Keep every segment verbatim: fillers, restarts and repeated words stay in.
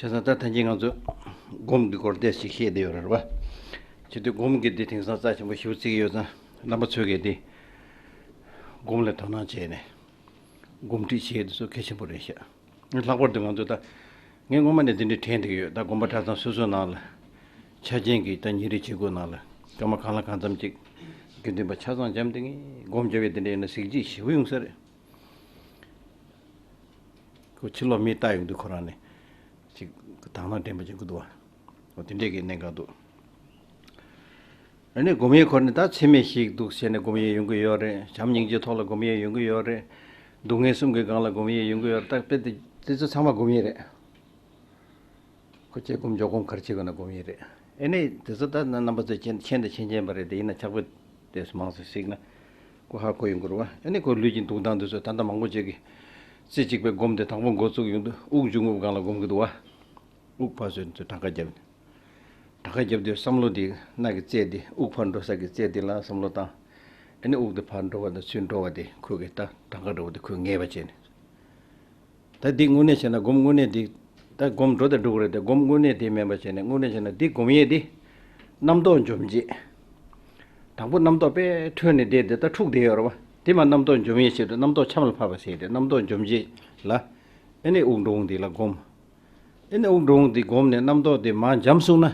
བྱས་ཙང་ད་ཐེངས་ཀྱི་ང་ཚོ་སྒོམ་གྱི་སྐོར་ཏོག་ཙམ་བཤད་བསྡད་ཡོད་རེད་པ། བྱེད་དུས་སྒོམ་གྱི་འདི་དེང་སང་རྩ་ཆེན་པོ་ཞེ་པོ་བརྩི་གི་ཡོད་ཙང་རྣམ་པ་ཚོས་གི་འདི་སྒོམ་ལ་དོ་སྣང་བྱས་ནས་སྒོམ་ཁྲིད་བྱེད་ཡས་འདི་ཚོ་གལ་ཆེན་པོ་རེད་ཤག་ལྷག་པར་དུ་ང་ཚོ་ད་ངས་སྔོན་མ་ནས་འདི་འདྲའི་དྲན་བསྡད་ཀྱི་ཡོད། ད་དགོན་པ་གྲྭ་ཚང་སོ་སོའི་ནང་ལ་ཆ་རྐྱེན་གྱི་ད་ཉིན་རེའི་བྱེད་སྒོའི་ནང་ལ་སྐར་མ་གང་ལ་གང་འཚམ་ཅིག་དགེ་འདུན་པ་ཆ་ཚང་འཇམ་བསྡད་མཁན་སྒོམ་རྒྱབ་པའི་འདི་འདྲའི་ཡིན་ན་གཟི་བརྗིད་ཞེ་པོ་ཡོང་ས་རེད། ཁོ་ཕྱི་ལོགས་མིས་ལྟ་ཡོང་དུས་ཁོ་རང་ནས་ཅིག་དག་སྣང་དྲན་པ་ཅིག་གི་འདུག་བ། འོ་དེ་འདྲས་ཀྱི་གནད་འགག་འདུག་ཨ་ནི་སྒོམ་ཡས་ཁོ་ནི་ད་འཚེ་མེད་ཞིག་འདུག་བྱས་ནས་སྒོམ་ཡས་ཡོང་གི་ཡོད་རེད། བྱམས་སྙིང་རྗེའི་ཐོག་ལ་སྒོམ་ཡས་ཡོང་གི་ཡོད་རེད། སྡུག་བསྔལ་གསུམ་གྱི་སྒང་ལ་སྒོམ་ཡས་ཡོང་གི་ཡོད་རེད། ད་དཔེ་དེ་དེ་ཚོ་ཚང་མ་སྒོམ་ཡས་རེད། ཁོ་སྐྱེ་སྒོམ་འཇོག་སྒོམ་ག་རེ་བྱེད་དགོས་ན་སྒོམ་ཡས་རེད། ཨེ་ནས་དེ་ཚོ་ད་རྣམ་པ་ཚོས་མཁྱེན་མཁྱེན་དང་མཁྱེན་མཁྱེན་པ་རེད། དེ་ཡིན་ན་ཕྱག་དཔེ་དེ་མང་ཙམ་གཟིགས་ན་ཁོ་ཧ་གོ་ཡོང་གི་རེད་བ། ཨེ་ནས་ཁོ་ལུས་ཀྱི་འདུག་སྟངས་དེ་ཚོ་ད་ལྟ་མང་པོ་ཅིག་གིས་རྩེ་གཅིག་པའི་སྒོམ་དེ་དང་པོ་འགོ་བཙུགས་ཡོང་དུས་དབུགས་འབྱུང་རྔུབ་སྒང་ལ་སྒོམ་གི་འདུག་བ། དབུགས་ཕར་ཚུར་ཚུར་གྲངས་ཀ་བརྒྱབ་ནས། གྲངས་ཀ་བརྒྱབ་དུས་བསམ་བློ་དེ་སྣ་གི་རྩེ་དེ་དབུགས་ཕར་འགྲོ་ས་གི་རྩེ་དེ་ལ་བསམ་བློ་བཏང་། ཨ་ནི་དབུགས་དེ་ཕར་འགྲོ་བ་དང་ཚུར་འགྲོ་བ་དེ་ཁོ་གི་ད་གྲངས་ཀ་འདྲ་བོ་དེ་ཁོས་ངེས་པ་བྱས་ནས། ད་འདི་དངོས་གནས་བྱས་ན་སྒོམ་དངོས་གནས་འདི་ད་སྒོམ་འགྲོ་དང་འགྲོ་གི་རེད་དེ། སྒོམ་དངོས་གནས་དེ་མིན་པ་བྱས་ནས་དངོས་གནས་བྱས་ན་འདི་སྒོམ་ཡས་འདི་རྣམ་རྟོག་འཇོམས་བྱེད། དང་པོ་རྣམ་རྟོག་དཔེ་ཁྲོས་ནས་བསྡད་དེ་ད་འཁྲུགས་བསྡད་ཡོད་རེད་བ། དེ་མ་རྣམ་རྟོག་འཇོམས་ཡས་ཆེད་དུ་རྣམ་རྟོག་ཆམ་ལ་ཕབ་པ་ཟེར་ཏེ་རྣམ་རྟོག་འཇོམས་བྱེད་ལ། ཨེ་ནས་དབུགས་འགྲོ་འོང་འདི་ལ་སྒོམ། ཨེ་ནས་དབུགས་འགྲོ་འོང་འདི་སྒོམ་ནས་རྣམ་རྟོག་འདི་མར་འཇམ་སོང་ན།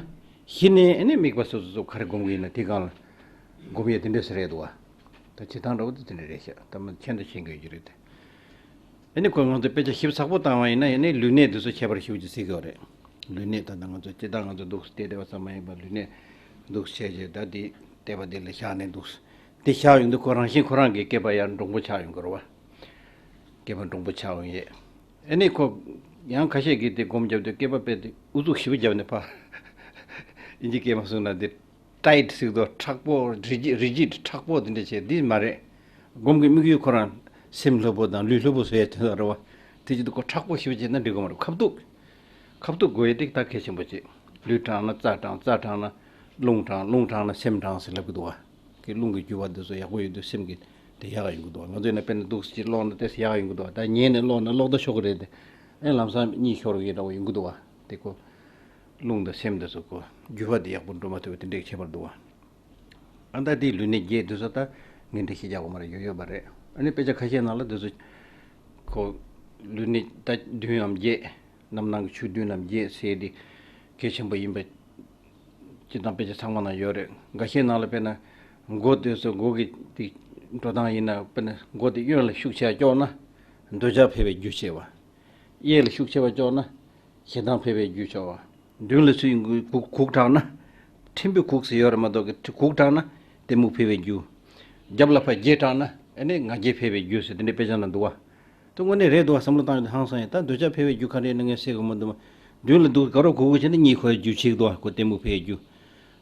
གཞི་ནས་ཨེ་ནས་དམིགས་པ་སོ་སོ་སོ་ག་རེ་སྒོམ་གི་ཡིན་ན་དེ་སྒང་ལ་སྒོམ་ཡས་དེ་འདྲས་སུ་རེད་འདུག་བ། ད་བྱེད་སྟངས་འདྲ་བོ་དེ་དེ་འདྲས་རེད་ཤག་ད་མ་མཁྱེན་དང་མཁྱེན་དགོས་ཀྱི་རེད་དེ། ཨ་ནི་ཁོ་ང་ཚོ་དཔེ་ཆ་ཞིབ་ཚགས་པོ་བཏང་བ་ཡིན་ན་ཡང་ནི་ལུས་གནད་འདི་ཚོ་ཁྱད་པར་ཞེ་པོ་ཅིག་གཟིགས་ཡོད་རེད། ལུས་གནད་ད་ལྟ་ང་ཚོ་སྤྱིར་བཏང་ང་ཚོ་འདུག་སྟེ་བསྡད་པ་ཙམ་མ་ཡིན་པར་ལུས་གནད་འདུག་བྱས་རྗེས་ད་འདི་བལྟས་པ་འདི་ལ་བཞག་ནས་འདུག་འདི་བཞག་ཡོང་དུས་ཁོ་རང་བཞིན་ཁོ་རང་གི་སྐེད་པ་ཡར་འདྲོང་པོ་ཆགས་ཡོང་གི་རེད་བ། སྐེད་པ་འདྲོང་པོ་ཆགས་ཡོང་ཡས། ཨ་ནི་ཁོ་ཡང་ཁ་ཤས་ཀྱིས་དེ་སྒོམ་རྒྱབ་དུས་སྐེད་པ་དཔེ་དེ་ཨུ་ཚུགས་ཞེ་པོ་རྒྱབ་ནས་ཕར་ཨིན་ཇི་སྐད་མ་གསུངས་ན་འདི། ཊའིཊ་ཟེར་དོ་མཁྲེགས་པོ་རི་ཇིཌ་རི་ཇིཌ་མཁྲེགས་པོ་དེ་འདྲ་བྱས་འདི་མ་རེད། སྒོམ་གྱི་དམིགས་ཡུལ་ཁོ་རང་སེམས་ལྷོད་པོ་དང་ལུས་ལྷོད་པོ་བཟོ་ཡ་དེ་ཚོ་རེད་བ། དེ་བྱེད་དུས་ཁོ་མཁྲེགས་པོ་ཞེ་པོ་བྱས་ན་འགྲིག་གི་མ་རེད། ཁ་ཐུག་ཁ་ཐུག་དགོས་ཡ་དེ་ད་གལ་ཆེན་པོ་བྱེད། ལུས་དྲང་ན་རྩ་དྲང་། རྩ་དྲང་ན་རླུང་དྲང་། རླུང་དྲང་ན་སེམས་དྲང་ཟེར་ལབ་ཀྱི་འདུག་བ། ཁོའི་རླུང་གི་རྒྱུ་བ་འདི་ཚོ་ཡག་པོ་ཡོད་དུས་སེམས་ཀྱི་དེ་ཡག་ཡོང་གི་འདུག་བ། ང་ཚོ་ཡིན་ན་དཔེར་ན་འདུག་སེ་ཀློག་ན་ཏོག་ཙམ་ཡག་ཡོང་གི་འདུག་བ། ད་ཉལ་ནས་ཀློག་ན་ཀློག་ད་ཤོར་གི་རེད་དེ། ཨེ་ལམ་སང་གཉིད་ཤོར་གི་འདྲ་བོ་ཡོང་གི་འདུག་བ། དེ་ཁོ། རླུང་དང་སེམས་དེ་ཚོ་ཁོ་འགྱུར་བ་དེ་ཡག་པོ་འགྲོ་མ་ཐུབ་པ་དེ་འདྲའི་ཁྱད་པར་འདུག་བ། ཨ་ད་དེའི་ལུས་གནད་བརྒྱད་དེ་ཚོ་ད་ངས་འགྲེལ་བཤད་རྒྱག་དགོས་མ་རེད། ཡོད་ཡོད་པ་རེད། ཨ་ནི་དཔེ་ཆ་ཁ་ཤས་ནང་ལ་དེ་ཚོ་ཁོ་ལུས་གནད་ད་བདུན་ནམ་བརྒྱད། རྣམ་སྣང་གི་ཆོས་བདུན་ནམ་བརྒྱད་ཟེར་དེ་གལ་ཆེན་པོ་ཡིན་པ་སྤྱིར་བཏང་དཔེ་ཆ་ཚང་མ་ནང་ཡོད་རེད། འགའ་ཤས་ནང་ལ་དཔེར་ན་མགོ་དེ་ཚོ་མགོ་གི་དེ་འགྲོ་སྟངས་ཡིན་ན་དཔེར་ན་མགོ་དེ་གཡོན་ལ་ཤུགས་ཆེ་བ་ཀྱོག་ན་འདོད་ཆགས་འཕེལ་བའི་རྒྱུ་བྱེད་པ། གཡས་ལ་ཤུགས་ཆེ་བ་ཀྱོག་ན་ཞེ་སྡང་འཕེལ་བའི་རྒྱུ་ཆོག་པ། མདུན་ལ་ཚུར་གུག་གུག་དྲགས་ན། ཕྲན་བུ་གུག་ཟེར་ཡོད་རེད་མ་གཏོགས་ཀྱི་གུག་དྲགས་ན་གཏི་མུག་འཕེལ་བའི་རྒྱུ། རྒྱབ་ལ་ཕར་བརྒྱལ་དྲགས་ན་ཨ་ནི་ང་རྒྱལ་འཕེལ་བའི་རྒྱུ་ཟེར་དེ་འདྲའི་དཔེ་ཆ་ན་འདུག་བ། དེ་དངོས་གནས་རེད་འདུག་བ། བསམ་བློ་བཏང་ཡོང་དུས་ཧང་སང་ཡིན། ད་འདོད་ཆགས་འཕེལ་བའི་རྒྱུ་ག་རེ་ཡིན་ན་ངས་ཤེས་དགོས་མི་འདུག་མ། མདུན་ལ་འདུག་དགའ་རོགས་གུག་གུག་བྱས་ན་གཉིད་ཁུག་རྒྱུ་བྱེད་ཀྱི་འདུག་བ། ཁོ་གཏི་མུག་འཕེལ་བའི་རྒྱུ།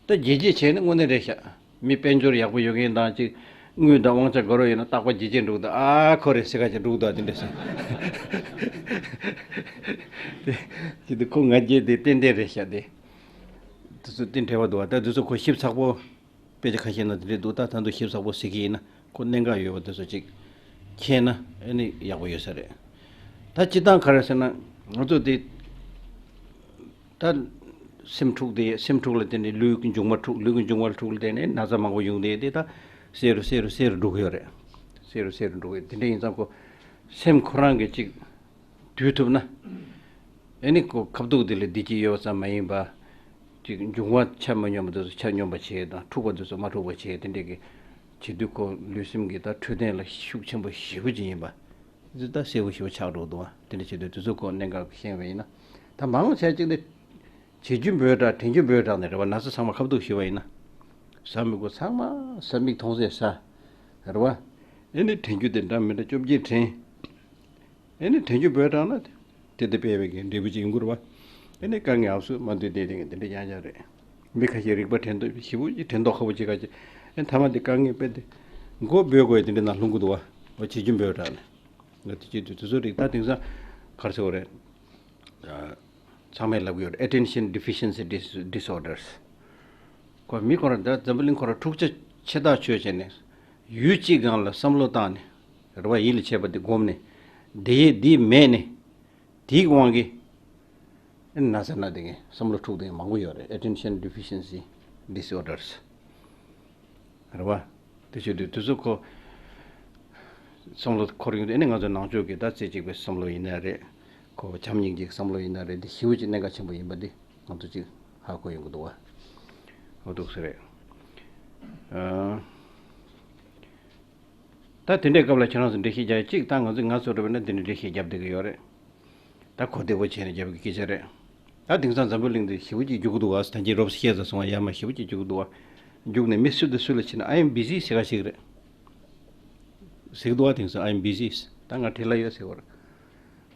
ད་བརྒྱལ་བརྒྱལ་བྱས་ན་དངོས་གནས་རེད་ཤག་མི་དཔལ་འབྱོར་ཡག་པོ་ཡོད་མཁན་དང་ཅིག་དངུལ་དང་དབང་ཆ་དགའ་རོགས་ཡོད་ན་རྟག་པར་བརྗེད་བརྗེད་འགྲོ་གི་འདུག་ཨ་ཁོ་རེད་ཟེར་ཁ་ཅིག་འགྲོ་གི་འདུག་དེ་འདྲ་ཟེར། དེ་དེ་དུས་ཁོ་ང་རྒྱལ་དེ་ཏན་ཏན་རེད་ཤག་དེ། དེ་ཚོ་དེ་འབྲེལ་བ་འདུག་བ། ད་དེ་ཚོ་ཁོ་ཞིབ་ཚགས་པོ་དཔེ་ཆ་ཁ་ཤས་ན་དེ་འདྲས་འདུག་ད་ད་དུང་ཞིབ་ཚགས་པོ་གཟིགས་ཀྱི་ཡིན་ན་ཁོ་གནད་འགག་ཡོད་པ་དེ་ཚོ་ཅིག་མཁྱེན་ན་ཨ་ནི་ཡག་པོ་ཡོད་ས་རེད། ད་སྤྱིར་བཏང་ག་རེ་ཟེར་ན་ང་ཚོ་དེ། ད་སེམས་འཁྲུགས་དེ། སེམས་འཁྲུགས་ལ་བརྟེན་ནས་ལུས་ཀྱི་འབྱུང་བ་འཁྲུགས། ལུས་ཀྱི་འབྱུང་བ་ལ་འཁྲུགས་ལ་བརྟེན་ནས་ན་ཚ་མང་པོ་ཡོང་དེ་དེ་ད་གསལ་རུ་གསལ་རུ་གསལ་རུ་འགྲོ་གི་ཡོད་རེད། གསལ་རུ་གསལ་རུ་འགྲོ་གི་ཡོད། དེ་འདྲ་ཡིན་ཙང་ཁོ་སེམས་ཁོ་རང་གིས་ཅིག་དུལ་ཐུབ་ན། ཨེ་ནི་ཁོ་ཁ་ཐུག་དེ་ལ་བདེ་སྐྱིད་ཡོད་པ་ཙམ་མ་ཡིན་པ། ཅིག་འབྱུང་བ་ཆ་མ་སྙོམས་པ་དེ་ཚོ་ཆ་སྙོམས་པ་བྱེད་དང་འཁྲུགས་པ་དེ་ཚོ་མ་འཁྲུགས་པ་བྱེད། དེ་འདྲས་ཀྱི་བྱེད་དུས་ཁོ་ལུས་སེམས་ཀྱི་ད་འཕྲོད་བསྟེན་ལ་ཤུགས་ཆེན་པོ་ཞེ་པོ་ཅིག་ཡིན་པ། འདི་ད་གསལ་པོ་ཞེ་པོ་ཆགས་འགྲོ་འདུག་བ། དེ་འདྲ་བྱེད་དུས་དུས་ཚོད་ཁོ་གནད་འགག་ཤེས་པ་ཡིན་ན། ད་མང་ཆེ་གཅིག་ནི་བྱེད་རྒྱུ་འབོད་དྲགས། དྲན་རྒྱུ་འབོད་དྲགས་ནས་རེད་བ། ན་ཚ་ཚང་མ་ཁ་ཐུག་ཞུས་པ་ཡིན་ན། ཟ་མི་དགོས་ཚང་མ་ཟ། མིག་མཐོང་ཚད་ཟ། རེད་བ། ཨེ་ནི་དྲན་རྒྱུ་དེ་འདྲ་མི་འདྲ་བཅོ་བརྒྱད་དྲན། ཨེ་ནི་དྲན་རྒྱུ་འབོད་དྲགས་ན་དེ་དེ་སྤེལ་བའི་གི་འབྲས་བུ་ཅིག་ཡོང་གི་རེད་བ། ཨེ་ནི་དཀའ་ངལ་ཨབ་སུ་མ་འདུས་དེ་དེ་དེ་འདྲ་ཡང་ཡང་རེད། མི་ཁ་ཤས་རིག་པ་དྲན་ཐོག་ཞེ་པོ་ཅིག་དྲན་ཐོག་ཁ་པོ་ཅིག་ག་ཅིག་ཨེ་མཐའ་མ་དེ་དཀའ་ངལ་དཔེ་དེ་མགོ་འབོད་དགོས་དེ་འདྲ་ནང་ལྷུང་གི་འདུག་བ། འོ་བྱེད་རྒྱུ་འབོད་དྲགས་ནས། ང་དེ་བྱེད་དུས་དེ་ཚོ་རིག་ད་དེང་སང་ག་རེ་ཟེར་བ་རེད། ཚང་མས་ལབ་ཀྱི་ཡོད་རེད། Attention Deficiency Dis- Disorders། ཁོ་མི་ཁོ་རང་ད་འཛམ་བུ་གླིང་ཁོ་རང་འཁྲུག་ཆ་ཆེ་ཐག་ཆོད་བྱས་ནས་ཡུལ་གཅིག་སྒང་ལ་བསམ་བློ་བཏང་ནས་རེ་བ་ཡིད་ལ་བྱེད་པ་དེ་སྒོམ་ནས་བསྡད་ཡས་འདི་མེད་ནས་དེའི་དབང་གིས་ ཨེ་ན་ཚ་ན་དེ་གི་བསམ་བློ་འཁྲུག་དེ་མང་པོ་ཡོད་རེད། Attention Deficiency Disorders རེད་བ། དེ་བྱེད་དུས་དུས་ཚོད་ཁོ་བསམ་བློ་འཁོར་ཡོང་དུས་ཨེ་ནི་ང་ཚོ་ནང་ཆོས་ཀྱི་ད་རྩེ་གཅིག་པའི་བསམ་བློ་ཡིན་ན་རེད། ཁོ་བྱམས་སྙིང་རྗེའི་བསམ་བློ་ཡིན་ན་རེད། འདི་ཞེ་པོ་ཅིག་གནད་འགག་ཆེན་པོ་ཡིན་པ་འདི་ང་ཚོ་ཅིག་ཧ་གོ་ཡོང་གི་འདུག་བ། འོ་འདུག་ཟེར་རེད། ཨ། ད་དེ་འདྲའི་སྐབས་ལ་ཁྱེད་རང་ཚོ་འགྲེལ་བཤད་རྒྱག་ཡ་གཅིག་ད་ང་ཚོས་ང་ཚོ་རེ་བ་ན་དེ་འདྲའི་འགྲེལ་བཤད་རྒྱབ་བསྡད་ཀྱི་ཡོད་རེད། ད་གོ་བདེ་པོ་བྱས་ནས་རྒྱབ་ཀྱི་སྐད་ཆ་རེད། ད་དེང་སང་འཛམ་བུ་གླིང་འདི་ཞེ་པོ་ཅིག་རྒྱུག་གི་འདུག་བ། ད་གིན་རོབ་བཤད་ས་སོང་བ་ཡ་མ་ཞེ་པོ་ཅིག་རྒྱུག་གི་འདུག་བ། རྒྱུག་ནས་མི་སུ་དང་སུ་ལ་ཕྱིན་ན་I am busy ཟེར་ག་ཞིག་རེད། ཟེར་གི་འདུག་བ། དེང་སང་I am busy ད་ང་བྲེལ་བ་ཡོད་ཟེར་བ་རེད།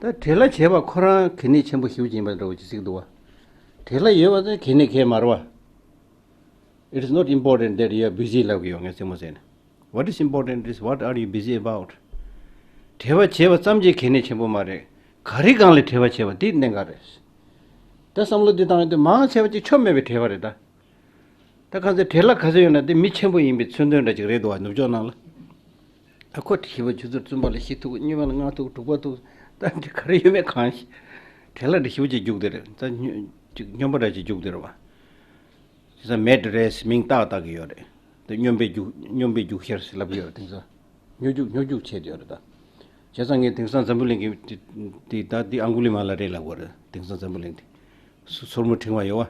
ད་བྲེལ་བ་བྱས་པ་ཁོ་རང་གལ་གནད་ཆེན་པོ་ཞེ་པོ་ཅིག་ཡིན་པ་འདྲ་བོ་ཅིག་ཟེར་གི་འདུག་བ། བྲེལ་བ་ཡོད་པ་དེ་གལ་གནད་གལ་མ་རེད་བ། It is not important that you are busy ལབ་གི་ཡོད། ངས་རྩེད་མོ་རྩེ་ནས། What is important is what are you busy about? བྲེལ་བ་བྱས་པ་ཙམ་གྱིས་གལ་གནད་ཆེན་པོ་མ་རེད། ག་རེ་སྒང་ལ་བྲེལ་བ་བྱས་པ་དེ་གནད་འགག་རེད། ད་བསམ་བློ་འདི་བཏང་ཡོང་དུས་མང་ཆེ་བ་ཅིག་ཆོ་མེད་པའི་བྲེལ་བ་རེད་ད། ད་གང་ཚེ་བྲེལ་བ་ག་ཚོད་ཡོད་ན་དེ་མི་ཆེན་པོ་ཡིན་པའི་མཚོན་དོན་འདྲ་ཅིག་རེད་འདུག་བ། ནུབ་ཕྱོགས་ནང་ལ། ཨ་ཁོ་བྲེལ་བ་ཆུ་ཚོད་བཙུན་པ་ལ་བཞི་ཐུག་སྨྱོན་པ་ལ་ལྔ་ཐུག་དྲུག་པ་ཐུག་ད་འདི་ག་རེ་ཡོད་མེད་གང་ཤེས། བྲེལ་བ་འདི་ཞེ་པོ་ཅིག་རྒྱུག་བསྡད་རེད། ད་སྨྱོ་ཅིག་སྨྱོན་པ་འདྲ་ཅིག་རྒྱུག་བསྡད་རེད་བ། བྱས་ཙང་མེད་རེད་མིང་བཏགས་བཏགས་ཀྱི་ཡོད་རེད། དེ་སྨྱོན་པའི་རྒྱུག་སྨྱོན་པའི་རྒྱུག་ཤར་ཟེར་ལབ་ཀྱི་ཡོད་རེད། དེང་སང་སྨྱོ་རྒྱུག་སྨྱོ་རྒྱུག་བྱས་ཏེ་ཡོད་རེད་ད། བྱས་ཙང་ངས་དེང་སང་འཛམ་བུ་གླིང་གི་དེ་དེ་ད་དེ་ཨང་གུ་ལི་མ་ལ་རེད་ལབ་དགོས་རེད། དེང་སང་འཛམ་བུ་གླིང་དེ་སོ་སོར་མོ་ཕྲེང་བ་ཡོད་བ།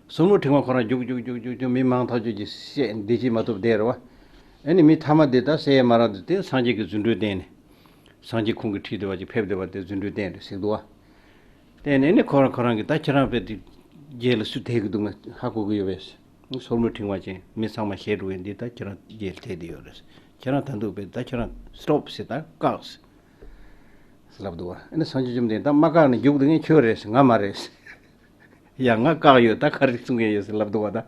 སོར་མོ་ཕྲེང་བ་ཁོ་རང་རྒྱུག་རྒྱུག་རྒྱུག་རྒྱུག་རྒྱུག་མི་མང་ཐག་ཆོད་ཀྱི་བཤད་འདི་ཅི་མ་ཐུབ་བསྡད་རེད་བ། ཨ་ནི་མི་ཐ་མ་དེ་ད་བསད་ཡས་མ་རག་དུས་དེ་སངས་རྒྱས་ཀྱི་རྫུ་འཕྲུལ་བསྟན་ནས། སངས་རྒྱས་ཁོང་གི་ཁྲིད་དེ་བ་ཅིག་ཕེབས་བསྡད་པ་དེ་རྫུ་འཕྲུལ་བསྟན་རེད་ཟེར་གི་འདུག་བ། བསྟན་ནས་ནི་ཁོ་རང་ཁོ་རང་གིས་ད་ཁྱེད་རང་དཔེ་དེ་རྗེས་ལ་སུ་དེད་གི་འདུག་ང་ཧ་གོ་གི་ཡོད་པས། སོར་མོ་ཕྲེང་བ་ཅན་མི་ཚང་མ་ཞེད་འགྲོ་གི་འདི་ད་ཁྱེད་རང་རྗེས་ལ་དེད་དེ་ཡོད་རེད། ཁྱེད་རང་ད་འདུག་པས་ད་ཁྱེད་རང་སི་ཊོབ་ཟེར་ད་བཀག་ཟེར་ལབ་འདུག་བ། ཨ་ནི་སངས་རྒྱས་བཅོམ་ལྡན་ད་མ་བཀག་ནས་རྒྱུག་འདུག་ངས་ཁྱོད་རེད་ཟེར་ང་མ་རེད་ཟེར། ཡ་ང་བཀག་ཡོད་ད་ག་རེ་གསུང་གི་ཡོད་ཟེར་ལབ་འདུག་བ་ད།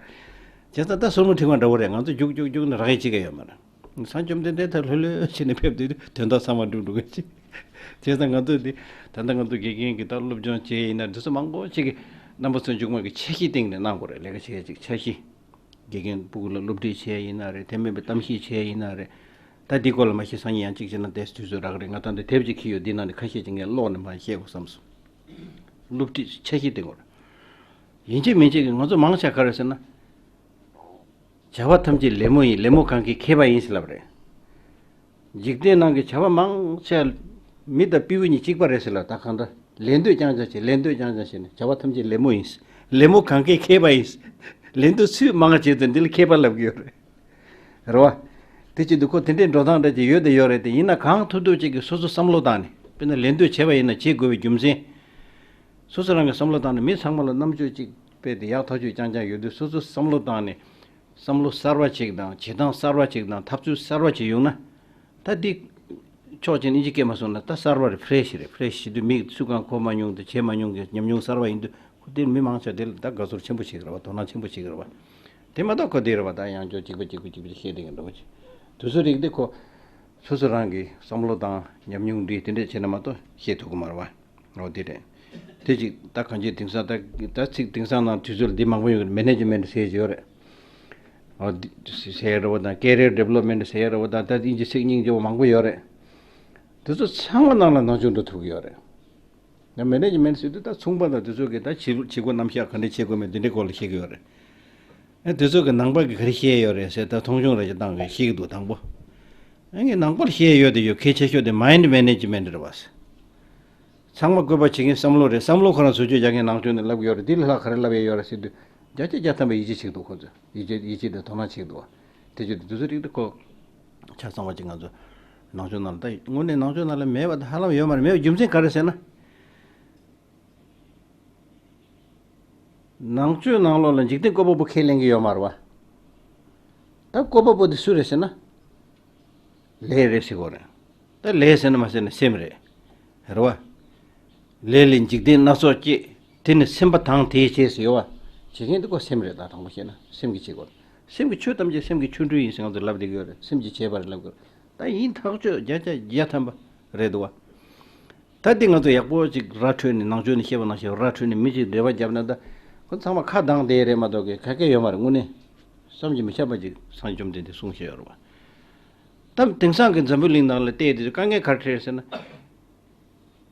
བྱས་ཙང་ད་སོར་མོ་ཕྲེང་བ་འདྲ་བོ་རེད། ང་ཚོ་རྒྱུག་རྒྱུག་རྒྱུག་ནས་རག་ཡས་གཅིག་ཀྱང་ཡོད་མ་རེད། སངས་བཅོམ་ལྡན་འདས་ད་ལྷོད་ལྷོད་བྱས་ནས་ཕེབས་དུས་དོན་དག་ཚང་མ་འགྲུབ་འགྲོ་གི་ཅིག་བྱས་ཙང་ང་ཚོ་འདི་ད་ལྟ་ང་ཚོ་དགེ་རྒན་གྱི་ད་སློབ་སྦྱོང་བྱས་ཡིན་ན་འདི་ཚོ་མང་པོ་ཅིག་གི་རྣམ་པ་ཚོ་མཇུག་མ་གི་འཆར་གཞི་སྟེང་ནས་གནང་དགོས་རེད། ལས་ཀ་བྱེད་ཡ་ཅིག་འཆར་གཞི། དགེ་རྒན་སྤུ་གུ་ལ་སློབ་ཁྲིད་བྱས་ཡིན་ན་རེད། དེ་མིན་པའི་གཏམ་བཤད་བྱས་ཡིན་ན་རེད། ད་འདི་སྐོར་ལ་མ་ཤེས་སང་ཉིན་ཡང་གཅིག་བྱས་ན་དེ་དུས་ཚོད་རག་རེད། ང་ད་འདི་དེབ་ཅིག་འཁྱེར་ཡོད། འདི་ནང་ནས་ཁ་ཤས་ཅིག་ངས་ཀློག་ནས་མར་བཤད་དགོས་བསམ་སོང་། སློབ་ཁྲིད་འཆར་གཞི་སྟེང་དགོས་རེད། ཡིན་གཅིག་མིན་གཅིག་གི་ང་ཚོ་མང་ཆེ་ག་རེ་ཟེར་ན། བྱ་བ་ཐམས་ཅད་ལད་མོ་ཡིན། ལད་མོ་གང་གིས་ཁེགས་པ་ཡིན་ཟེར་ལབ་རེད། འཇིག་རྟེན་ནང་གི་བྱ་བ་མང་ཆེ་མི་དང་སྤྲེའུ་གཉིས་གཅིག་པ་རེད་ཟེར་ལབ། ད་གང་ལྟར་ལད་འདོད་རྐྱང་རྐྱང་བྱེད། ལད་འདོད་རྐྱང་རྐྱང་བྱེད་ནས་བྱ་བ་ཐམས་ཅད་ལད་མོ་ཡིན། ལད་མོ་གང་གིས་ཁེགས་པ་ཡིན། ལད་འདོད་སུས་མང་བ་བྱེད་དུས་འདི་ལ་ཁེགས་པ་ལབ་ཀྱི་ཡོད་རེད། རེད་བ། དེ་བྱེད་དུས་ཁོ་དེ་འདྲའི་འགྲོ་སྟངས་འདྲ་ཅིག་ཡོད་དེ་ཡོད་རེད་དེ། ཡིན་ན་གང་ཐུབ་ཐུབ་ཅིག་གིས་སོ་སོ་བསམ་བློ་བཏང་ནས་དཔེར་ན་ལད་འདོད་བྱས་པ་ཡིན་ན་བྱེད་དགོས་པའི་རྒྱུ་མཚན། སོ་སོ་རང་གིས་བསམ་བློ་བཏང་ནས་མི་ཚང་མ་ལ་རྣམ་དཔྱོད་ཅིག་སྤེལ་ཏེ་ཡག་ཐག་ཆོད་རྐྱང་རྐྱང་ཡོད་དུས་སོ་སོ་བསམ་བློ་བཏང་ནས། བསམ་བློ་གསར་བ་ཅིག་དང་བྱེད་སྟངས་གསར་བ་ཅིག་དང་ཐབས་ཚུལ་གསར་བ་ཅིག་ཡོང་ན། ད་འདི་ཕྱོགས་གཅིག་ནས་ཨིན་ཇི་སྐད་མ་སོང་ན་ད་གསར་བ་རེད། ཕི་རེ་ཤི་རེད། ཕི་རེ་ཤི་དུས་མིག་སུ་གང་གོ་མ་མྱོང་དེ་བྱེད་མ་མྱོང་གི་ཉམས་མྱོང་གསར་བ་ཡིན་དུས་ཁོ་དེར་མི་མང་ཆེ་དེ་ལ་ད་དགའ་ཚོར་ཆེན་པོ་ཞིག་རེད་བ། དོ་སྣང་ཆེན་པོ་ཞིག་རེད་བ། དེ་མ་གཏོགས་ཁོ་དེ་རེད་བ། ད་ཡང་བསྐྱར་གཅིག་པ་གཅིག་པ་གཅིག་པ་བཤད་དེ་གི་འགྲོ་གི་ཅིག་དུས་ཚོད་རིག་དེ་ཁོ་སོ་སོ་རང་གི་བསམ་བློ་དང་ཉམས་མྱོང་འདི་དེ་འདྲས་བྱས་ན་མ་གཏོགས་བཤད་ཐུབ་ཀྱི་མ་རེད་བ། འོ་དེ་རེད། དེ་ཅིག་ད་གང་ཅི་དེང་སང་ད་ད་ཚིག་དེང་སང་ནང་དུས་ཚོད་འདི་མང་པོ་ཡོད་རེད། མེ་ནེ་ཇི་མེན་ཊི་ཟེར་གྱི་ཡོད་རེད། འོ་འདི་ཟེར་རེད་བ་དང་ཀེ་རི་ཡར་ཌི་ཝེ་ལོབ་མེན་ཊི་ཟེར་རེད་བ་དང་ད་དབྱིན་ཇི་ཚིག་སྙིང་རྗེ་བོ་མང་པོ་ཡོད་རེད། དེ་ཚོ་ཚང་མ་ནང་ལ་ནང་ཆོས་འགྲོ་ཐུབ་ཀྱི་ཡོད་རེད། ད་མེ་ནེ་ཇི་མེན་ཊི་ཟེར་དུས་ད་ཚོང་པ་དང་དེ་ཚོ་གི་ད་བྱེད་བྱེད་སྒོ་རྣམ་གཞག་ག་འདྲ་བྱེད་དགོས་མེད་འདི་འདྲའི་སྐོར་ལ་བཤད་ཀྱི་ཡོད་རེད། ཨ་དེ་ཚོ་གི་ནང་པ་གི་ག་རེ་བཤད་ཡོད་རེད་ཟེར་ད་མཐོང་ཆུང་རེ་ཞིག་བཏང་གི་བཤད་ཀྱི་འདུག་དང་པོ། ཨ་ངས་ནང་པར་བཤད་ཡོད་དེ་ཡོད། གལ་ཆེ་ཤོས་དེ་མའིན་ཌི་མེ་ནེ་ཇི་མེན་ཊི་རེད་བ། ཚང་མ་བཀོད་པ་བྱེད་མཁན་བསམ་བློ་རེད། བསམ་བློ་ཁོ་རང་བཟོ་བཅོས་རྒྱག་མཁན་ནང་ཆོས་ནས་ལབ་ཡོད་རེད། འདི་ལས་ལྷག་ག་རེ་ལབ་ཡས་ཡོད་རེད་ཟེར་དུས་བརྒྱ་ཆ་བརྒྱ་ཐམ་པ་ཡིད་ཆེས་བྱེད་ཀྱི་འདུག་ཁོ་ཚོས་ཡིད་ཆེས་ཡིད་ཆེས་དང་དོ་སྣང་བྱེད་ཀྱི་འདུག་བ། དེ་བྱེད་དུས་དེ་ཚོ་རིགས་དེ་ཁོ་ཆ་ཚང་བ་ཅིག་ང་ཚོ་ནང་ཆོས་ནང་ལ་ད་དངོས་གནས་ནང་ཆོས་ནང་ལ་མེད་པ་ད་ཧ་ལམ་ཡོད་མ་རེད། མེད་པའི་རྒྱུ་མཚན་ག་རེ་ཟེར་ན། ནང་ཆོས་ནང་ལོགས་ལ་འཇིག་རྟེན་བཀོད་པ་པོ་ཁས་ལེན་གྱི་ཡོད་མ་རེད་བ། ད་བཀོད་པ་པོ་དེ་སུ་རེད་ཟེར་ན། ལས་རེད་ཟེར་གོ་རེད། ད་ལས་ཟེར་ན་མ་ཟེར་ན་སེམས་རེད། རེད་བ། ལས་ལས་འཇིག་རྟེན་སྣ་ཚོགས་སྐྱེ། དེ་ནི་སེམས་པ་དང་དེས་བྱས་ཟེར་ཡོད་བ། བྱེད་མཁན་དེ་ཁོ་སེམས་རེད། ད་དྲང་པོ་བཤད་ན་སེམས་ཀྱིས་བྱེད་དགོས། སེམས་ཀྱི་ཆོས་ཐམས་ཅད་སེམས་ཀྱི་ཆོ་འཕྲུལ་ཡིན་ཟེར་ང་ཚོ་ལབ་བསྡད་ཀྱི་ཡོད་རེད། སེམས་ཀྱིས་བྱས་པ་རེད་ལབ་ཀྱི་ཡོད་རེད། ད་ཡིན་ཐག་ཆོད་བརྒྱ་ཆ་བརྒྱ་ཐམ་པ་རེད་འདུག་བ། ད་འདི་ང་ཚོ་ཡག་པོ་ཅིག་ར་འཕྲོད་ནས་ནང་ཆོས་ནས་བཤད་པ་ནང་བཞིན་ར་འཕྲོད་ནས་མི་ཅིག་འབྲེལ་བ་བརྒྱབ་ན་ད་ཁོ་ཚང་མ་ཁ་གདངས་བསྡད་རེད་མ་གཏོགས་གི་ག་གེ་ཡོད་མ་རེད། དངོས་གནས་བསམ་གྱིས་མི་ཁྱབ་པ་ཅིག་སངས་རྒྱས་བཅོམ་ལྡན་འདས་གསུངས་བཞག་ཡོད་རེད་བ། ད་དེང་སང་གི་འཛམ་བུ་གླིང་ནང་ལ་བལྟས་དུས་དཀའ་ངལ་ག་རེ་འཕྲད་ཟེར་ན།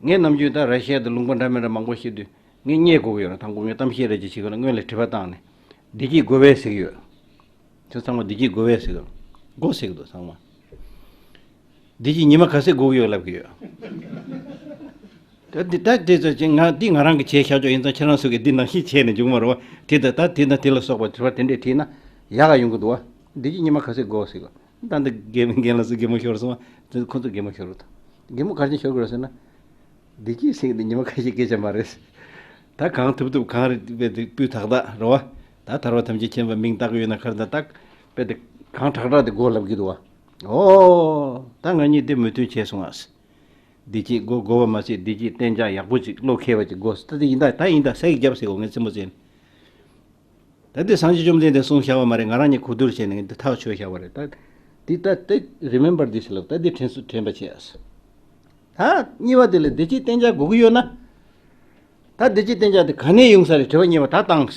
ངས་ནམ་རྒྱུན་ད་ར་ཤི་ཡ་དང་ལུང་པ་འདྲ་མི་འདྲ་མང་པོ་བཤད་དུས་ ངས་རྙེད་དགོས་ཀྱི་ཡོད་རེད། དང་པོ་ངས་གཏམ་བཤད་རེ་ཅིག་བྱེད་དགོས་ན་སྔོན་ལ་དྲི་བ་བཏང་ནས། བདེ་སྐྱིད་དགོས་པས་ཟེར་གྱི་ཡོད། ཁྱོད་ཚང་མ་བདེ་སྐྱིད་དགོས་པས་ཟེར་གྱི་ཡོད། དགོས་ཟེར་གྱི་འདུག་ཚང་མ། བདེ་སྐྱིད་ཉི་མ་ག་ཚོད་དགོས་ཀྱི་ཡོད་ལབ་ཀྱི་ཡོད། ད་འདི་ད་དེ་ཚོ་ཅིག་ང་འདི་ང་རང་གི་བྱས་བཞག་ཆོག་ཡིན་ཙང་ཁྱེད་རང་ཚོ་གིས་འདི་ནང་བཞིན་བྱས་ནས་འཇུག་མ་རེད་བ། དེ་ད་ད་དེ་ད་དེ་ལ་སོགས་པ་དྲི་བ་དེ་འདྲས་དྲིས་ན་ཡག་ག་ཡོང་གི་འདུག་བ། བདེ་སྐྱིད་ཉི་མ་ག་ཚོད་དགོས་ཟེར་གྱི་ཡོད། ད་འདི་རྒན་རྒན་ལགས་ཚོ་གད་མོ་ཤོར་སོང་བ། དེ་ཁོ་ཚོ་གད་མོ་ཤོར་གྱི་འདུག་གད་མོ་ག་རེ་བྱས་ཤོར་གྱི་རེད་ཟེར་ན། བདེ་སྐྱིད་ཟེར་གྱི་འདི་ཉི་མ་ཁ་ཤས་སྐད་ཆ་མ་རེད། ད་གང་ཐུབ་ཐུབ་གང་རེད་པས་དེ་སྤུས་དག་དག་རེད་བ། ད་ཐར་པ་ཐམས་ཅད་མཁྱེན་པ་མིང་བཏགས་ཀྱི་ཡོད་ན་ཁར་ད་ད་པས་དེ་གང་དྲག་དྲག་དེ་དགོས་ལབ་ཀྱི་འདུག་བ། ཨོ། ད་ང་གཉིས་དེ་མོས་མཐུན་བྱས་སོང་ཨ། བདེ་སྐྱིད་དགོས་དགོས་པ་མ་ཟད་བདེ་སྐྱིད་གཏན་འཇགས་ཡག་པོ་ཅིག་བློ་འཁེལ་བ་ཅིག་དགོས། ད་དེ་ཡིན་ད་ད་ཡིན་ད་ས་ཡིག་བརྒྱབ་ཟེར་གོ་ངས་རྩེད་མོ་རྩེ་ནས། ད་འདི་སངས་རྒྱས་བཅོམ་ལྡན་འདས་གསུངས་བཞག་པ་མ་རེད། ང་རང་གཉིས་གོ་བསྡུར་བྱས་ནས་འདི་ཐག་ཆོད་བཞག་པ་རེད། ད་འདི་ད་ད་remember this ལབ། ད་འདི་དྲན་སུ་དྲན་པ་བྱས། ད་གཉིས་པ་དེ་ལ་བདེ་སྐྱིད་གཏན་འཇགས་དགོས་ཀྱི་ཡོད་ན། ད་བདེ་སྐྱིད་གཏན་འཇགས་དེ་ག་ནས་ཡོང་ས་རེད། དྲི་བ་གཉིས་པ་ད་བཏང་།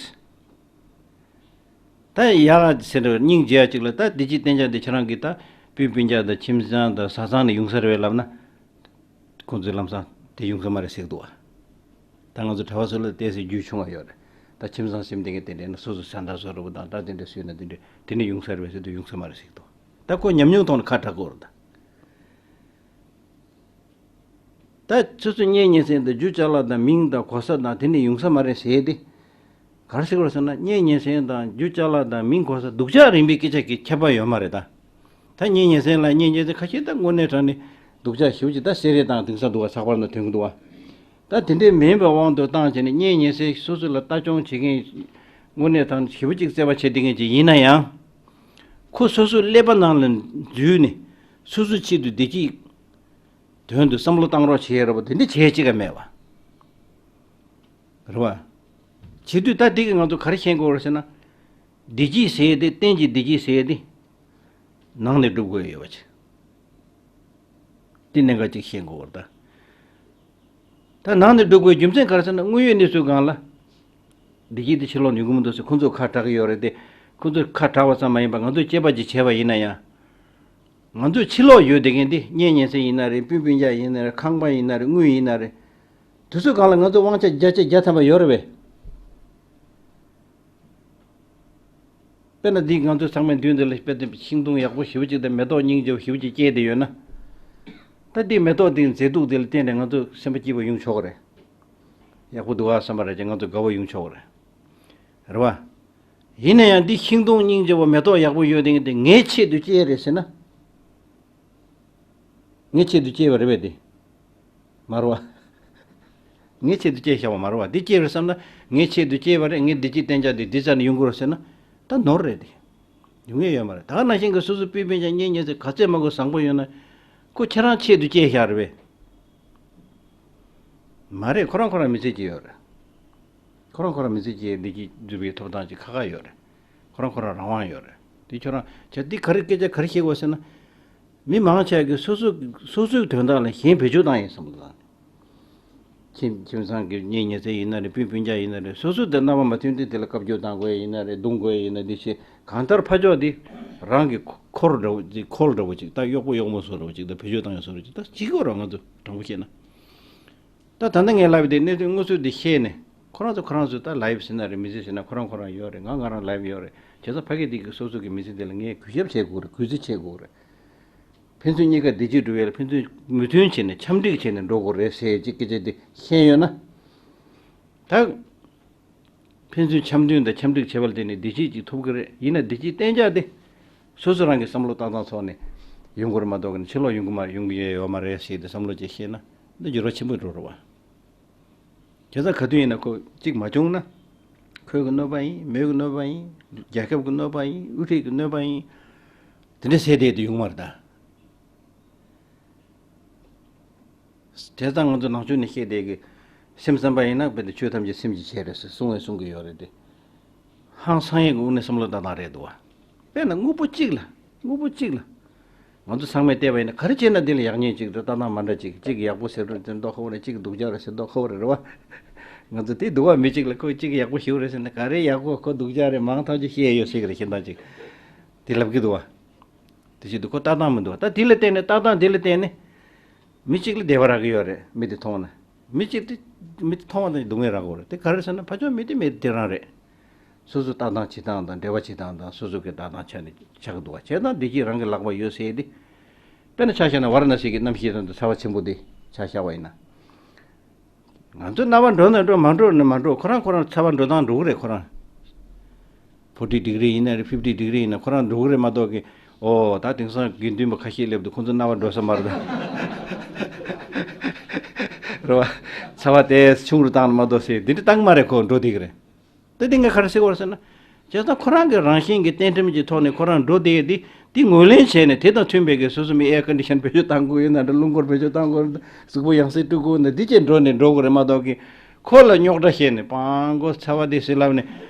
ད་ཡག་ཟེར་བ་སྙིང་རྗེ་ཡ་ཅིག་ལ་ད་བདེ་སྐྱིད་གཏན་འཇགས་དེ་ཁྱེད་རང་གིས་ད་སྤུན་སྤུན་ཀྱག་དང་ཁྱིམ་ཚང་དང་བཟའ་ཚང་ནས་ཡོང་ས་རེད་པས་ལབ་ན། ཁོང་ཚོས་ལམ་སང་དེ་ཡོང་གི་མ་རེད་ཟེར་གྱི་འདུག་བ། ད་ང་ཚོ་གྲྭ་པ་ཚོ་ལ་ཏོག་ཙམ་རྒྱུས་ཆུང་བ་ཡོད་རེད། ད་ཁྱིམ་ཚང་ཞིག་འདི་གའི་དེ་འདྲས་ན་སོ་སོ་ཤ་འདྲ་བཟོ་རུ་དང་ད་དེ་འདྲས་བཟོས་ན་དེ་འདྲས་དེ་འདྲས་ཡོང་ས་རེད་པས་ཟེར་དུས་ཡོང་ས་མ་རེད་ཟེར་གྱི་འདུག་ད་ཁོ་ཉམས་མྱོང་ཐོག་ནས་ཁ་གྲག་གི་ཡོད་རེད་ད། ད་སོ་སོ་གཉེན་ཉེ་ཚན་དང་རྒྱུ་ཅ་ལག་དང་མིང་དང་གོ་ས་དང་དེ་འདྲས་ཡོང་ས་མ་རེད་ཟེར་ཏེ། ག་རེ་ཟེར་དགོས་ཟེར་ན་གཉེན་ཉེ་ཚན་དང་རྒྱུ་ཅ་ལག་དང་མིང་གོ་ས་སྡུག་ཅག་རིགས་པའི་སྐད་ཆ་གི་ཁྱད་པར་ཡོད་མ་རེད་ད། ད་གཉེན་ཉེ་ཚན་ལ་གཉེན་ཉེ་ཚན་ཁ་ཤས་ད་དངོས་གནས་དྲང་ནས་སྡུག་ཅག་ཞེ་པོ་ཅིག་ད་བསད་རེས་བཏང་དེང་སང་འདུག་བ། ཚགས་པར་ནང་ཐོན་གྱི་འདུག་བ། ད་དེ་འདྲས་མིན་པའི་དབང་དུ་བཏང་བྱས་ནས་གཉེན་ཉེ་ཚན་སོ་སོ་ལ་ལྟ་སྐྱོང་བྱེད་མཁན་དངོས་གནས་དྲང་ཞེ་པོ་ཅིག་བརྩེ་བ་བྱེད་བསྡད་མཁན་ཅིག་ཡིན་ན་ཡང་། ཁོ་སོ་སོའི་ཀླད་པ་ནང་ལ་འཛུལ་ནས་སོ་སོའི་ཆེད་དུ་བདེ་སྐྱིད་དོན་དུ་བསམ་བློ་བཏང་རོགས་བྱེད་རོགས་པ་དེ་འདྲས་བྱེད་ཅིག་ག་མེད་བ། རེད་བ། བྱེད་དུས་ད་འདི་གི་ང་ཚོ་ག་རེ་ཤེས་དགོས་རེད་ཟེར་ན། བདེ་སྐྱིད་ཟེར་ཡས་དེ་གཏན་གྱི་བདེ་སྐྱིད་ཟེར་ཡས་དེ། ནང་ནས་སྒྲུབ་དགོས་ཡོད་པ་ཅིག་དེ་གནད་འགག་ཅིག་ཤེས་དགོས་རེད་ད། ད་ནང་ནས་སྒྲུབ་དགོས་རྒྱུ་མཚན་ག་རེ་ཟེར་ན་དངོས་ཡོད་གནས་ཚུལ་སྒང་ལ། བདེ་སྐྱིད་དེ་ཕྱིར་ལོག་ཡོང་གི་མི་འདུག་ཟེར་ཁོང་ཚོས་ཁ་གྲག་གི་ཡོད་རེད་དེ། ཁོང་ཚོས་ཁ་གྲག་པ་ཙམ་མ་ཡིན་པར་ང་ཚོས་དཔྱད་པ་ཅིག་བྱས་པ་ཡིན་ན་ཡང་། ང་ཚོས་ཕྱི་ལོགས་ཡོད་བསྡད་མཁན་འདི་གཉེན་ཉེ་ཚན་ཡིན་ན་རེད། སྤུན་སྤུན་ཀྱག་ཡིན་ན་རེད། ཁང་པ་ཡིན་ན་རེད། དངུལ་ཡིན་ན་རེད། དེ་ཚོའི་སྒང་ལ་ང་ཚོས་དབང་ཆ་བརྒྱ་ཆ་བརྒྱ་ཐམ་པ་ཡོད་རེད་པས། དཔེར་ན་འདི་ང་ཚོའི་ཚང་མའི་མདུན་འདི་ལ་དཔེ་དེ་ཤིང་སྡོང་ཡག་པོ་ཞེ་པོ་ཅིག་དང་མེ་ཏོག་སྙིང་རྗེ་པོ་ཞེ་པོ་ཅིག་སྐྱེས་བསྡད་ཡོད་ན། ད་འདི་མེ་ཏོག་འདིའི་མཛེས་སྡུག་འདི་ལ་བརྟེན་ནས་ང་ཚོ་སེམས་པ་སྐྱིད་པོ་ཡོང་ཆོག་གི་རེད། ཡག་པོ་འདུག་ཨ་བསམ་པ་རེད་ཅེས་ང་ཚོ་དགའ་བོ་ཡོང་ཆོག་གི་རེད། རེད་བ། ཡིན་ན་ཡང་འདི་ཤིང་སྡོང་སྙིང་རྗེ་པོ་མེ་ཏོག་ཡག་པོ་ཡོད་དེ་འདི་ངའི་ཆེད་དུ་སྐྱེས་རེད་ཟེར་ན། ངའི་ཆེད་དུ་སྐྱེས་པ་རེད་པས་འདི། མ་རེད་བ། ངའི་ཆེད་དུ་སྐྱེས་བཞག་པ་མ་རེད་བ། འདི་སྐྱེས་པ་རེད་བསམ་ན་ངའི་ཆེད་དུ་སྐྱེས་པ་རེད། ངའི་བདེ་སྐྱིད་གཏན་འཇགས་འདི་འདི་རྩ་ནས་ཡོང་གི་རེད་ཟེར་ན། ད་ནོར་རེད་འདི། ཡོང་ཡས་ཡོད་མ་རེད། ད་ག་ནང་བཞིན་གྱི་སོ་སོའི་སྤུན་སྤུན་ཀྱག་གཉེན་ཉེ་ཚན་ག་ཚད་མང་པོ་བཟང་པོ་ཡོད་ན། ཁོ་ཁྱེད་རང་ཆེད་དུ་སྐྱེས་བཞག་རེད་པས། མ་རེད། ཁོ་རང་ཁོ་རང་མི་ཚེ་སྐྱེལ་ཡོད་རེད། ཁོ་རང་ཁོ་རང་མི་ཚེ་སྐྱེལ་བདེ་སྐྱིད་འཛུགས་པའི་ཐོབ་ཐང་ཅིག་ཁག་ཁག་ཡོད་རེད། ཁོ་རང་ཁོ་རང་རང་དབང་ཡོད་རེད། དེ་ཁྱོད་རང་བྱས་འདི་ག་རེ་སྐད་ཆ་ག་རེ་བཤད་དགོས་ཟེར་ན། མི་མང་ཆེ་གིས་སོ་སོ་སོ་སོའི་དོན་དག་ལ་གཞན་བེད་སྤྱོད་བཏང་ཡིན་བསམ་བློ་བཏང་། ཁྱིམ་ཁྱིམ་ཚང་གི་གཉེན་ཉེ་ཚན་ཡིན་ན་རེད། སྤུན་སྤུན་ཀྱག་ཡིན་ན་རེད། སོ་སོ་དང་རྣམ་པ་མ་མཐུན་དུས་དེ་ལ་བཀའ་བཀྱོན་བཏང་དགོས་ཡིན་ན་རེད། རྡུང་དགོས་ཡིན་ན་འདི་བྱེད། གང་ལྟར་ཕར་ཕྱོགས་འདི་རང་གི་འཁོར་འདྲ་བོ་ཅིག་འཁོར་འདྲ་བོ་ཅིག་ད་གཡོག་པོ་གཡོག་མོ་བཟོ་འདྲ་བོ་ཅིག་ད་བེད་སྤྱོད་བཏང་ཡ་བཟོ་འདྲ་བོ་ཅིག་ད་བྱེད་ཀྱི་ཡོད་རེད། ང་ཚོ་དྲང་པོ་བཤད་ན། ད་ད་ལྟ་ངས་ལབ་པའི་དེ་གནས་ཚུལ་དངོས་སུ་དེ་ཤེས་ནས་ཁོ་རང་ཚོ་ཁོ་རང་ཚོ་ད་ལའིབ་ཟེར་ན་རེད། མི་ཚེ་ཟེར་ན་ཁོ་རང་ཁོ་རང་ཡོད་རེད། ང་ང་རང་ལའིབ་ཡོད་རེད། བྱས་ཙང་ཕ་གི་དེ་གི་སོ་སོ་གི་མི་ཚེ་དེ་ལ་ངས་གུས་ཞབས་བྱེད་དགོས་རེད། གུས་བརྩི་བྱེད་དགོས་རེད། ཕན་ཚུན་གཉིས་ཀ་བདེ་སྐྱིད་འགྲོ་ཡས་ལ་ཕན་ཚུན་མོས་མཐུན་བྱས་ནས་འཆམ་མཐུན་བྱས་ནས་འགྲོ་དགོས་རེད་ཟེར་ཅིག་སྐད་ཆ་དེ་ཤེས་ཡོད་ན། ད། ཕན་ཚུན་འཆམ་མཐུན་དང་འཆམ་མཐུན་བྱེད་པ་ལ་བརྟེན་ནས་བདེ་སྐྱིད་ཅིག་ཐོབ་ཀྱི་རེད། ཡིན་ན་བདེ་སྐྱིད་གཏན་འཇགས་དེ་སོ་སོ་རང་གི་བསམ་བློ་བཏང་སྟངས་ཐོག་ནས་ཡོང་གི་རེད་མ་གཏོགས་ཕྱི་ལོགས་ཡོང་གི་མ་ཡོང་གི་ཡོད་མ་རེད་ཟེར་ཏེ་བསམ་བློ་ཅིག་བཤད་ན་འདི་འགྱུར་བ་ཆེན་པོ་འགྲོ་རེད་བ། བྱས་ཙང་ག་དུས་ཡིན་ན་ཁོ་གཅིག་མ་བྱུང་ན། ཁོའི་གི་གནོད་པ་ཡིན། མོའི་གི་གནོད་པ་ཡིན། རྒྱལ་ཁབ་གི་གནོད་པ་ཡིན། དབུ་ཁྲིད་གི་གནོད་པ་ཡིན། དེ་འདྲ་ཟེར་བསྡད་དེ་ཡོང་མ་རེད་ད། བྱས་ཙང་ང་ཚོ་ནང་ཆོས་ནས་བཤད་བསྡད་གི། སེམས་བསམ་པ་ཡིན་ན་དཔེ་འདི་ཆོས་ཐམས་ཅད་སེམས་ཀྱིས་བྱས་རེད་ཟེར་གསུང་བས་གསུང་གི་ཡོད་རེད་དེ། ཧང་སང་ཡས་ཀྱི་དབུ་ནས་བསམ་བློ་བཏང་སྟངས་རེད་འདུག་བ། དཔེར་ན་དངོས་པོ་གཅིག་ལ། དངོས་པོ་གཅིག་ལ། ང་ཚོ་ཚང་མས་བལྟས་པ་ཡིན་ན་ག་རེ་བྱས་ན་འདི་ལ་ཡག་ཉེས་གཅིག་འདུག་ལྟ་སྟངས་མ་འདྲ་གཅིག་གཅིག་ཡག་པོ་ཟེར་རོ་ཟེར་མདོག་ཁ་པོ་རེད། གཅིག་སྡུག་ཅག་རེད་ཟེར་མདོག་ཁ་པོ་རེད། རེད་བ། ང་ཚོ་དེ་འདུག་བ། མི་གཅིག་ལ་ཁོ་གཅིག་ཡག་པོ་ཞིག་རེད་ཟེར་ན་ག་རེ་ཡག་པོ་ཁོ་སྡུག་ཅག་རེད་མང་ཐག་ཆོད་བཤད་ཡོད་ཟེར་གི་རེད། གཞན་དག་གཅིག་དེ་ལབ་གི་འདུག་བ། དེ་བྱེད་དུས་ཁོ་ལྟ་སྟངས་མི་འདུག་བ། ད་དེ་ལ་བརྟེན་ནས་ལྟ་སྟངས་དེ་ལ་བརྟེན་ནས། མི་གཅིག་ལ་བདེ་བ་རག་གི་ཡོད་རེད། མི་དེ་མཐོང་ན། མི་གཅིག་དེ་ མི་དེ་མཐོང་བ་དང་སྡུག་བསྔལ་རག་གི་རེད། དེ་ག་རེ་ཟེར་ན་ཕར་ཕྱོགས་མི་དེ་མི་དེ་རང་རེད། སོ་སོ་ལྟ་སྟངས་བྱེད་སྟངས་དང་འབྲེལ་བ་བྱེད་སྟངས་དང་སོ་སོ་གི་ལྟ་སྟངས་ཆ་ནས་ཆགས་ཀྱི་འདུག་བ། བྱས་ཙང་བདེ་སྐྱིད་རང་གིས་ལག་པར་ཡོད་ཟེར་ཏེ། དཔེར་ན་ཆ་བཞག་ན་ཝཱ་ར་ཎ་སི་གི་གནམ་གཤིས་དང་ཚ་བ་ཆེན་པོ་འདི་ཆ་བཞག་པ་ཡིན་ན། ང་ཚོ་རྣ་བ་འགྲོ་ན་འགྲོ་མ་འགྲོ་ན་མ་འགྲོ། ཁོ་རང་ཁོ་རང་ཚ་བ་འགྲོ་སྟངས་འགྲོ་གི་རེད། ཁོ་རང་ཕོར་ཊི་ཌི་གྷི་རི་ཡིན་ན་རེད། ཕིབ་ཊི་ཌི་གྷི་རི་ཡིན་ན་ཁོ་རང་འགྲོ་གི་རེད་མ་གཏོགས་ཀི། ཨོ་ད་དེང་སང་དགེ་འདུན་པ་ཁ་ཤས་སླེབས་འདུག་ཁོང་ཚོ་རྣ་བ་འགྲོ་ས་མ་རེད་ད། རེད་བ། ཚ་བ་དེ་ཆུང་རུ་བཏང་ན་མ་གཏོགས་ཟེར་འདི་འདྲ་བཏང་གི་མ་རེད། ཁོ་འགྲོ་བསྡད་ཀྱི་རེད། ད་དེ་ངས་ག་རེ་ཟེར་བ་རེད་ཟེར་ན། བྱས་ཙང་ཁོ་རང་གི་རང་བཞིན་གྱི་རྟེན་འབྲེལ་གྱི་ཐོག་ནས་ཁོ་རང་འགྲོ་བསྡད་དེ་དེ་ངོས་ལེན་བྱས་ནས་དེ་དང་མཐུན་པའི་གི་སོ་སོ་མི་ཨེར་ཀོན་ཌི་ཤན་བེད་སྤྱོད་བཏང་དགོས་ཡོད་ན་འདྲ། རླུང་འཁོར་བེད་སྤྱོད་བཏང་དགོས་རེད། གཟུགས་པོ་ཡང་སེ་དཀྲུག་དགོས་ན་འདི་བྱས་འགྲོ་ནས་འགྲོ་དགོས་རེད་མ་གཏོགས་ཀི། ཁོ་ལ་རྙོག་དྲ་བཤད་ནས་སྤང་མགོ་ཚ་བ་དེ་ཟེར་ལབ་ནས་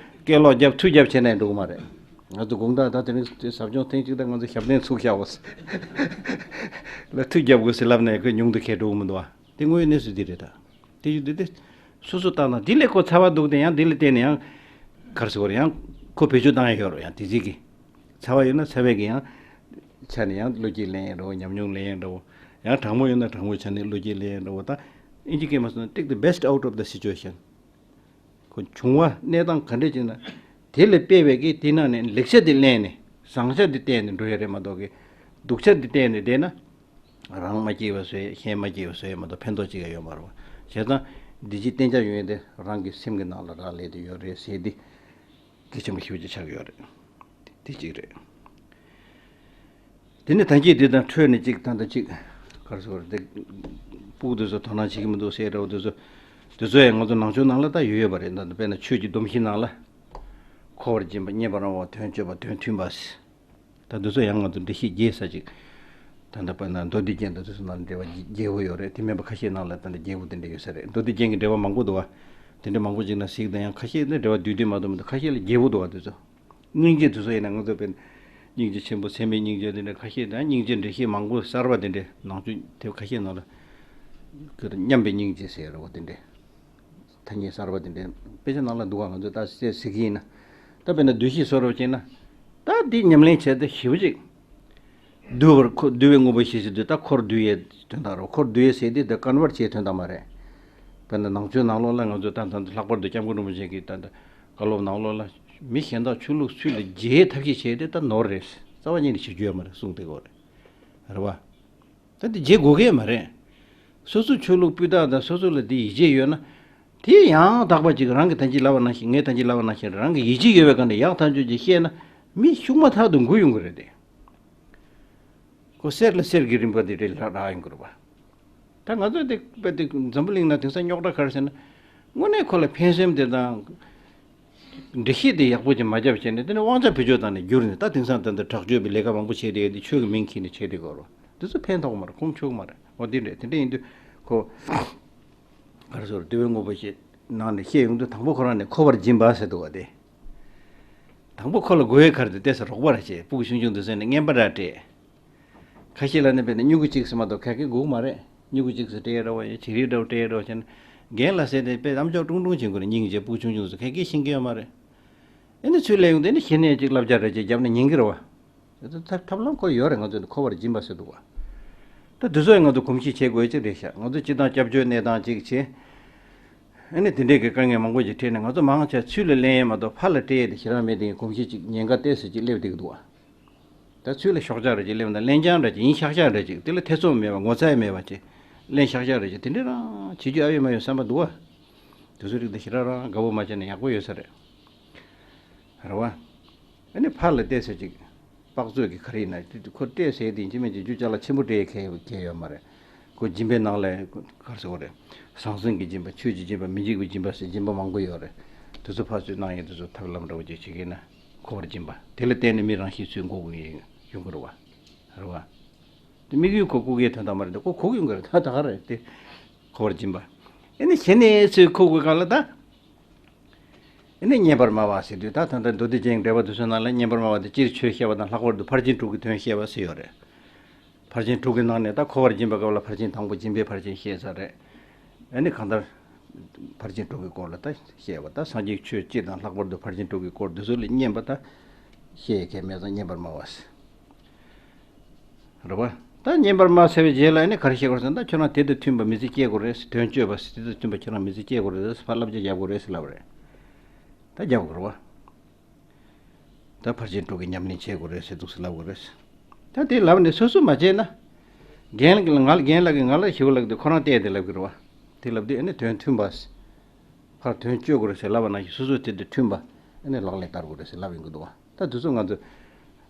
སྐད་ལོག་རྒྱབ་ཐུ་རྒྱབ་བྱས་ནས་འགྲོ་གི་མ་རེད། ང་ཚོ་དགོང་དག་ད་དེ་རིང་ཟབ་སྦྱོང་ཐེངས་གཅིག་ད་ང་ཚོ་ཞབས་བརྟན་ཚུགས་བཞག་འོ་ལ་ཐུ་རྒྱབ་དགོས་ཟེར་ལབ་ནས་ཁོས་ཉུང་དུ་ཁས་འགྲོ་གི་མི་འདུག་ཨ། དེ་དངོས་ཡོད་གནས་ཚུལ་འདི་རེད་ད། དེ་ཡོད་དེ་དེ། སོ་སོ་ལྟ་ན་དེ་ལས་ཁོ་ཚ་བ་འདུག་སྟེ་ཡང་དེ་ལ་བརྟེན་ནས་ཡང་། ག་རེ་ཟེར་དགོས་རེད། ཡང་ཁོ་བེད་སྤྱོད་བཏང་ཡ་ཡོད་རེད། ཡང་དེ་རྗེས་ཀྱི། ཚ་བ་ཡོད་ན་ཚ་བའི་གི་ཡང་། ཆ་ནས་ཡང་བློ་སྐྱེད་ལེན་ཡ་འདྲ་བོ། ཉམས་མྱོང་ལེན་ཡ་འདྲ་བོ། ཡང་གྲང་མོ་ཡོད་ན་གྲང་མོའི་ཆ་ནས་བློ་སྐྱེད་ལེན་ཡ་འདྲ་བོ། ད་ཨིན་ཇི་སྐད་མ་སོང་ན་take the best out of the situation། ཁོ་བྱུང་བ་གནས་སྟངས་ག་འདྲས་ཅིག་ན། དེ་ལས་སྤེལ་བའི་གི་དེ་ནང་ནས་ལེགས་ཆ་དེ་ལེན་ནས་བཟང་ཆ་དེ་བསྟན་ནས་འགྲོ་ཡ་རེད་མ་གཏོགས་གི། སྡུག་ཆ་དེ་བསྟན་ནས་བསྡད་ན། རང་མ་སྐྱིད་པ་བཟོས་གཞན་མ་སྐྱིད་པ་བཟོས་མ་གཏོགས་ཕན་ཐོགས་ཅིག་ཡང་ཡོད་མ་རེད་བ། བྱས་ཙང་འདི་ཅིག་གཏན་འཇགས་ཡོང་ཡ་དེ་རང་གི་སེམས་ཀྱི་ནང་ལ་རག་ལས་དེ་ཡོད་རེད་ཟེར་དེ། གལ་ཆེན་པོ་ཞེ་པོ་ཅིག་ཆགས་ཀྱི་ཡོད་རེད། དེ་གཅིག་རེད། དེ་ནས་ཐང་སྐད་འདི་དང་འཕྲོས་ནས་གཅིག་ད་ལྟ་གཅིག་ག་རེ་ཟེར་དགོས་རེད། དེ་སྤུ་གུ་དེ་ཚོ་དོ་སྣང་བྱེད་ཀྱི་མི་འདུག་ཟེར་འདྲ་བོ་དེ་ཚོ། དེ་ཚོ་ཡང་ང་ཚོ་ནང་ཆོས་ནང་ལ་ད་ཡོད་ཡོད་པ་རེད། ད་དཔེར་ན་ཆོས་ཀྱི་སྡོམ་གཞི་ནང་ལ། འཁོར་བར་སྦྱིན་པ། རྙེད་པར་རངས་པ། དོན་སྤྱོད་པ། དོན་མཐུན་པ། ད་དེ་ཚོ་ཡང་ང་ཚོ་འགྲེལ་བཤད་རྒྱས་ས་ཅིག་ད་ལྟ་དཔེར་ན་མདོ་སྡེ་རྒྱན་དང་དེ་ཚོ་ནང་ལ་འགྲེལ་བ་རྒྱས་པོ་ཡོད་རེད། དེ་མིན་པ་ཁ་ཤས་ནང་ལ་ད་ལྟ་རྒྱས་པོ་དེ་འདྲ་ཡོད་ས་རེད། མདོ་སྡེ་རྒྱན་གྱི་འགྲེལ་པ་མང་པོ་འདུག་བ། དེ་འདྲ་མང་པོ་ཅིག་ན་གཟིགས་དང་། ཡང་ཁ་ཤས་ནི་འགྲེལ་པ་བསྡུས་བསྡུས་མ་གཏོགས་མི་འདུག་ཁ་ཤས་ལ་རྒྱས་པོ་འདུག་བ་དེ་ཚོ། སྙིང་རྗེ་དེ་ཚོ་ཡིན་ན་ང་ཚོ་དཔེར་ན་སྙིང་རྗེ་ཆེན་པོ། སེམས་དཔའི་སྙིང་རྗེ། དེ་འདྲ་ཁ་ཤས་དང་སྙིང་རྗེ་འགྲེལ་བཤད་མང་པོ་གསར་པ་དེ་འདྲ་ནང་ཆོས་དེ་ཁ་ཤས་ནང་ལ་མཉམ་པའི་སྙིང་རྗེ་ཟེར་རོ་དེ་འདྲ། ཐ་སྙད་གསར་པ་དེ་འདྲའི་དཔེ་ཆ་ནང་ལ་འདུག་ག་ང་ཚོས་ད་གསལ་གཟིགས་ཀྱི་ཡིན་ན། ད་དཔེར་ན་བསྡུས་གཞི་བཟོ་རོགས་བྱས་ན། ད་འདི་ཉམས་ལེན་བྱས་ཏེ་ཞེ་པོ་ཅིག་བསྡུ་བར་འཁོར། བསྡུ་བའི་དངོས་པོ་ཞེས་བྱ་བསྡུ། ད་འཁོར་བསྡུ་ཡས་དོན་དག་རོ། འཁོར་བསྡུ་ཡས་ཟེར་དུས་ད་ཀོན་ཝར་བྱེད་དོན་དག་མ་རེད། དཔེར་ན་ནང་ཆོས་ནང་ལོགས་ལ་ང་ཚོས་ད་ད་ལྷག་པར་དུ་སྐྱབས་མགོན་རིན་པོ་ཆེ་གིས་ད་ད་བཀའ་སློབ་ནང་ལོགས་ལ་མི་གཞན་དག་ཆོས་ལུགས་ཚུལ་ལ་རྒྱས་ཐབས་ཤེས་བྱས་ཏེ་ད་ནོར་རེད། རྩ་བ་ཉིད་ནས་བྱེད་རྒྱུ་ཡོད་མ་རེད་གསུངས་བསྡད་ཡོད་རེད། རེད་བ། ད་འདི་བརྗེད་དགོས་ཀྱི་མ་རེད། སོ་སོའི་ཆོས་ལུགས་སྤུས་དག་དང་སོ་སོ་ལ་འདི་ཡིད་ཆེས་ཡོད་ན། དེ་ཡང་དག་པ་ཅིག་རང་གིས་ད་གིན་ལབ་པ་ནང་བཞིན། ངས་ད་གིན་ལབ་པ་ནང་བཞིན་རང་གིས་ཡིད་ཆེས་ཡོད་པའི་སྒང་ནས་ཡག་ཐག་ཆོད་ཅིག་བཤད་ན། མི་ཤུགས་མ་ཐག་ཏུ་འགུག་ཡོང་གི་རེད་དེ། ཁོ་གསེར་ལ་གསེར་གྱི་རིན་པ་དེ་རེད་ལ་རག་ཡོང་གི་རེད་པ། ད་ང་ཚོ་དེ་དཔེ་དེ་འཛམ་བུ་གླིང་ན་དེང་སང་རྙོག་དྲ་ག་རེ་ཟེར་ན། དངོས་གནས་ཁོ་ལ་ཕན་སེམས་དེ་དང་། འགྲེལ་བཤད་དེ་ཡག་པོ་ཅིག་མ་བརྒྱབ་བྱས་ནས། དེ་ནས་དབང་ཆ་བེད་སྤྱོད་བཏང་ནས་བསྒྱུར་ནས། ད་དེང་སང་ད་ལྟ་དྲག་སྤྱོད་པའི་ལས་ཀ་མང་པོ་བྱས་བསྡད་ཡོད་དེ། ཆོས་ཀྱི་མིང་ཁྱེར་ནས་བྱས་བསྡད་ཀྱི་ཡོད་རེད། དེ་ཚོ་ཕན་ཐོགས་མ་རེད། ཁོང་ཆོག་མ་རེད། འོ་དེ་འདྲས། དེ་འདྲས་ཡིན་དུས་ཁོ། ག་རེ་ཟེར། བསྡུ་བའི་དངོས་པོ་ཞེས་ནང་ནས་བཤད་ཡོང་དུས། དང་པོ་ཁོ་རང་ནས་འཁོར་བར་སྦྱིན་པ་ཟེར་འདུག་བ་དེ། དང་པོ་ཁོ་ལ་དགོས་ཡས་ག་རེ་འདུག་ལྟས་ས། རོགས་པ་ར་བྱས། སྤུ་གུ་ཆུང་ཆུང་དེ་ཚོ་ནས་རྔན་པ་ར་སྤྲད། ཁ་ཤས་ལ་ནི་དཔེར་ན་སྨྱུ་གུ་གཅིག་ཙམ་མ་གཏོགས་ག་གེ་དགོས་མ་རེད། སྨྱུ་གུ་གཅིག་ཙམ་སྤྲད་རོགས། ཡང་བྱི་རིལ་འདྲ་བོ་སྤྲད་རོགས་བྱས་ན། རྒན་ལགས་ཟེར་ཏེ་དཔེ་ཨམ་ཅོག་ཀྲུང་ཀྲུང་བྱེད་དགོས་རེད། སྙིང་རྗེ། སྤུ་གུ་ཆུང་ཆུང་ཚོ་ག་གེ་ཤེས་ཀྱི་ཡོད་མ་རེད། ཨེ་ནི་ཚུར་སླེབས་ཡོང་དུས་ནི་གཞི་ནས་ཅིག་བསླབ་བྱ་འདྲ་ཅིག་བརྒྱབ་ན་ཉན་གྱི་རེད་བ། དེ་ཚོ་ཐབས་ཐབས་ལམ་ཁོ་ཡོད་རེད། ང་ཚོས་ནི་འཁོར་བར་སྦྱིན་པ་ཟེར་འདུག་བ། ད་དེ་ཚོ་ཡང་ང་ཚོ་གོམས་གཤིས་བྱེད་དགོས་ཅིག་རེད་ཤག་ང་ཚོ་སྤྱིར་བཏང་སྐྱབས་བཅོལ་གནས་སྟངས་ཅིག་བྱས། ཨེ་ནི་དེ་འདྲས་ཀྱི་དཀའ་ངལ་མང་པོ་ཅིག་འཕྲད་ནས། ང་ཚོ་མང་ཆེ་ཚུར་ལ་ལེན་ཡས་མ་གཏོགས་ཕར་ལ་སྤྲད་ཡས་དེ་ཞེ་དྲག་མེད་དེ། གོམས་གཤིས་ཅིག་ཉེན་ཁ་ཏོག་ཙམ་ཅིག་སླེབས་བསྡད་ཀྱི་འདུག་བ། ད་ཚུར་ལ་ཤོག་ཆག་རེ་ཅིག་སླེབས་ན། ལེན་རྐྱང་འདྲ་ཅིག་ཡིན་ཤག་ཤག་འདྲ་ཅིག་དེ་ལ་ཐེ་ཚོམ་མེད་པ། ངོ་ཚ་ཡ་མེད་པ་ཅིག་ལེན་ཤག་ཤག་འདྲ་ཅིག་དེ་འདྲ་རང་བྱེད་རྒྱུ་ཨ་ཡོད་མ་ཡོད་བསམ་པ་འདུག་བ། དེ་ཚོ་རིགས་དེ་ཞེ་དྲག་རང་དགའ་པོ་མ་བྱས་ན་ཡག་པོ་ཡོད་ས་རེད། རེད་བ། ཨ་ནི་ཕར་ལ་ཏོག་ཙམ་ཅིག་དཔག་ཚོད་ཀྱི་ག་རེ་ཡིན་ན། དེ་ཁོ་སྤྲད་ཟེར་དེ་ཡིན་གཅིག་མིན་གཅིག་རྒྱུ་ཅ་ལག་ཆེན་པོ་སྤྲད་ཡས་གལ་གལ་ཡོད་མ་རེད། ཁོ་སྦྱིན་པའི་ནང་ལ་ག་རེ་ཟེར་དགོས་རེད། ཟང་ཟིང་གི་སྦྱིན་པ། ཆོས་ཀྱི་སྦྱིན་པ། མི་འཇིགས་པའི་སྦྱིན་པ་ཟེར་སྦྱིན་པ་མང་པོ་ཡོད་རེད། དེ་ཚོ་ཕར་ཚུར་གནང་ཡས་དེ་ཚོ་ཐབས་ལམ་འདྲ་བོ་ཅིག་བྱེད་ཀྱི་ན། འཁོར་བར་སྦྱིན་པ་དེ་ལ་བརྟེན་ནས་མི་རང་གཤིས་ཚུར་འགུག་གི་ཡོང་གི་རེད་བ། རེད་བ། དེ་དམིགས་ཡུལ་ཁོ་ལྐུགས་ཡས་དོན་དག་མ་རེད། དེ་ཁོ་ལྐུགས་ཡོང་གི་རེད། ད་ད་ག་རེད་དེ། འཁོར་བར་སྦྱིན་པ། ཨེ་ནི་གཞི་ནས་ཚུར་ལྐུགས་པའི་སྒང་ལ་ད། ཨེ་ནི་སྙན་པར་སྨྲ་བ་ཟེར་དུས། ད་ད་ལྟ་མདོ་སྡེ་རྒྱན་གྱི་འགྲེལ་པ་དེ་ཚོའི་ནང་ལ་སྙན་པར་སྨྲ་བ་དེ་སྤྱིར་ཆོས་བཤད་པ་དང་། ལྷག་པར་དུ་ཕར་ཕྱིན་དྲུག་གི་དོན་བཤད་པ་ཟེར་ཡོད་རེད། ཕར་ཕྱིན་དྲུག་གི་ནང་ནས་ད་འཁོར་བར་སྦྱིན་པའི་སྐབས་ལ་ཕར་ཕྱིན་དང་པོ་སྦྱིན་པའི་ཕར་ཕྱིན་བཤད་ས་རེད། ཨ་ནི་གང་ལྟར་ཕར་ཕྱིན་དྲུག་གི་སྐོར་ལ་ད་བཤད་པ། ད་སངས་རྒྱས་ཆོས་སྤྱི་དང་། ལྷག་པར་དུ་ཕར་ཕྱིན་དྲུག་གི་སྐོར་འདི་ཚོ་ལ་སྙན་པ་ད་བཤད་མཁན་མེད་ཙང་སྙན་པར་སྨྲ་བ་ཟེར། རེད་བ། ད་བསྙེན་པར་མ་ཟེར་བའི་རྗེས་ལ་ཨ་ནི་ག་རེ་བཤད་དགོས་ཟེར་ན། ད་ཁྱོད་རང་དེ་དང་མཐུན་པ་མི་ཚེ་སྐྱེལ་དགོས་རེད། དོན་སྤྱོད་པ་དེ་དང་མཐུན་པ་ཁྱོད་རང་མི་ཚེ་སྐྱེལ་དགོས་རེད། ཕར་བསླབ་བྱ་རྒྱག་དགོས་རེད་ཟེར་ལབ་རེད། ད་རྒྱག་དགོས་རེད་བ། ད་ཕར་ཕྱིན་དྲུག་གི་ཉམས་ལེན་བྱེད་དགོས་རེད་ཟེར་འདུག་ཟེར་ལབ་དགོས་རེད། ད་དེ་ལབ་ནས་སོ་སོ་མ་བྱས་ན། རྒན་ལགས་ང་རྒན་ལགས་ཀྱིས་ང་ལ་ཞུ་ལགས་དེ་ཁོ་རང་བལྟས་ཏེ་ལབ་ཀྱི་རེད་བ། དེ་ལབ་དུས་ཨ་ནི་དོན་མཐུན་པ། ཕར་དོན་སྤྱོད་དགོས་རེད་ཟེར་ལབ་པ་ནང་བཞིན་སོ་སོ་དེ་དང་མཐུན་པ་ཨ་ནི་ལག་ལེན་བསྟར་དགོས་རེད་ཟེར་ལབ་ཡོང་གི་འདུག་བ། ད་དེ་ཚོ་ང་ཚོ་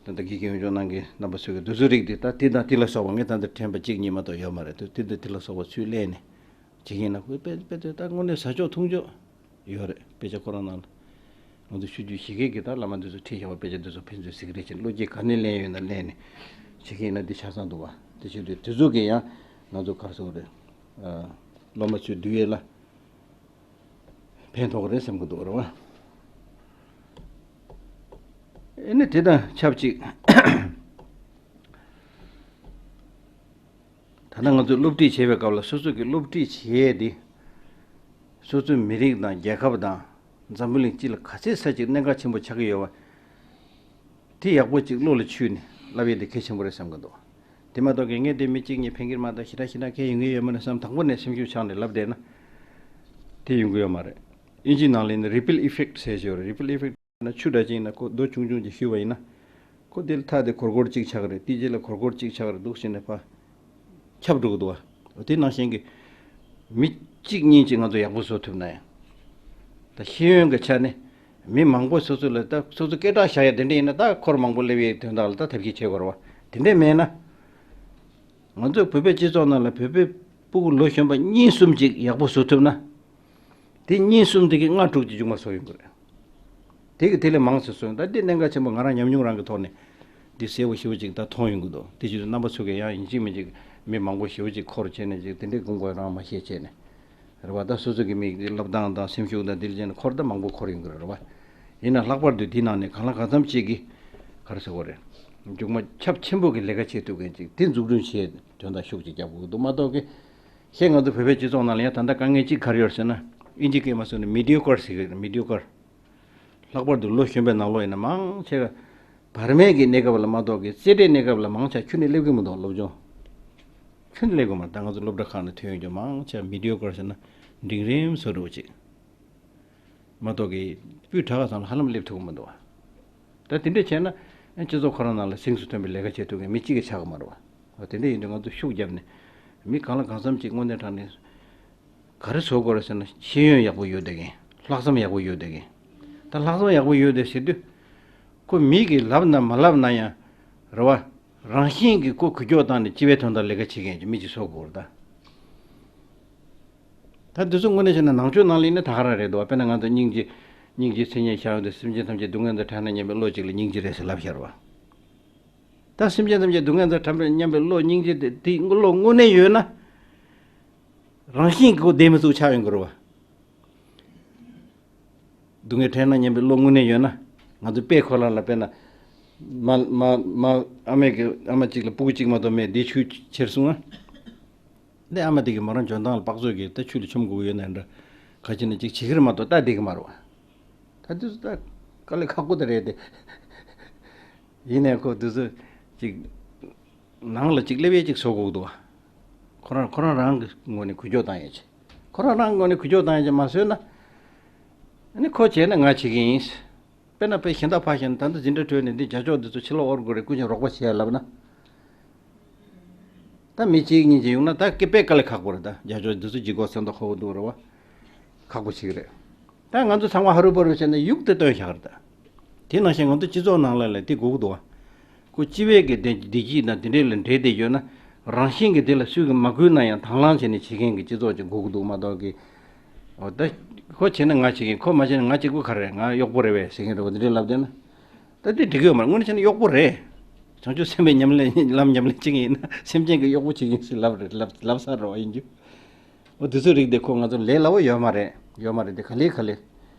ད་ལྟ་དགེ་རྒན་ཡོངས་སྦྱོང་གནང་མཁན་རྣམ་པ་ཚོས་ཀྱི་དེ་ཚོ་རིགས་དེ་ད་དེ་དང་དེ་ལ་སོགས་པ་ངས་ད་ལྟ་དྲན་པ་གཅིག་གཉིས་མ་གཏོགས་ཡོད་མ་རེད། དེ་དེ་དང་དེ་ལ་སོགས་པ་ཚུར་གླས་ནས་བྱེད་མཁན་ན་ཁོས་དཔེ་དཔེ་དེ་ད་དངོས་གནས་ཟ་ཆོག་འཐུང་ཆོག་ཡོད་རེད། དཔེ་ཆ་ཁོ་རང་ནང་ལ་ང་ཚོ་ཆོས་བརྒྱུད་བཞི་གའི་གི་ད་བླ་མ་འདི་ཚོ་ཁྲིད་བཞག་པ་དཔེ་ཆ་འདི་ཚོ་ཕན་ཚུན་གཟིགས་རེས་བྱས། བློ་སྐྱེད་ག་ནས་ལེན་ཡོད་ན་ལེན་ནས་བྱེད་མཁན་ཡིན་ན་འདི་ཆ་ཚང་འདུག་བ། དེ་བྱེད་དུས་དེ་ཚོ་གི་ཡང་ང་ཚོ་ག་རེ་ཟེར་དགོས་རེད། སློབ་མ་ཚོའི་འདུལ་བའི་ལ། ཕན་ཐོགས་རེད་བསམ་གྱི་འདུག་རེད་བ། ཨེ་ནི་དེ་དང་ཆབས་ཅིག་ད་ལྟ་ང་ཚོས་སློབ་ཁྲིད་བྱེད་པའི་སྐབས་ལ་སོ་སོ་གི་སློབ་ཁྲིད་བྱེད་ཡས་དེ། སོ་སོའི་མི་རིགས་དང་རྒྱལ་ཁབ་དང་འཛམ་བུ་གླིང་སྤྱི་ལ་ག་ཚད་ས་ཅིག་གནད་འགག་ཆེན་པོ་ཆགས་ཀྱི་ཡོད་བ། དེ་ཡག་པོ་ཅིག་བློ་ལ་ཆུད་ནས་ལབ་ཡས་དེ་གལ་ཆེན་པོ་རེད་བསམ་གྱི་འདུག་དེ་མ་གཏོགས་ཀྱི་ངས་དེ་མི་གཅིག་གཉིས་ཕན་གྱི་མ་གཏོགས་ཞེ་དྲག་ཞེ་དྲག་གལ་ཡོང་གི་ཡོད་མ་རེད་བསམ་དང་པོ་ནས་སེམས་ཤུགས་ཆག་ནས་ལབ་བསྡད་ན། དེ་ཡོང་གི་ཡོད་མ་རེད། དབྱིན་ཇིའི་ནང་ལ་ཡིན་ན་ripple effect ཟེར་ཞིག་ཡོད་རེད། ripple effect ན་ཆུ་འདྲ་ཅིག་ཡིན་ན་ཁོ་རྡོ་ཆུང་ཆུང་ཅིག་གཞུས་པ་ཡིན་ན། ཁོ་དེ་ལ་ཐག་དེ་སྒོར་སྒོར་གཅིག་ཆགས་རེད། དེ་རྗེས་ལ་སྒོར་སྒོར་གཅིག་ཆགས་རེད། འདུག་ཟེར་ནས་ཕར་ཁྱབ་འགྲོ་གི་འདུག་བ། དེ་ནང་བཞིན་གྱི་མི་གཅིག་གཉིས་ཅིག་ང་ཚོ་ཡག་པོ་བཟོ་ཐུབ་ན་ཡང་། ད་ཤེས་ཡོན་གྱི་ཆ་ནས་མི་མང་པོ་སོ་སོ་ལ་ད་སོ་སོ་སྐད་གྲགས་བཞག་ཡ་དེ་འདྲ་ཡིན་ན་ད་འཁོར་མང་པོ་སླེབས་ཡའི་དོན་དག་ལ་ད་ཐབས་ཤེས་བྱེད་དགོས་རེད་བ། དེ་འདྲ་མེད་ན། ང་ཚོ་བོད་པའི་སྤྱི་ཚོགས་ནང་ལ་བོད་པའི་སྤུ་གུ་ལོ་གཞོན་པ་གཉིས་གསུམ་ཅིག་ཡག་པོ་བཟོ་ཐུབ་ན། དེ་གཉིས་གསུམ་དེ་གི་ལྔ་དྲུག་ཅིག་མཇུག་མ་བཟོ་ཡོང་གི་རེད། དེ་གི་དེ་ལས་མང་ཙམ་བཟོ་ཡོང་། ད་འདི་གནད་འགག་ཆེན་པོ་ང་རང་ཉམས་མྱོང་རང་གི་ཐོག་ནས་འདི་གསལ་པོ་ཞེ་པོ་ཅིག་ད་མཐོང་ཡོང་གི་འདུག་དེ་བཞིན་དུ་རྣམ་པ་ཚོ་གིས་ཡང་ཡིན་གཅིག་མིན་གཅིག་མི་མང་པོ་ཞེ་པོ་ཅིག་འཁོར་བྱས་ནས་ཅིག་དེ་འདྲའི་དགོངས་པ་རང་མ་བཞེས་བྱས་ནས། རེད་བ། ད་སོ་སོ་གི་མི་གི་བསླབ་སྟངས་དང་སེམས་ཤུགས་དང་དེ་ལ་བྱས་ནས་འཁོར་ད་མང་པོ་འཁོར་ཡོང་གི་རེད་བ། ཡིན་ན་ལྷག་པར་དུ་དེའི་ནང་ནས་གང་ལ་གང་འཚམ་ཅིག་གིས་ག་རེ་ཟེར་དགོས་རེད། མཇུག་མ་ཁྱབ་ཆེན་པོ་གི་ལས་ཀ་བྱེད་ཐུབ་མཁན་ཅིག་དེ་འཛུགས་སྐྲུན་བྱེད་དོན་དག་ཤུགས་ཅིག་རྒྱབ་དགོས་འདུག་མ་གཏོགས་ཀི། ཤེས་ང་ཚོ་བོད་པའི་སྤྱི་ཚོགས་ནང་ལ་ཡང་ད་ལྟ་དཀའ་ངལ་གཅིག་ག་རེ་ཡོད་ཟེར་ན། ཨིན་ཇི་སྐད་མ་སོང་ནས་མི་ཌི་ཡོ་ཀར་ཟེར་གི་རེད། མི་ཌི་ཡོ་ཀར། ལྷག་པར་དུ་ལོ་གཞོན་པའི་ནང་ལོགས་ཡིན་ན་མང་ཆེ་བ། བར་མའི་གི་གནས་སྐབས་ལ་མ་གཏོགས་ཀི་རྩེ་གྲས་གནས་སྐབས་ལ་མང་ཆེ་ཁྱོན་ནས་སླེབས་ཀྱི་མི་འདུག་སློབ་སྦྱོང་། ཁྱོན་ནས་སླེབས་ཀྱི་མ་རེད། ད་ང་ཚོ་སློབ་གྲྭ་ཁག་ནས་ཐོན་ཡོང་རྒྱུ་མང་ཆེ་མི་ཌི་ཡོ་ཀར་ཟེར་ན་འབྲིང་རིམ་བཟོ་འདྲ་བོ་ཅིག་མ་གཏོགས་ཀི་སྤུས་དག་ག་ཚང་ལ་ཧ་ལམ་སླེབས་ཐུབ་ཀྱི་མི་འདུག་བ། ད་དེ་འདྲ་བྱས་ན་སྤྱི་ཚོགས་ཁོ་རང་ནང་ལ་གཟེངས་སུ་ཐོན་པའི་ལས་ཀ་བྱེད་ཐུབ་མཁན་མི་གཅིག་གི་ཆགས་ཀྱི་མ་རེད་བ། དེ་འདྲ་ཡིན་དུས་ང་ཚོ་ཤུགས་བརྒྱབ་ནས་མི་གང་ལ་གང་འཚམ་ཅིག་དངོས་གནས་དྲང་གནས་ག་རེ་བཟོ་དགོས་རེད་ཟེར་ན་ཤེས་ཡོན་ཡག་པོ་ཡོད་བསྡད་མཁན། ལྷག་བསམ་ཡག་པོ་ཡོད་བསྡད་མཁན། ད་ལྷག་བསམ་ཡག་པོ་ཡོད་བསྡད་ཟེར་དུས་ཁོ་མི་གིས་ལབ་ན་མ་ལབ་ན་ཡང་རེད་བ། རང་བཞིན་གྱིས་ཁོ་འགུལ་སྐྱོད་བཏང་ནས་སྤྱི་པའི་དོན་དག་ལས་ཀ་བྱེད་མཁན་གྱི་མི་ཅིག་བཟོ་དགོས་རེད་ད། ད་འདི་ཚོ་དངོས་གནས་བྱས་ན་ནང་ཆོས་ནང་ལ་ཡིན་ན་ད་ག་རང་རེད་འདུག་བ། དཔེར་ན་ང་ཚོ་སྙིང་རྗེ། སྙིང་རྗེའི་མཚན་ཉིད་བཞག་ཡོང་དུས་སེམས་ཅན་ཐམས་ཅད་སྡུག་བསྔལ་དང་བྲལ་ན་སྙམ་པའི་བློ་གཅིག་ལ་སྙིང་རྗེ་རེད་ཟེར་ལབ་ཤར་བ། ད་སེམས་ཅན་ཐམས་ཅད་སྡུག་བསྔལ་དང་བྲལ་ན་སྙམ་པའི་བློ་སྙིང་རྗེ་དེ་དེའི་བློ་དངོས་གནས་ཡོད་ན། རང་བཞིན་གྱིས་ཁོ་བདེ་མི་ཚུགས་ཆགས་ཡོང་གི་རེད་བ། སྡུག་བསྔལ་བྲལ་ན་སྙམ་པའི་བློ་དངོས་གནས་ཡོད་ན། ང་ཚོ་དཔེ་ཁོ་རང་ལ་དཔེར་ན། མ་མ་མ་ཨ་མས་ཀྱི་ཨ་མ་གཅིག་ལ་སྤུ་གུ་གཅིག་མ་གཏོགས་མེད་དེ་ཆུ་ཁྱེར་སོང་ང་། འདི་ཨ་མ་དེ་གིས་མོ་རང་འཇོན་ཐང་ལ་དཔག་ཚོད་ཀྱིས་ད་ཆུ་ལ་མཆོང་དགོས་ཀྱི་ཡོད་ན་འདྲ། ག་ཅི་ན་ཅིག་བྱེད་ཀྱི་རེད་མ་གཏོགས་ལྟ་བསྡད་ཀྱི་མ་རེད་བ། ད་དེ་ཚོ་ད་དཀའ་ལས་ཁག་པོ་དེ་རེད་དེ། ཡིན་ནའི་ཁོ་དེ་ཚོ་ཅིག་ནང་ལ་ཅིག་སླེབས་ཡས་ཅིག་བཟོ་དགོས་འདུག་བ། ཁོ་རང་ཁོ་རང་རང་གི་ངོས་ནས་འགུལ་སྐྱོད་བཏང་ཡས་ཅིག་ཁོ་རང་རང་ངོས་ནས་འགུལ་སྐྱོད་བཏང་ཡས་ཅིག་མ་བཟོས་ན། ཨ་ནི་ཁོ་བྱས་ན་ང་བྱེད་ཀྱི་ཡིན། དཔེར་ན་དཔེ་གཞན་དག་ཕར་བཞག་ན་ད་ལྟ་འཛིན་གྲྭ་གྲོལ་ནས་འདི་རྒྱ་ཕྱོགས་འདི་ཚོ་ཕྱི་ལོགས་དབོར་དགོས་རེད། སྐུ་མཁྱེན་རོགས་པ་བྱེད་ཡ་ལབ་ན། ད་མི་གཅིག་གཉིས་ཅིག་ཡོང་ན་ད་སྐད་དཔེ་དཀའ་ལས་ཁག་པོ་རེད། ད་རྒྱ་ཕྱོགས་འདི་ཚོ་ལྗིད་ཁོག་སེམས་ཐག་ཁོ་བོ་འདུག་རེད་བ། ཁག་པོ་ཞིག་རེད། ད་ང་ཚོ་ཚང་མ་ཧ་རུ་པ་རུ་བྱས་ན་ཡུག་དེ་བཏོན་བཞག་རེད་ད། དེ་ནང་བཞིན་ང་ཚོ་སྤྱི་ཚོགས་ནང་ལ་ལ་དེ་དགོས་ཀྱི་འདུག་བ། ཁོ་སྤྱི་པའི་གི་བདེ་བདེ་སྐྱིད་དང་དེ་འདྲས་ལ་འབྲེལ་བསྡད་ཡོད་ན། རང་བཞིན་གྱི་དེ་ལ་སུས་ཀྱིས་མ་བསྐུལ་ན་ཡང་དང་བླངས་བྱས་ནས་བྱེད་མཁན་གྱི་སྤྱི་ཚོགས་ཅིག་དགོས་ཀྱི་འདུག་མ་གཏོགས་ཀི། འོ་ད། ཁོ་བྱས་ན་ང་བྱེད་ཀྱི་ཡིན། ཁོ་མ་བྱས་ན་ང་བྱེད་དགོས་ག་རེ་རེད། ང་གཡོག་པོ་རེད་པས་ཟེར་མཁན་རེད་བ། འདི་འདྲས་ལབ་བསྡད་ན། ད་འདི་འགྲིག་གི་ཡོད་མ་རེད། དངོས་གནས་བྱས་ན་གཡོག་པོ་རེད། བྱང་ཆུབ་སེམས་དཔའི་ཉམས་ལེན་ལམ་ཉམས་ལེན་བྱེད་མཁན་ཡིན་ན་སེམས་ཅན་གྱི་གཡོག་པོ་བྱེད་ཀྱི་ཡིན་ཟེར་ལབ་རེད། ལབ་ལབ་ས་རེད་བ་ཡིན་རྒྱུ། འོ་དེ་ཚོའི་རིགས་དེ་ཁོ་ང་ཚོ་ལས་སླ་བོ་ཡོད་མ་རེད། ཡོད་མ་རེད་དེ་ག་ལེ་ག་ལེ།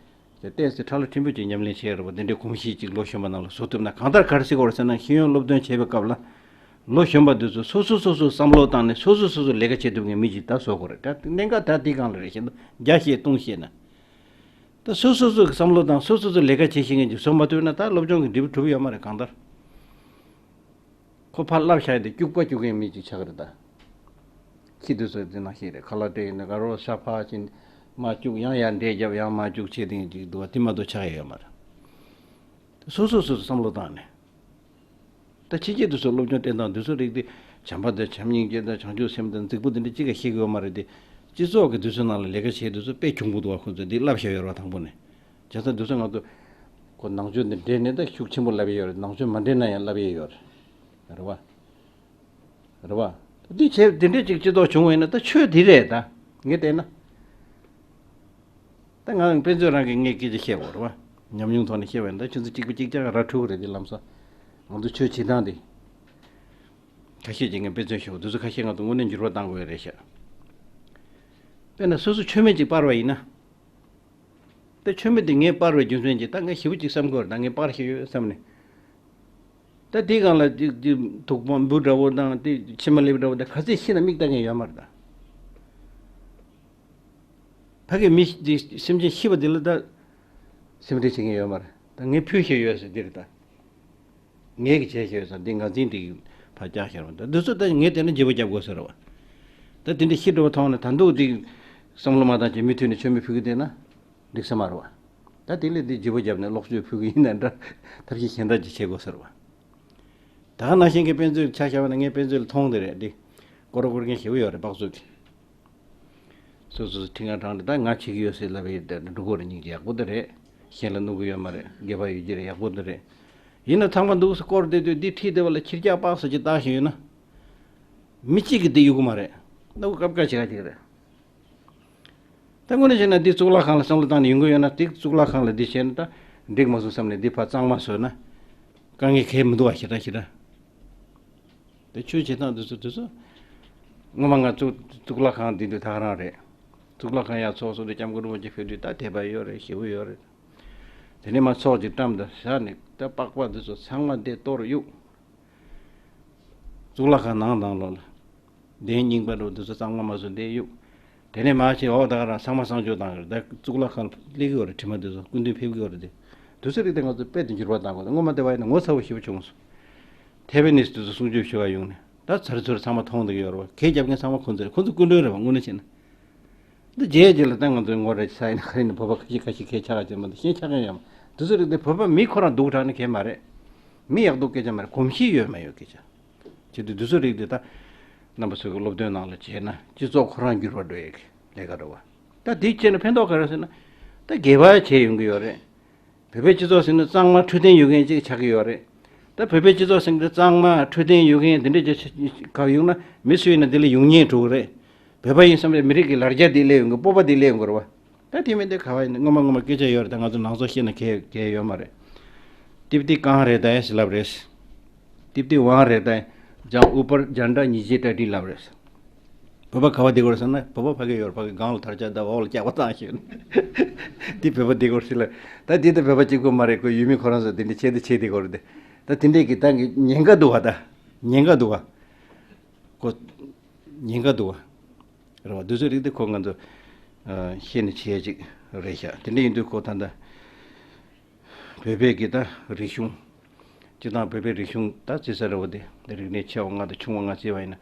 དེ་ཏོག་ཙམ་ཕྲ་ལ་ཕྲན་བུ་ཅིག་ཉམས་ལེན་བྱས་རེད་བ། དེ་འདྲའི་གོམས་གཤིས་ཅིག་ལོ་གཞོན་པ་ནང་ལ་བཟོ་ཐུབ་ན། གང་ལྟར་ག་རེ་ཟེར་དགོས་རེད་ཟེར་ན། ཤེས་ཡོན་སློབ་སྟོན་བྱེད་པའི་སྐབས་ལ་ལོ་གཞོན་པ་དེ་ཚོ་སོ་སོ་སོ་སོ་བསམ་བློ་བཏང་ནས་སོ་སོ་སོ་སོ་ལས་ཀ་བྱེད་ཐུབ་མཁན་མི་ཅིག་ད་བཟོ་དགོས་རེད། ད་གནད་འགག་ད་འདི་སྒང་ལ་རེད། ཤེས་ན་བརྒྱ་བཤད་སྟོང་བཤད་ན། ད་སོ་སོ་སོ་གི་བསམ་བློ་དང་སོ་སོ་སོ་ལས་ཀ་བྱེད་ཤེས་མཁན་ཅིག་བཟོ་མ་ཐུབ་ན་ད་སློབ་སྦྱོང་གི་འབྲས་བུ་གྲུབ་ཡོད་མ་རེད། གང་ལྟར། ཁོ་ཕར་བསླབ་བཞག་ཡ་དེ་སྐྱུག་པ་སྐྱུག་མཁན་མི་གཅིག་ཆགས་རེད་ད། ཁྱི་དེ་ཚོ་དེ་ནང་བཞིན་རེད། ཁ་ལག་སྤྲད་ཡིན་ན་དགའ་རོགས་ཤ་ཕར་ཕྱིན་མར་སྐྱུག། ཡང་ཡར་འདྲེད་རྒྱབ། ཡང་མར་སྐྱུག་བྱེད་དེ་གཅིག་འདུག་བ། དེ་མ་གཏོགས་ཆགས་ཡ་ཡོད་མ་རེད། སོ་སོ་སོ་སོ་བསམ་བློ་བཏང་ནས། ད་ཕྱི་རྒྱལ་དུ་སོགས་སློབ་སྦྱོང་སྤྲད་སྟངས་དུ་སོགས་རིགས་དེ་བྱམས་པ་དང་བྱམས་སྙིང་རྗེ་དང་བྱང་ཆུབ་སེམས་དང་རྫིག་པོ་དེ་འདྲ་གཅིག་ག་ཤེས་ཀྱི་ཡོད་མ་རེད་དེ། སྤྱི་ཚོགས་ཀྱི་དུས་ཚོད་ནང་ལ་ལས་ཀ་བྱེད་དུས་ཚོད་དཔེ་གྱོང་པོ་འདུག་བ། ཁོ་ཚོས་འདི་བསླབ་བཞག་ཡོད་རེད་བ། དང་པོ་ནས་བྱས་ཙང་དུས་ཚོད་ང་ཚོ་ཁོ་ནང་ཆོས་འདི་འདྲེས་ནས་ད་ཤུགས་ཆེན་པོ་བསླབ་ཡས་ཡོད་རེད། ནང་ཆོས་མ་འདྲེས་ན་ཡང་བསླབ་ཡས་ཡོད་རེད། རེད་བ། རེད་བ། འདི་བྱས་འདི་འདྲས་ཅིག་སྤྱི་ཚོགས་བྱུང་བ་ཡིན་ན་ད་ཆོས་འདི་རེད་ད། ངས་བལྟས་ན། ད་ང་དཔེ་མཛོད་རང་གིས་ངས་སྐད་ཆ་བཤད་དགོས་རེད་བ། ཉམས་མྱོང་ཐོག་ནས་བཤད་པ་ཡིན་ན་ད་ཁྱེད་ཚོ་གཅིག་པ་གཅིག་རྐྱང་ར་འཁྲུག་རེད། འདི་ལམ་སང་ང་ཚོ་ཆོས་བྱེད་སྟངས་འདི་ཁ་ཤས་ཀྱིས་ངས་དཔེ་མཛོད་ཤོག་དུས་ཚོད་ཁ་ཤས་ང་ཚོ་དངོས་གནས་འགྱུར་བ་གཏང་དགོས་རེད་ཤག། དཔེར་ན་སོ་སོ་ཆོས་མེད་ཅིག་སྤར་བ་ཡིན་ན། ད་ཆོས་མེད་དེ་ངས་སྤར་བའི་རྒྱུ་མཚན་གྱིས་ད་ངས་ཞེ་པོ་ཅིག་བསམ་དགོས་རེད། ད་ངས་སྤར་ཤེས་ཡོད་བསམ་ནས། ད་དེའི་སྒང་ལ་ཅིག་ཅིག་དུག་པ་འབུ་འདྲ་བོ་དང་དེ་མཆིལ་མ་ལེབ་འདྲ་བོ་དང་ག་ཚད་ཤི་ན་མིག་ལྟ་མཁན་ཡོད་མ་རེད་ད། ཕ་གི་མི་འདི་སེམས་ཅན་ཤི་བ་འདི་ལ་ད་སེམས་ཁྲལ་བྱེད་མཁན་ཡོད་མ་རེད། ད་ངས་ཕུལ་ཤེས་ཡོད་ཟེར་འདི་རེད་ད། ངས་གི་བྱས་ཤེས་ཡོད་ཟེར་འདི་ངར་འཛིན་འདི་ཕར་རྒྱག་ཤེས་རེད། ད་འདི་ཚོ་ད་ངས་དེ་ན་བརྗེ་པོ་རྒྱབ་དགོས་ཟེར་བ། ད་དེ་འདྲ་ཤི་འགྲོ་བ་མཐོང་ནས་ད་འདུག་འདི་བསམ་བློ་མ་བཏང་བྱས་མུ་མཐུད་ནས་མཆོད་མེ་ཕུལ་གི་བསྡད་ན་འགྲིག་ས་མ་རེད་བ། ད་དེ་ལས་འདི་བརྗེ་པོ་བརྒྱབ་ནས་ལོག་སྤྱོད་ཕུལ་གི་ཡིན་ན་འདྲ། ཐབས་ཤེས་གཞན་དག་ཅིག་བྱེད་དགོས་ཟེར་བ། ད་ག་ནང་བཞིན་གྱི་དཔེ་མཛོད་ཆ་བཞག་པ་ན་ངས་དཔེ་མཛོད་ལ་མཐོང་དེ་རེད། འདི་སྐོར་སྐོར་མཁན་ཞེ་པོ་ཡོད་རེད། སྤགས་ཚོད་ཀྱི། སོ་སོ་སོ་ཁྲི་ང་དྲང་དེ་ད་ང་བྱེད་ཀྱི་ཡོད་ཟེར་ལབ་པའི་འགྲོ་གི་རེད། སྙིང་རྗེ་ཡག་པོ་དེ་རེད། གཞན་ལ་གནོད་གི་ཡོད་མ་རེད། དགེ་བ་ཡོད་ཀྱི་རེད། ཡག་པོ་དེ་རེད། ཡིན་ན་ཚང་མ་འདུག་སེ་སྐོར་བསྡད་དུས་འདི་ཁྲིད་བསྡད་པ་ལ་ཁྱི་སྐྱག་པགས་ཟེར་གྱི་བཏགས་ཤིག་ཡོད་ན། མི་གཅིག་གིས་འདི་གཡུག་གི་མ་རེད། ད་ཁོ་སྐབས་ཀ་བྱེད་ཀ་ཅིག་རེད། ད་དངོས་གནས་བྱས་ན་འདི་གཙུག་ལག་ཁང་ལ་བསམ་བློ་བཏང་ནས་ཡོང་གི་ཡོད་ན། འདི་གཙུག་ལག་ཁང་ལ་འདི་བྱས་ན་ད་འགྲིག་མ་སོང་བསམ་ནས་འདི་ཕར་གཙང་མ་བཟོས་ན་དཀའ་ངལ་གང་ཡང་མི་འདུག་བ། ཞེ་དྲག་ཞེ་དྲག། དེ་ཆོས་བྱེད་སྟངས་དེ་ཚོ་དེ་ཚོ་སྔོན་མ་ང་གཙུག་གཙུག་ལག་ཁང་འདི་འདུག་ད་ག་རང་རེད། གཙུག་ལག་ཁང་ཡར་ཚོགས་སོང་དུས་སྐྱབས་མགོན་རིན་པོ་ཆེ་ཕེབས་དུས་ད་དད་པ་ཡོད་རེད། ཞེ་པོ་ཡོད་རེད། དེ་ནས་མར་ཚོགས་ཀྱི་བཀྲམ་དང་བཞག་ནས་ད་པགས་པ་འདི་ཚོ་ཚང་མ་འདི་གཏོར་གཡུག། གཙུག་ལག་ཁང་ནང་དང་ལོགས་ལ། གདན་རྙིང་པ་འགྲོ་འདི་ཚོ་གཙང་མ་མ་བཟོས་འདི་གཡུག། དེ་ནས་མར་ཕྱིན་འོག་ད་ག་རང་ཚང་མ་གསང་སྤྱོད་བཏང་གི་རེད། ད་གཙུག་ལག་ཁང་སླེབས་ཀྱི་ཡོད་རེད། དྲི་མ་འདི་ཚོ་སྐུ་མདུན་ཕེབས་ཀྱི་ཡོད་རེད། དེ་དུས་ཚོད་རིགས་དེ་ང་ཚོ་དཔེ་དེ་འགྱུར་བ་བཏང་དགོས། སྔོན་མ་དེ་བ་ཡིན་ན་ངོ་ཚ་བོ་ཞེ་པོ་བྱུང་སོང་། ཐེ་ཝན་ནས་དེ་ཚོ་གསུང་ཆོས་ཞུ་བ་ཡོང་ནས་ད་ཚར་ཚུར་ཚང་མ་མཐོང་བསྡད་ཀྱི་ཡོད་རེད་བ། གད་རྒྱབ་མཁན་ཚང་མ་ཁོང་ཚོ་རེད། ཁོང་ཚོ་སྐུ་མགྲོན་རེད་བ། དངོས་གནས་བྱས་ན། འདི་རྗེས་རྗེས་ལ་ད་ང་ཚོའི་ངོ་རེ་ས་ཡིན་ན་ག་རེ་ནི་བོད་པ་ཁ་ཤས་ཁ་ཤས་ཁས་ཆགས་ཀྱི་མ་འདུག་གཞན་ཆགས་མཁན་ཡོད་མ། དེ་ཚོ་རིགས་འདི་བོད་པ་མི་ཁོ་རང་སྡུག་དྲགས་ནི་གས་མ་རེད། མི་ཡག་སྡུག་སྐད་ཆ་མ་རེད། གོམས་གཤིས་ཡོད་མ་ཡོད་སྐད་ཆ། བྱེད་དུས་དེ་ཚོ་རིགས་འདི་ད་རྣམ་པ་ཚོ་གི་སློབ་སྟོན་ནང་ལ་བྱས་ན་སྤྱི་ཚོགས་ཁོ་རང་འགྱུར་བ་འགྲོ་ཡས་ཀྱི་ལས་ཀ་རེད་བ། ད་འདི་བྱས་ན་ཕན་ཐོགས་ག་རེ་ཟེར་ན། ད་དགེ་བ་བྱས་ཡོང་གི་ཡོད་རེད། བོད་པའི་སྤྱི་ཚོགས་ཟེར་ན་གཙང་མ་འཕྲོད་བསྟེན་ཡོད་མཁན་ཅིག་ཆགས་ཀྱི་ཡོད་རེད། ད་བོད་པའི་སྤྱི་ཚོགས་ཟེར་ན་གཙང་མ་འཕྲོད་བསྟེན་ཡོད་མཁན་འདི་འདྲ་ཅིག་ག་ཡོང་ན་མི་སུ་ཡིན་ན་འདི་ལ་ཡོང་ཉེན་འགྲོ་གི་རེད། བོད་པ་ཡིན་བསམ་པའི་མི་རིགས་ཀྱི་ལ་རྒྱ་འདི་སླེབས་ཡོང་གི། སྤོབས་པ་འདི་སླེབས་ཡོང་གི་རེད་བ། ད་དེ་མིན་དེ་ག་བ་ཡིན་ན་ངོ་མ་ངོ་མ་སྐད་ཆ་ཡོད་རེད། ད་ང་ཚོ་ནང་ཚོགས་བཤད་ན་གལ་གལ་ཡོད་མ་རེད། ཏིབ་ཏི་གང་རེད་ད་ཡ་ཟེར་ལབ་རེད། ཏིབ་ཏི་ཝང་རེད་ད་ཡ། ཇང་ཨུ་པར་ཇན་ཏྲ་ཉི་ཇེ་ཏྲ་ཏི་ལབ་རེད། བོད་པ་ག་བ་བསྡད་ཀྱི་ཡོད་རེད་ཟེར་ན་བོད་པ་ཕ་གི་ཡོད་རེད། ཕ་གི་སྒང་ལ་དར་ལྕག་དང་འོག་ལ་སྐྱག་པ་བཏང་ཤེས། འདི་བོད་པ་བསྡད་ཀྱི་ཡོད་རེད་ཟེར་ལ། ད་འདི་ད་བོད་པ་གཅིག་པུ་མ་རེད། ཁོ་ཡུལ་མི་ཁོ་རང་ཚོ་དེ་འདྲ་བྱས་དེ་བྱས་བསྡད་ཀྱི་ཡོད་རེད་དེ། ད་དེ་འདྲས་ཀྱི་ད་ཉེན་ཁ་འདུག་བ། ད་ཉེན་ཁ་འདུག་བ། ཁོ་ཉེན་ཁ་འདུག་བ། རེད་བ། དེ་ཚོའི་རིགས་དེ་ཁོ་ང་ཚོ་ཨ་ཤེས་ནས་བྱས་ཅིག་རེད་ཤག། དེ་འདྲ་ཡིན་དུས་ཁོ་ད་ལྟ་བོད་པའི་གི་ད་རིག་གཞུང་། སྤྱིར་བཏང་བོད་པའི་རིག་གཞུང་ད་བརྩི་ས་རེད་བ། དེ་རིག་གནས་ཆེ་བ་ལྔ་དང་ཆུང་བ་ལྔ་བརྩིས་པ་ཡིན་ན།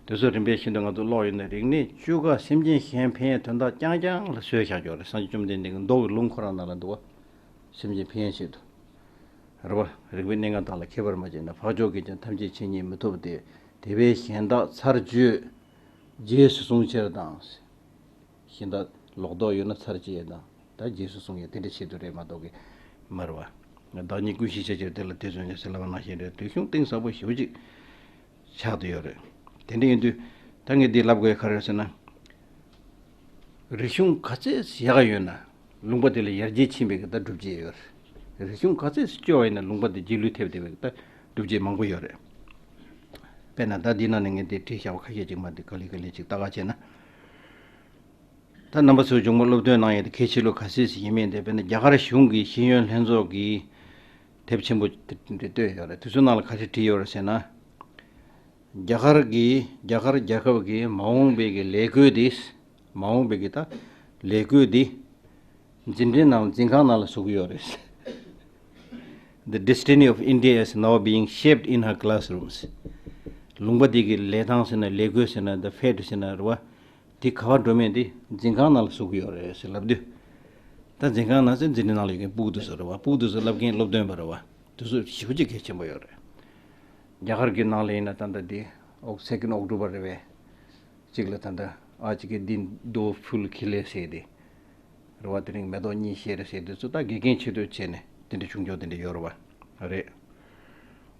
དེ་ཚོ་རིམ་པས་ཤིན་ཏུ་ང་ཚོ་ཀློག་ཡོང་ན་རིག་གནས་བཅུ་ཀ་སེམས་ཅན་གཞན་ཕན་ཡོན་དོན་དག་རྐྱང་རྐྱང་ལ་བཟོས་བཞག་ཡོད་རེད། སངས་རྒྱས་བཅོམ་ལྡན་འདས་ཀྱི་མདོ་གི་ལུང་ཁོ་རང་ནང་ལ་འདུག་བ། སེམས་ཅན་ཕན་ཡོན་ཆེད་དུ། རེད་བ། རིག་པའི་གནས་ལྔ་དག་ལ་མཁས་པར་མ་བྱས་ན། འཕགས་མཆོག་གིས་ཀྱང་ཐམས་ཅད་མཁྱེན་ཉིད་མི་ཐོབ་སྟེ། དེ་བས་གཞན་དག་ཚར་གཅོད་རྗེས་སུ་བཟུང་ཕྱིར་དང་། གཞན་དག་ལོག་རྟོག་ཡོད་ན་ཚར་གཅོད་དང་ད་རྗེས་སུ་བཟུང་ཡས་དེ་འདྲ་ཆེད་དུ་རེད་མ་གཏོགས་ཀྱི་མ་རེད་བ། བདག་ཉིད་ཀུན་ཤེས་བྱ་ཕྱིར་དེ་ལ་དེ་བརྩོན་ཅིང་ཟེར་ལབ་པ་ནང་བཞིན་རེད། དེ་གཞུང་གཏིང་ཟབ་པོ་ཞེ་པོ་ཅིག་ཆགས་བསྡད་ཡོད་རེད། དེ་འདྲ་ཡིན་དུས་ད་ངས་འདི་ལབ་དགོས་ག་རེ་ཟེར་ན། རིག་གཞུང་ག་ཚད་ཡག་ཡོད་ན་ལུང་པ་དེ་ལ་ཡར་རྒྱས་ཕྱིན་པའི་གི་ད་སྒྲུབ་བྱེད་ཡོད་རེད། རིག་གཞུང་ག་ཚད་སྐྱོ་བ་ཡིན་ན་ལུང་པ་དེ་རྗེས་ལུས་ཐེབས་བསྡད་པའི་གི་ད་སྒྲུབ་བྱེད་མང་པོ་ཡོད་རེད། དཔེར་ན་ད་འདི་ནང་ནས་ངས་འདི་བྲིས་བཞག་པ་ཁ་ཤས་ཅིག་མ་འདི་ག་ལེ་ག་ལེ་ཅིག་ལྟ་ག་བྱས་ན། ད་རྣམ་པ་ཚོས་མཇུག་མ་སློབ་སྟོན་གནང་ཡས་དེ་གལ་ཆེ་ལོ་ག་ཚད་ཞིག་ཡིན་མིན་དེ། དཔེར་ན་རྒྱ་གར་གཞུང་གི་ཤེས་ཡོན་ལྷན་ཚོགས་ཀྱིས་དེབ་ཆེན་པོ་དེ་འདྲ་བཏོན་ཡོད་རེད། དེ་ཚོའི་ནང་ལ་ག་རེ་བྲིས་ཡོད་རེད་ཟེར་ན། རྒྱ་གར་གྱི་རྒྱ་གར་རྒྱལ་ཁབ་ཀྱི་མ་འོངས་པའི་གི་ལས་བགོས་དེ། མ་འོངས་པའི་གི་ད་ལས་བགོས་དེ་འཛིན་གྲྭའི་ནང་འཛིན་ཁང་ནང་ལ་བཟོ་གི་ཡོད་རེད། The destiny of India is now being shaped in her classrooms. ལུང་པ་འདི་གི་ལས་སྟངས་ཟེར་ན་ལས་བགོས་ཟེར་ན་ད་ཕེ་ཏྲ་ཟེར་ན་རེད་བ། འདི་ག་བ་འགྲོ་མེད་འདི་འཛིན་ཁང་ནང་ལ་བཟོ་གི་ཡོད་རེད་ཟེར་ལབ་དུས། ད་འཛིན་ཁང་ནང་ཟེར་འཛིན་གྲྭ་ནང་ལ་ཡོད་མཁན་སྤུ་གུ་དེ་ཚོ་རེད་བ། སྤུ་གུ་དེ་ཚོ་བསླབ་མཁན་སློབ་སྟོན་པ་རེད་བ། དེ་ཚོ་ཞེ་པོ་ཅིག་གལ་ཆེན་པོ་ཡོད་རེད། རྒྱ་གར་གྱི་ནང་ལ་ཡིན་ན་ད་ལྟ་འདི་ཨོག་སེ་ཀེན་ཌི་ཨོག་ཊོ་བར་རེད་བས། གཅིག་ལ་ད་ལྟ་ཨ་ཅིག་གི་འདི་རྡོ་ཕུལ་ཁི་ལེ་ཟེར་དེ། རེད་བ། དེ་རིང་མེ་ཏོག་གཉིས་བཞད་རེད་ཟེར་དུས་ཚོད་ད་དགེ་རྒན་ཆེད་དུ་བྱས་ནས་དེ་འདྲ་བྱུང་ཆོག་དེ་འདྲ་ཡོད་རེད་བ། རེད།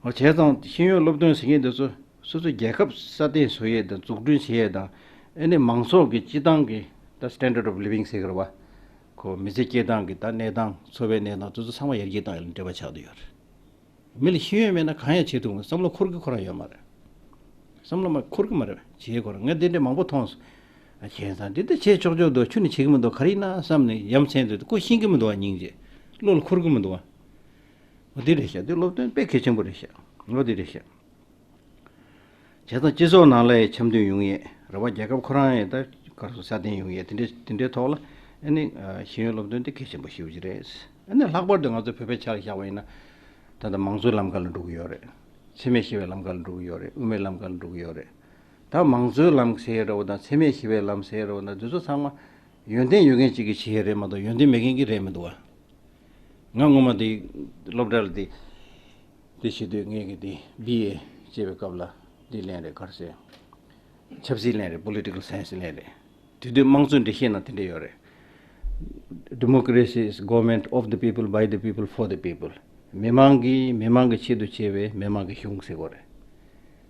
འོ་བྱས་ཙང་ཤེས་ཡོན་སློབ་སྟོན་ཟེར་མཁན་དེ་ཚོ་སོ་སོ་རྒྱལ་ཁབ་སྲ་བརྟན་བཟོ་ཡས་དང་འཛུགས་སྐྲུན་བྱེད་ཡས་དང་ཨ་ནི་མང་ཚོགས་ཀྱི་སྤྱི་བཏང་གི་ད་standard of living ཟེར་གི་རེད་བ། ཁོ་མི་ཚེ་སྐྱེལ་སྟངས་ཀྱི་ད་གནས་སྟངས་འཚོ་བའི་གནས་སྟངས་དེ་ཚོ་ཚང་མ་ཡར་རྒྱས་བཏང་ཡས་ལ་འབྲེལ་བ་ཆགས་བསྡད་ཡོད་རེད། མི་ལ་ཤེས་ཡོན་མེད་ན་གང་ཡང་བྱེད་ཐུབ་མི་བསམ་བློ་འཁོར་གི་ཁོ་རང་ཡོད་མ་རེད། བསམ་བློ་མ་འཁོར་གི་མ་རེད་བྱེད་ཁོ་རང་ངས་འདི་འདྲ་མང་པོ་མཐོང་སོང་། ཨ་བྱས་ཙང་འདི་ལྟ་བྱས་ཆོག་ཆོག་འདུག་ཁྱོད་ནི་བྱེད་ཀྱི་མི་འདུག་ག་རེ་ཡིན་ན་བསམ་ནས་ཡ་མཚན་དུ་ཁོ་ཤེས་ཀྱི་མི་འདུག་བ། སྙིང་རྗེ་བློ་ལ་འཁོར་གི་མི་འདུག་བ། འོ་འདི་རེད་ཤག་འདི་སློབ་སྟོན་དཔེ་གལ་ཆེན་པོ་རེད་ཤག་འོ་འདི་རེད་ཤག་བྱས་ཙང་སྤྱི་ཚོགས་ནང་ལ་ཡང་འཆམ་མཐུན་ཡོང་ཡས་རེད་བ། རྒྱལ་ཁབ་ཁོ་རང་ཡང་ད་ག་རེ་ཟེར་སྲ་བརྟན་ཡོང་ཡས་དེ་འདྲའི་དེ་འདྲའི་ཐོག་ལ་ཨ་ནི་ཤེས་ཡོན་སློབ་སྟོན་དེ་གལ་ཆེན་པོ་ཞེ་པོ་ཅིག་རེད། ཨ་ནི་ལྷག་པར་དུ་ང་ཚོ་བོད་པའི་ཆ་ལ་བཞག་པ་ཡིན་ན། ད་ལྟ་མང་གཙོའི་ལམ་ཁ་ལ་འགྲོ་གི་ཡོད་རེད། འཚེ་མེད་ཞི་བའི་ལམ་ཁ་ལ་འགྲོ་གི་ཡོད་རེད། དབུ་མའི་ལམ་ཁ་ལ་འགྲོ་གི་ཡོད་རེད། ད་མང་གཙོའི་ལམ་ཟེར་ཡས་འདྲ་བོ་དང་འཚེ་མེད་ཞི་བའི་ལམ་ཟེར་ཡས་འདྲ་བོ་དང་འདི་ཚོ་ཚང་མ་ཡོན་ཏན་ཡོད་མཁན་གཅིག་གིས་བྱེད་ཡས་རེད་མ་གཏོགས་ཡོན་ཏན་མེད་མཁན་གྱིས་རེད་མི་འདུག་བ། ང་སྔོན་མ་དེ་སློབ་གྲྭ་ལ་དེ་དེ་བྱེད་དུས་ངས་ཀྱི་དེ་བི་ཨེ་བྱེད་པའི་སྐབས་ལ་དེ་ལེན་རེད། ག་རེ་ཟེར། ཆབ་སྲིད་ལེན་རེད། Political Science ལེན་རེད། དེ་དུས་དམངས་གཙོའི་འགྲེལ་བཤད་ནང་དེ་འདྲ་ཡོད་རེད། Democracy is government of the people, by the people, for the people. མི་མང་གིས་མི་མང་གི་ཆེད་དུ་བྱས་པའི་མི་མང་གི་གཞུང་ཟེར་དགོས་རེད།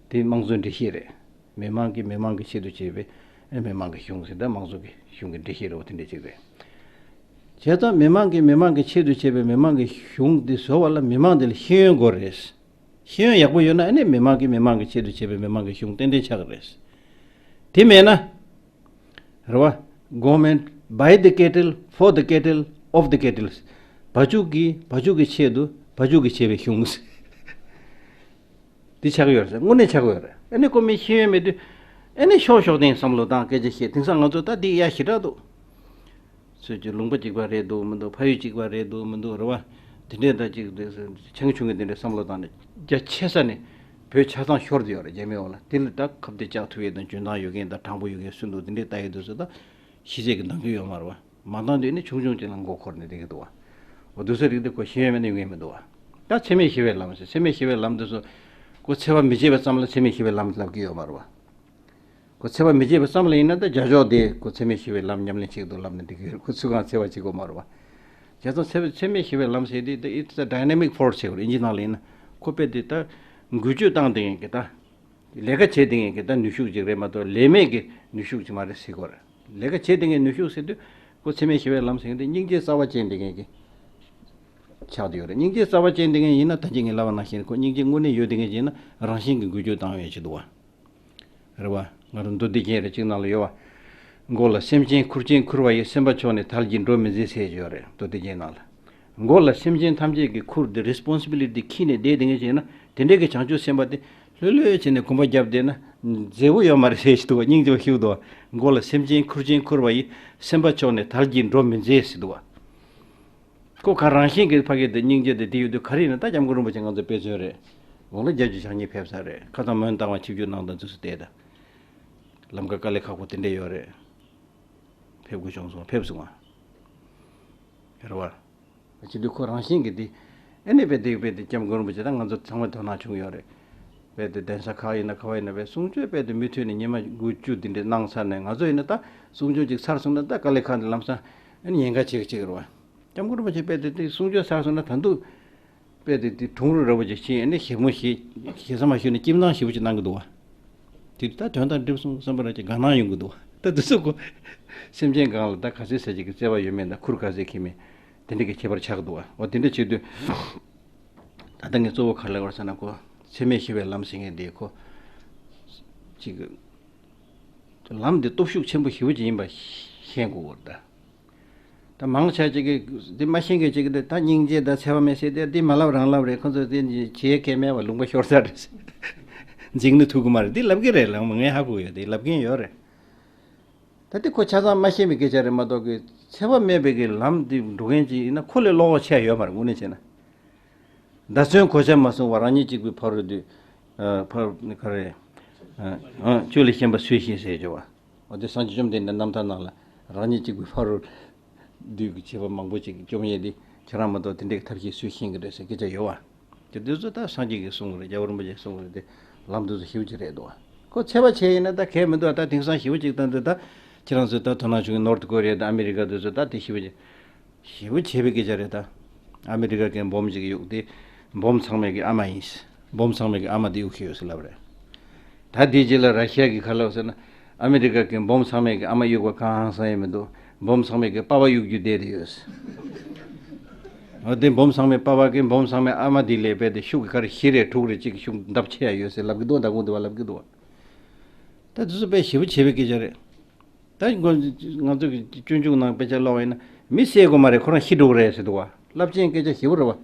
དེ་དམངས་གཙོའི་འགྲེལ་བཤད་རེད། མི་མང་གིས་མི་མང་གི་ཆེད་དུ་བྱས་པའི་ཨེ་མི་མང་གི་གཞུང་ཟེར། ད་དམངས་གཙོ་གི་གཞུང་གི་འགྲེལ་བཤད་རེད་བ། དེ་འདྲ་ཅིག་རེད། བྱས་ཙང་མི་མང་གིས་མི་མང་གི་ཆེད་དུ་བྱས་པའི་མི་མང་གི་གཞུང་འདི་བཟོ་བ་ལ་མི་མང་འདི་ལ་ཤེས་ཡོན་དགོས་རེད། ཤེས་ཡོན་ཡག་པོ་ཡོད་ན་ཨ་ནི་མི་མང་གིས་མི་མང་གི་ཆེད་དུ་བྱས་པའི་མི་མང་གི་གཞུང་ཏན་ཏན་ཆགས་ཀྱི་རེད། དེ་མེད་ན། རེད་བ། Government by the cattle, for the cattle, of the cattle. བ་ཕྱུགས་ཀྱི་བ་ཕྱུགས་ཀྱི་ཆེད་དུ་བ་ཕྱུགས་ཀྱིས་བྱས་པའི་གཞུང་། འདི་ཆགས་ཡོད་རེད། དངོས་གནས་ཆགས་ཡོད་རེད། ཨ་ནི་ཁོ་མི་ཤེས་ཡོན་མེད་དུས། ཨ་ནི་ཤོག་ཤོག་དེ་བསམ་བློ་བཏང་སྐད་ཆ་བཤད། དེང་སང་ང་ཚོ་ད་འདི་ཡ་ཞེ་དྲག་འདུག་ཚོད་ཀྱི་ལུང་པ་གཅིག་པ་རེད་འདུག་མི་འདུག་ཕ་ཡུལ་གཅིག་པ་རེད་འདུག་མི་འདུག་རེད་བ། དེ་འདྲས་ད་ཅིག་ཆུང་ཆུང་གི་དེ་འདྲས་བསམ་བློ་བཏང་ནས་རྒྱ་ཆེ་ས་ནས་བོད་ཆ་ཚང་ཤོར་བསྡད་ཡོད་རེད། རྒྱ་མི་འོག་ལ། དེ་ལ་ད་ཁ་གཏད་བཅག་ཐུབ་ཡས་དང་འཇོན་ཐང་ཡོད་མཁན་དང་དྲང་པོ་ཡོད་མཁན་སུ་འདུག་དེ་འདྲས་ལྟ་ཡས་འདུག་ཟེར། ད་ཤེས་ཚད་ཀྱི་འདང་རྒྱུ་ཡོད་མ་རེད་བ། མ་བཏང་དུས་ནི་ཆུང་ཆུང་ཅིག་ལ་མགོ་འཁོར་ནས་བསྡད་ཀྱི་འདུག་བ། འོ་འདུག་ས་རིགས་འདི་ཁོ་ཤེས་ཡོན་མེད་ན་ཡོང་གི་མི་འདུག་བ། ད་འཚེ་མེད་ཞི་བའི་ལམ་ཟེར། འཚེ་མེད་ཞི་བའི་ལམ་འདི་ཚོ་ཁོ་འཚེ་བ་མི་བྱེད་པ་ཙམ་ལ་འཚེ་མེད་ཞི་བའི་ལམ་ལབ་ཀྱི་ཡོད་མ་རེད་བ། ཁོ་འཚེ་བ་མི་བྱེད་པ་ཙམ་ལ་ཡིན་ན་ད་རྒྱ་ཕྱོགས་དེ་ཁོ་འཚེ་མེད་ཞི་བའི་ལམ་ཉམས་ལེན་བྱེད་ཀྱི་འདུག་ལབ་ནས་འགྲིག་གི་རེད། ཁོ་ཚུར་གང་འཚེ་བ་བྱེད་དགོས་མ་རེད་བ། བྱས་ཙང་འཚེ་བ་འཚེ་མེད་ཞི་བའི་ལམ་ཟེར་དེ་ད་it's a dynamic force ཟེར་བ་རེད། ཨིན་ཇི་ནང་ལ་ཡིན་ན་ཁོ་དཔེ་དེ་ད་འགུལ་སྐྱོད་བཏང་བསྡད་མཁན་གྱི་ད། ལས་ཀ་བྱེད་བསྡད་མཁན་གྱི་ད་ནུས་ཤུགས་ཅིག་རེད་མ་གཏོགས་ལས་མེད་ཀྱི་ནུས་ཤུགས་ཅིག་མ་རེད་ཟེར་དགོས་རེད། ལས་ཀ་བྱེད་བསྡད་མཁན་ནུས་ཤུགས་ཟེར་དུས་ཁོ་འཚེ་མེད་ཞི་བའི་ལམ་ཟེར་མཁན་དེ་སྙིང་རྗེ་རྩ་བ་ཅན་བསྡད་མཁན་གྱི་ཆགས་བསྡད་ཡོད་རེད། སྙིང་རྗེ་རྩ་བ་ཅན་བསྡད་མཁན་ཡིན་ན་ད་གིན་ངས་ལབ་པ་ནང་བཞིན་ཁོ་སྙིང་རྗེ་དངོས་གནས་ཡོད་བསྡད་མཁན་ཅིག་ཡིན་ན་རང་བཞིན་གྱིས་འགུལ་སྐྱོད་བཏང་ཡོད་ཅིག་འདུག་བ། རེད་བ། ང་རང་མདོ་སྡེ་རྒྱན་རེ་གཅིག་ནང་ལ་ཡོད་བ། མགོ་ལ་སེམས་ཅན་ཁུར་ཅན་ཁུར་བ་ཡི། སེམས་པ་ཕྱོགས་ནས་དལ་གྱིས་འགྲོ་མི་མཛད་ཟེར་ཡོད་རེད། མདོ་སྡེ་རྒྱན་ནང་ལ། མགོ་ལ་སེམས་ཅན་ཐམས་ཅད་ཀྱི་ཁུར་དེ་རེ་སི་པོན་སི་བི་ལི་ཊི་འཁྱེར་ནས་བསྡད་བསྡད་མཁན་ཅིག་ཡིན་ན་དེ་འདྲའི་གི་བྱང་ཆུབ་སེམས་དཔའ་དེ་ལྷོད་ལྷོད་བྱས་ནས་གོམ་པ་བརྒྱབ་བསྡད་ན་མཛེས་པོ་ཡོད་མ་རེད་ཟེར་ཞིག་འདུག་བ། སྙིང་རྗེ་པོ་ཞིག་འདུག་བ། མགོ་ལ་སེམས་ཅན་ཁུར་ཅན་ཁུར་བ་ཡི། སེམས་པ་ཕྱོགས་ནས་དལ་གྱིས་འགྲོ་མི་མཛད་ཟེར་འདུག་བ། ཁོ་ག་རང་བཞིན་གྱིས་ཕ་གི་དེ་སྙིང་རྗེ་དེ་དེ་ཡོད་དུས། ག་རེ་ཡིན་ན་ད་སྐྱབས་མགོན་རིན་པོ་ཆེ་ང་ཚོ་དཔེ་མཚོན་རེད། འོང་ལ་བརྒྱད་ཅུ་གྱ་གཉིས་ཕེབས་ས་རེད། ཁ་སང་མོན་རྟ་དབང་ཆིབས་བསྒྱུར་གནང་དང་དུས་སུ་བལྟས་ད། ལམ་ཁ་དཀའ་ལས་ཁག་པོ་དེ་འདྲས་ཡོད་རེད། ཕེབས་དགོས་བྱུང་སོང་། ཕེབས་སོང་ང་། རེད་བ། བྱེད་དུས་ཁོ་རང་བཞིན་གྱིས་དེ། ཨ་ནི་དཔེ་དེ་དཔེ་དེ་སྐྱབས་མགོན་རིན་པོ་ཆེ་དང་ང་ཚོ་ཚང་མ་དོ་སྣང་བྱུང་ཡོད་རེད། དཔེ་དེ་གདན་ས་ཁག་ཡིན་ན་ག་བ་ཡིན་ན་དཔེ་གསུང་ཆོས་དཔེ་དེ་མུ་མཐུད་ནས་ཉི་མ་དགུ་བཅུ་དེ་འདྲས་གནང་ཚར་ནས། ང་ཚོ་ཡིན་ན་ད་གསུང་ཆོས་ཅིག་ཚར་སོང་ན་ད་དཀའ་ལས་ཁག་འདི་ལམ་སང་ཨ་ནི་ཉེན་ཁ་ཆེ་གི་ཆེ་གི་རེད་བ། སྐྱབས་མགོན་རིན་པོ་ཆེ་དཔེ་དེ་དེ་གསུང་ཆོས་ཚར་སོང་ན་ད་དུང་དཔེ་དེ་དེ་གྲུང་རུ་ར་བོ་ཅིག་ཕྱིན། ཨ་ནི་ཞིབ་མོ་ཞིག་ཞིབ་ས་མ་ཞུས་ནས་ཁྱིམ་ཚང་ཞིབ་པོ་ཅིག་གནང་གི་འདུག་བ། དེ་ད་དོན་དང་འགྲིག་སོང་བསམ་པ་ར་ཅིག་དགའ་སྣང་ཡོང་གི་འདུག་བ། ད་དེ་ཚོ་ཁོ་སེམས་ཅན་གང་ལ་ད་ག་ཚོད་ཟེར་ཅིག་གི་བརྩེ་བ་ཡོད་མེད་དང་ཁུར་ག་ཚོད་འཁྱེར་མེད་དེ་འདྲ་གི་ཁྱད་པར་ཆགས་འདུག་བ། འོ་དེ་འདྲ་བྱེད་དུས་ད་ལྟ་ངས་གཙོ་བོ་ག་རེ་ལབ་པ་རེད་ཟེར་ན་ཁོ་འཚེ་མེད་ཞི་བའི་ལམ་ཟེར་མཁན་དེ་ཁོ་ཅིག་ལམ་འདི་སྟོབས་ཤུགས་ཆེན་པོ་ཞེ་པོ་ཅིག་ཡིན་པ་ཤེས་དགོས་པ་རེད་ད། ད་མང་ཆེ་ཅིག་གིས་འདི་མ་ཤེས་མཁན་ཅིག་གིས་འདི་ད་སྙིང་རྗེ་དང་འཚེ་བ་མེད་ཟེར་དེ་འདི་མ་ལབ་རང་ལབ་རེད། ཁོ་ཚོ་འདི་བྱེད་མཁན་མེད་པ་ལུང་པ་ཤོར་ཚར་རེད། འཇིགས་ནི་ཐུབ་ཀྱི་མ་རེད། འདི་ལབ་ཀྱི་རེད། ལབ་ངས་ཧ་གོ་ཡོད། འདི་ལབ་མཁན་ཡོད་རེད། ད་འདི་ཁོ་ཆ་ཚང་མ་ཤེས་པའི་སྐད་ཆ་རེད་མ་གཏོགས་གི་འཚེ་བ་མེད་པའི་གི་ལམ་འདི་འགྲོ་མཁན་ཅིག་ཡིན་ན་ཁོ་ལས་བློ་ཁོག་ཆེ་ཡོད་མ་རེད། དངོས་གནས་བྱས་ན། མདའ་མཚོན་གོ་ཆ་མ་བཟུང་བར་རང་ཉིད་གཅིག་པུས་ཕ་རོལ་ཏུ། ཨ། ཕ་ག་རེ། ཨ། ཨ། བཅུ་ལས་གཞན་པ་སུས་ཤེས་ཟེར་བྱ་བ། འོ་དེ་སངས་རྒྱས་བཅོམ་ལྡན་འདས་རྣམ་ཐར་ནང་ལ། རང་ཉིད་གཅིག་པུས་ཕ་རོལ་བདུད་ཀྱི་བྱེད་པ་མང་པོ་ཅིག་བཅོམ་ཡས་དེ་ཁྱེད་རང་མ་གཏོགས་དེ་འདྲའི་ཐབས་ཤེས་སུས་ཤེས་ཀྱི་རེད་ཟེར་སྐད་ཆ་ཡོད་བ། དེ་དུས་ཚོད་ད་སངས་རྒྱས་ཀྱིས་གསུངས་རེད། རྒྱལ་བ་རིན་པོ་ཆེས་གསུངས་རེད། དེ་ལམ་དུས་ཚོད་ཞེ་པོ་ཅིག་རེད་འདུག་བ། ཁོ་ཚད་པ་ཆེ་ཡིན་ན་ད་གལ་མི་འདུག་ད་དེང་སང་ཞེ་པོ་ཅིག་ད་འདི་ད་ཁྱེད་རང་ཚོས་ད་དོ་སྣང་བྱུང་གི་ནོར་དུ་གོ་རེད། ད་ཨ་མི་རི་ཀ་དུས་ཚོད་ད་དེ་ཞེ་པོ་ཅིག་ཞེ་པོ་ཆེ་བའི་སྐད་ཆ་རེད་ད། ཨ་མི་རི་ཀ་གི་འབོམ་ཅིག་གཡུག་དེ་འབོམ་ཚང་མའི་གི་ཨ་མ་ཡིན། འབོམ་ཚང་མའི་གི་ཨ་མ་དེ་གཡུག་ཤེས་ཡོད་ཟེར་ལབ་རེད། ད་དེའི་རྗེས་ལ་ར་ཤི་ཡ་གི་ཁ་ལབ་ཟེར་ན། ཨ་མི་རི་ཀ་གི་འབོམ་ཚང་མའི་གི་ཨ་མ་གཡུག་པ་གང་ཧང་སང་ཡས་མི་འདུག་འབོམ་ཚང་མའི་གི་པ་ཕ་གཡུག་རྒྱུ་བསྡད་དེ་ཡོད་ཟེར། འོ་དེ་འབོམ་ཚང་མའི་པ་ཕ་གི་འབོམ་ཚང་མའི་ཨ་མ་དེ་ལས་པས་དེ་ཤུགས་ཀྱི་ཁར་བཞི་རེ་དྲུག་རེ་གཅིག་གི་ཤུགས་འདབ་ཆེ་ཡ་ཡོད་ཟེར་ལབ་གི་འདུག་ད་དགོང་དེ་བ་ལབ་གི་འདུག་ད་དེ་ཚོ་དཔེ་ཞེ་པོ་ཆེ་བའི་སྐད་ཆ་རེད། ད་ང་ཚོ་གི་སྤྱོད་འཇུག་ནང་དཔེ་ཆ་ཀློག་པ་ཡིན་ན། མི་བསད་དགོས་མ་རེད། ཁོ་རང་ཤི་འགྲོ་གི་རེད་ཟེར་འདུག་བ། རླབས་ཆེན་སྐད་ཆ་ཞེ་པོ་རེད་བ།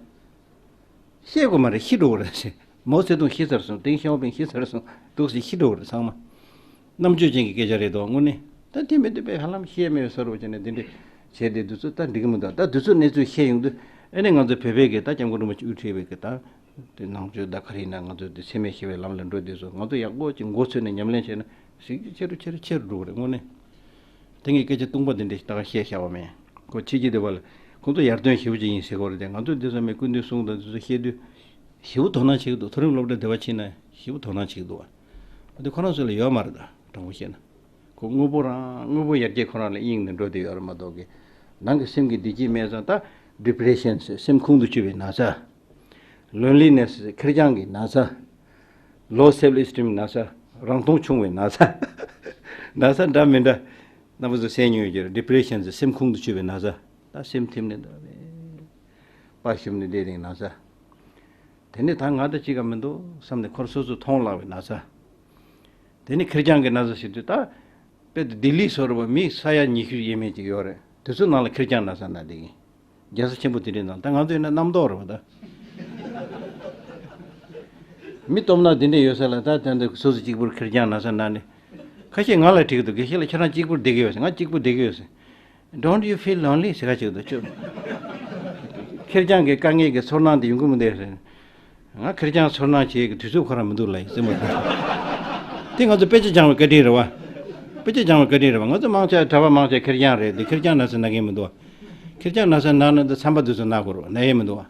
བསད་དགོས་མ་རེད། ཤི་འགྲོ་གི་རེད་ཟེར། མའོ་ཙེ་ཏུང་ཤི་ཚར་སོང་། ཏེང་ཞའོ་ཕིང་ཤི་ཚར་སོང་། འདུག་སེ་ཤི་འགྲོ་གི་རེད་ཚང་མ། རྣམ་དཔྱོད་ཅན་གྱི་སྐད་ཆ་རེད་དོ་དངོས་གནས། ད་དེ་མི་འདུག་པས་ཧ་ལམ་ཤེས་མེད་བཟོ་འདྲ་བྱས་ནས་འདི་འདྲ་བྱས་ཏེ་དུས་ཚོད་ད་འགྲིག་གི་མི་འདུག་ད་དུས་ཚོད་གནས་ཚུལ་ཤེས་ཡོང་དུས་ཨ་ནི་ང་ཚོ་བོད་པའི་གི་ད་སྐྱབས་མགོན་རིན་པོ་ཆེ་དབུ་ཁྲིད་པའི་གི་ད། དེ་ནང་ཆོས་ད་ག་རེ་ཡིན་ན་ང་ཚོ་དེ་འཚེ་མེད་ཞི་བའི་ལམ་ལ་འགྲོ་དུས་སུ་ང་ཚོ་ཡག་པོ་ཅིག་མགོ་ཚོས་ནས་ཉམས་ལེན་བྱས་ན་ཞིག་ཆེ་རུ་ཆེ་རུ་ཆེ་རུ་འགྲོ་གི་རེད་དངོས་གནས། དེ་ངས་སྐད་ཆ་སྟོང་པ་འདི་འདྲ་ཞིག་ད་ག་བཤད་བཞག་པ་མེད། ཁོ་ཕྱི་རྒྱལ་སྡེ་བ་ལ་ཁོང་ཚོ་ཡར་ཐོན་ཞེ་པོ་ཅིག་ཡིན་ཟེར་གོ་རེད་དེ། ང་ཚོ་འདི་ཚོ་མི་སྐུ་མདུན་གསུང་དང་འདི་ཚོ་བཤད་དུས་ཞེ་པོ་དོ་སྣང་བྱེད་ཀྱི་འདུག་མཐོ་རིམ་སློབ་གྲྭ་སྡེ་བ་ཕྱིན་ན་ཞེ་པོ་དོ་སྣང་བྱེད་ཀྱི་འདུག་བ། འདི་ཁོ་རང་ཚོ་ལ་ཡོད་མ་རེད། ད་དྲང་པོ་བཤད་ན། ཁོ་དངོས་པོ་རང་དངོས་པོ་ཡར་རྒྱས་ཁོ་རང་ལ་གཡེང་ནས་འགྲོ་བསྡད་ཡོད་རེད་མ་གཏོགས་གི། ནང་གི་སེམས་ཀྱི་བདེ་སྐྱིད་མེད་ཙང་ད་depression ཟེར་སེམས་ཁོང་དུ་ཆུད་པའི་ན་ཚ། Loneliness ཟེར་ཁེར་རྐྱང་གི་ན་ཚ། Low self esteem ན་ཚ། རང་མཐོང་ཆུང་བའི་ན་ཚ། ན་ཚ་འདྲ་མི་འདྲ། རྣམ་པ་ཚོ་གསན་མྱོང་ཡོད་ཀྱི་རེད། Depression ཟེར་སེམས་ཁོང་དུ་ཆུད་པའི་ན་ཚ། ད་སེམས་ཐིམ་ནས་འདུག་པས། དཔའ་ཞུམ་ནས་བསྡད་རིང་ན་ཚ། དེ་ནས་ད་ང་དང་གཅིག་ག་མི་འདུག་བསམ་ནས་ཁོར་སོ་སོ་མཐོང་ལག་པའི་ན་ཚ། དེ་ནས་ཁེར་རྐྱང་གི་ན་ཚ་ཟེར་དུས་ད། དཔེ་དེ་ལྡི་ལི་བཟོ་འདྲ་བ་མི་ས་ཡ་ཉི་ཤུ་ཡས་མས་ཅིག་ཡོད་རེད། དེ་ཚོའི་ནང་ལ་ཁེར་རྐྱང་ན་ཚ་ན་བསྡད་ཀྱི། རྒྱལ་ས་ཆེན་པོ་དེ་འདྲའི་ནང་ད་ང་ཚོ་ཡིན་ན་རྣམ་རྟོག་རེད་བ་ད། མི་སྟོབས་ན་དེ་འདྲ་ཡོད་ས་ལ་ད་ད་འདི་སོ་སོ་གཅིག་པུར་ཁེར་རྐྱང་ན་ཚ་ན་ནི། ཁ་ཤས་ང་ལ་དྲིས་ཀྱི་འདུག་དགེ་བཤེས་ལགས་ཁྱེད་རང་གཅིག་པུར་བསྡད་ཀྱི་ཡོད་ཟེར། ང་གཅིག་པུ་བསྡད་ཀྱི་ཡོད་ཟེར། Don't you feel lonely ཟེར་ག་ཅིག་འདུག་ཅོ། ཁེར་རྐྱང་གི་དཀའ་ངལ་གྱི་ཚོར་སྣང་དེ་ཡོང་གི་མི་འདུག་ཟེར། ང་ཁེར་རྐྱང་ཚོར་སྣང་བྱེད་ཀྱི་དུས་ཚོད་ཁོ་རང་མི་འདུག་ལ་ཡིན་སེམས་མ་འདུག་དེ་ང་ཚོ་དཔེ་ཆ་སྦྱང་བའི་བཀའ་དྲིན་རེད་བ། དཔེ་ཆ་སྦྱང་བའི་བཀའ་དྲིན་རེད་བ། ང་ཚོ་མང་ཆེ་གྲྭ་པ་མང་ཆེ་ཁེར་རྐྱང་རེད་དེ། ཁེར་རྐྱང་ན་ཚ་ན་མཁན་མི་འདུག་བ། ཁེར་རྐྱང་ན་ཚ་ན་ན་འདི་ཚན་པ་དུས་ཚོད་ན་དགོས་རེད་བ། ན་ཡས་མི་འདུག་བ།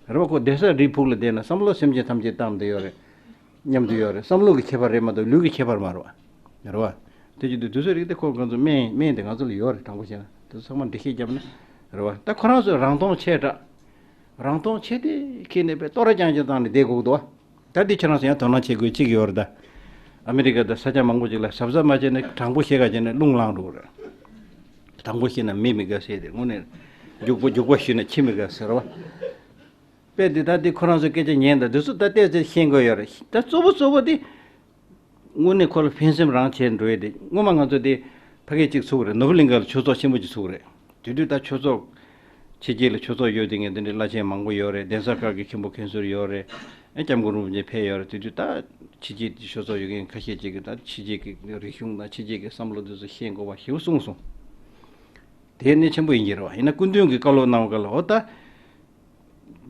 རེད་བ། ཁོ་བསྡད་ས་རིའི་ཕུག་ལ་བསྡད་ན་བསམ་བློ་སེམས་ཅན་ཐམས་ཅད་བཏང་བསྡད་ཡོད་རེད། མཉམ་དུ་ཡོད་རེད། བསམ་བློ་གི་ཁྱད་པར་རེད་མ་གཏོགས་ལུས་ཀྱི་ཁྱད་པར་མ་རེད་བ། རེད་བ། དེ་བྱེད་དུས་དུས་ཚོད་རིག་དེ་ཁོ་ང་ཚོ་སྨན་སྨན་དེ་ང་ཚོ་ལ་ཡོད་རེད། དྲང་པོ་བཤད་ན་དེ་ཚོ་ཚང་མ་འགྲེལ་བཤད་བརྒྱབ་ན། རེད་བ། ད་ཁོ་རང་ཚོས་རང་མཐོང་ཆེ་དྲགས། རང་མཐོང་ཆེ་དེ་ཁྱེད་ནས་པའི་ལྟོ་ར་རྐྱང་རྐྱང་བཏང་ནས་བསྡད་དགོས་འདུག་བ། ད་འདི་ཁྱེད་རང་ཚོ་ཡང་དོ་སྣང་བྱེད་དགོས་གཅིག་ཡོད་རེད་ད། ཨ་མི་རི་ཀ་དང་ས་ཆ་མང་པོ་ཅིག་ལ་གཟབ་གཟབ་མ་བྱས་ན་དྲང་པོ་བཤད་ག་བྱས་ན་རླུང་ལངས་འགྲོ་གི་རེད། དྲང་པོ་བཤད་ན་མི་མི་དགའ་ཟེར་དེ་དངོས་གནས། རྒྱུག་པོ་རྒྱུག་པ་ཞུས་ན་ཁྱི་མི་དགའ་ཟེར་བ། དཔེ་འདི་ལྟར་འདི་ཁོ་རང་ཚོའི་སྐད་ཆ་ཉན་དང་འདི་ཚོ་ད་ལྟས་ཚེ་ཤེས་དགོས་ཡོད་རེད། ད་གཙོ་བོ་གཙོ་བོ་འདི། དངོས་གནས་ཁོ་ལ་ཕན་སེམས་རང་བྱས་འགྲོ་ཡས་དེ་སྔོན་མ་ང་ཚོ་དེ་ཕ་གི་གཅིག་ཚུགས་རེད། ནོར་བུ་གླིང་ག་ལ་ཆོས་ཚོགས་ཆེན་པོ་གཅིག་ཚུགས་རེད། དེ་དུས་ད་ཆོས་ཚོགས། ཕྱི་རྒྱལ་ལ་ཆོས་ཚོགས་ཡོད་དེ་ངས་དེ་འདྲའི་བླ་ཆེན་མང་པོ་ཡོད་རེད། གདན་ས་ཁག་གི་མཁན་པོ་མཁན་ཟུར་ཡོད་རེད། ཨ་སྐྱབས་མགོན་རིན་པོ་ཆེ་ཕེབས་ཡོད་རེད། དེ་དུས་ད་ཕྱི་རྒྱལ་གྱི་ཆོས་ཚོགས་ཡོད་མཁན་ཁ་ཤས་ཅིག་གིས་ད་ཕྱི་རྒྱལ་གྱི་རིག་གཞུང་དང་ཕྱི་རྒྱལ་གྱི་བསམ་བློ་དེ་ཚོ་ཤེས་དགོས་པ་ཞེ་པོ་གསུངས་སོང་། དེ་གནད་ཆེན་པོ་ཡིན་གྱི་རེད་བ། ཡིན་ན་སྐུ་མདུན་གྱིས་བཀའ་སློབ་གནང་བ་ག་ལ་འོ་ད།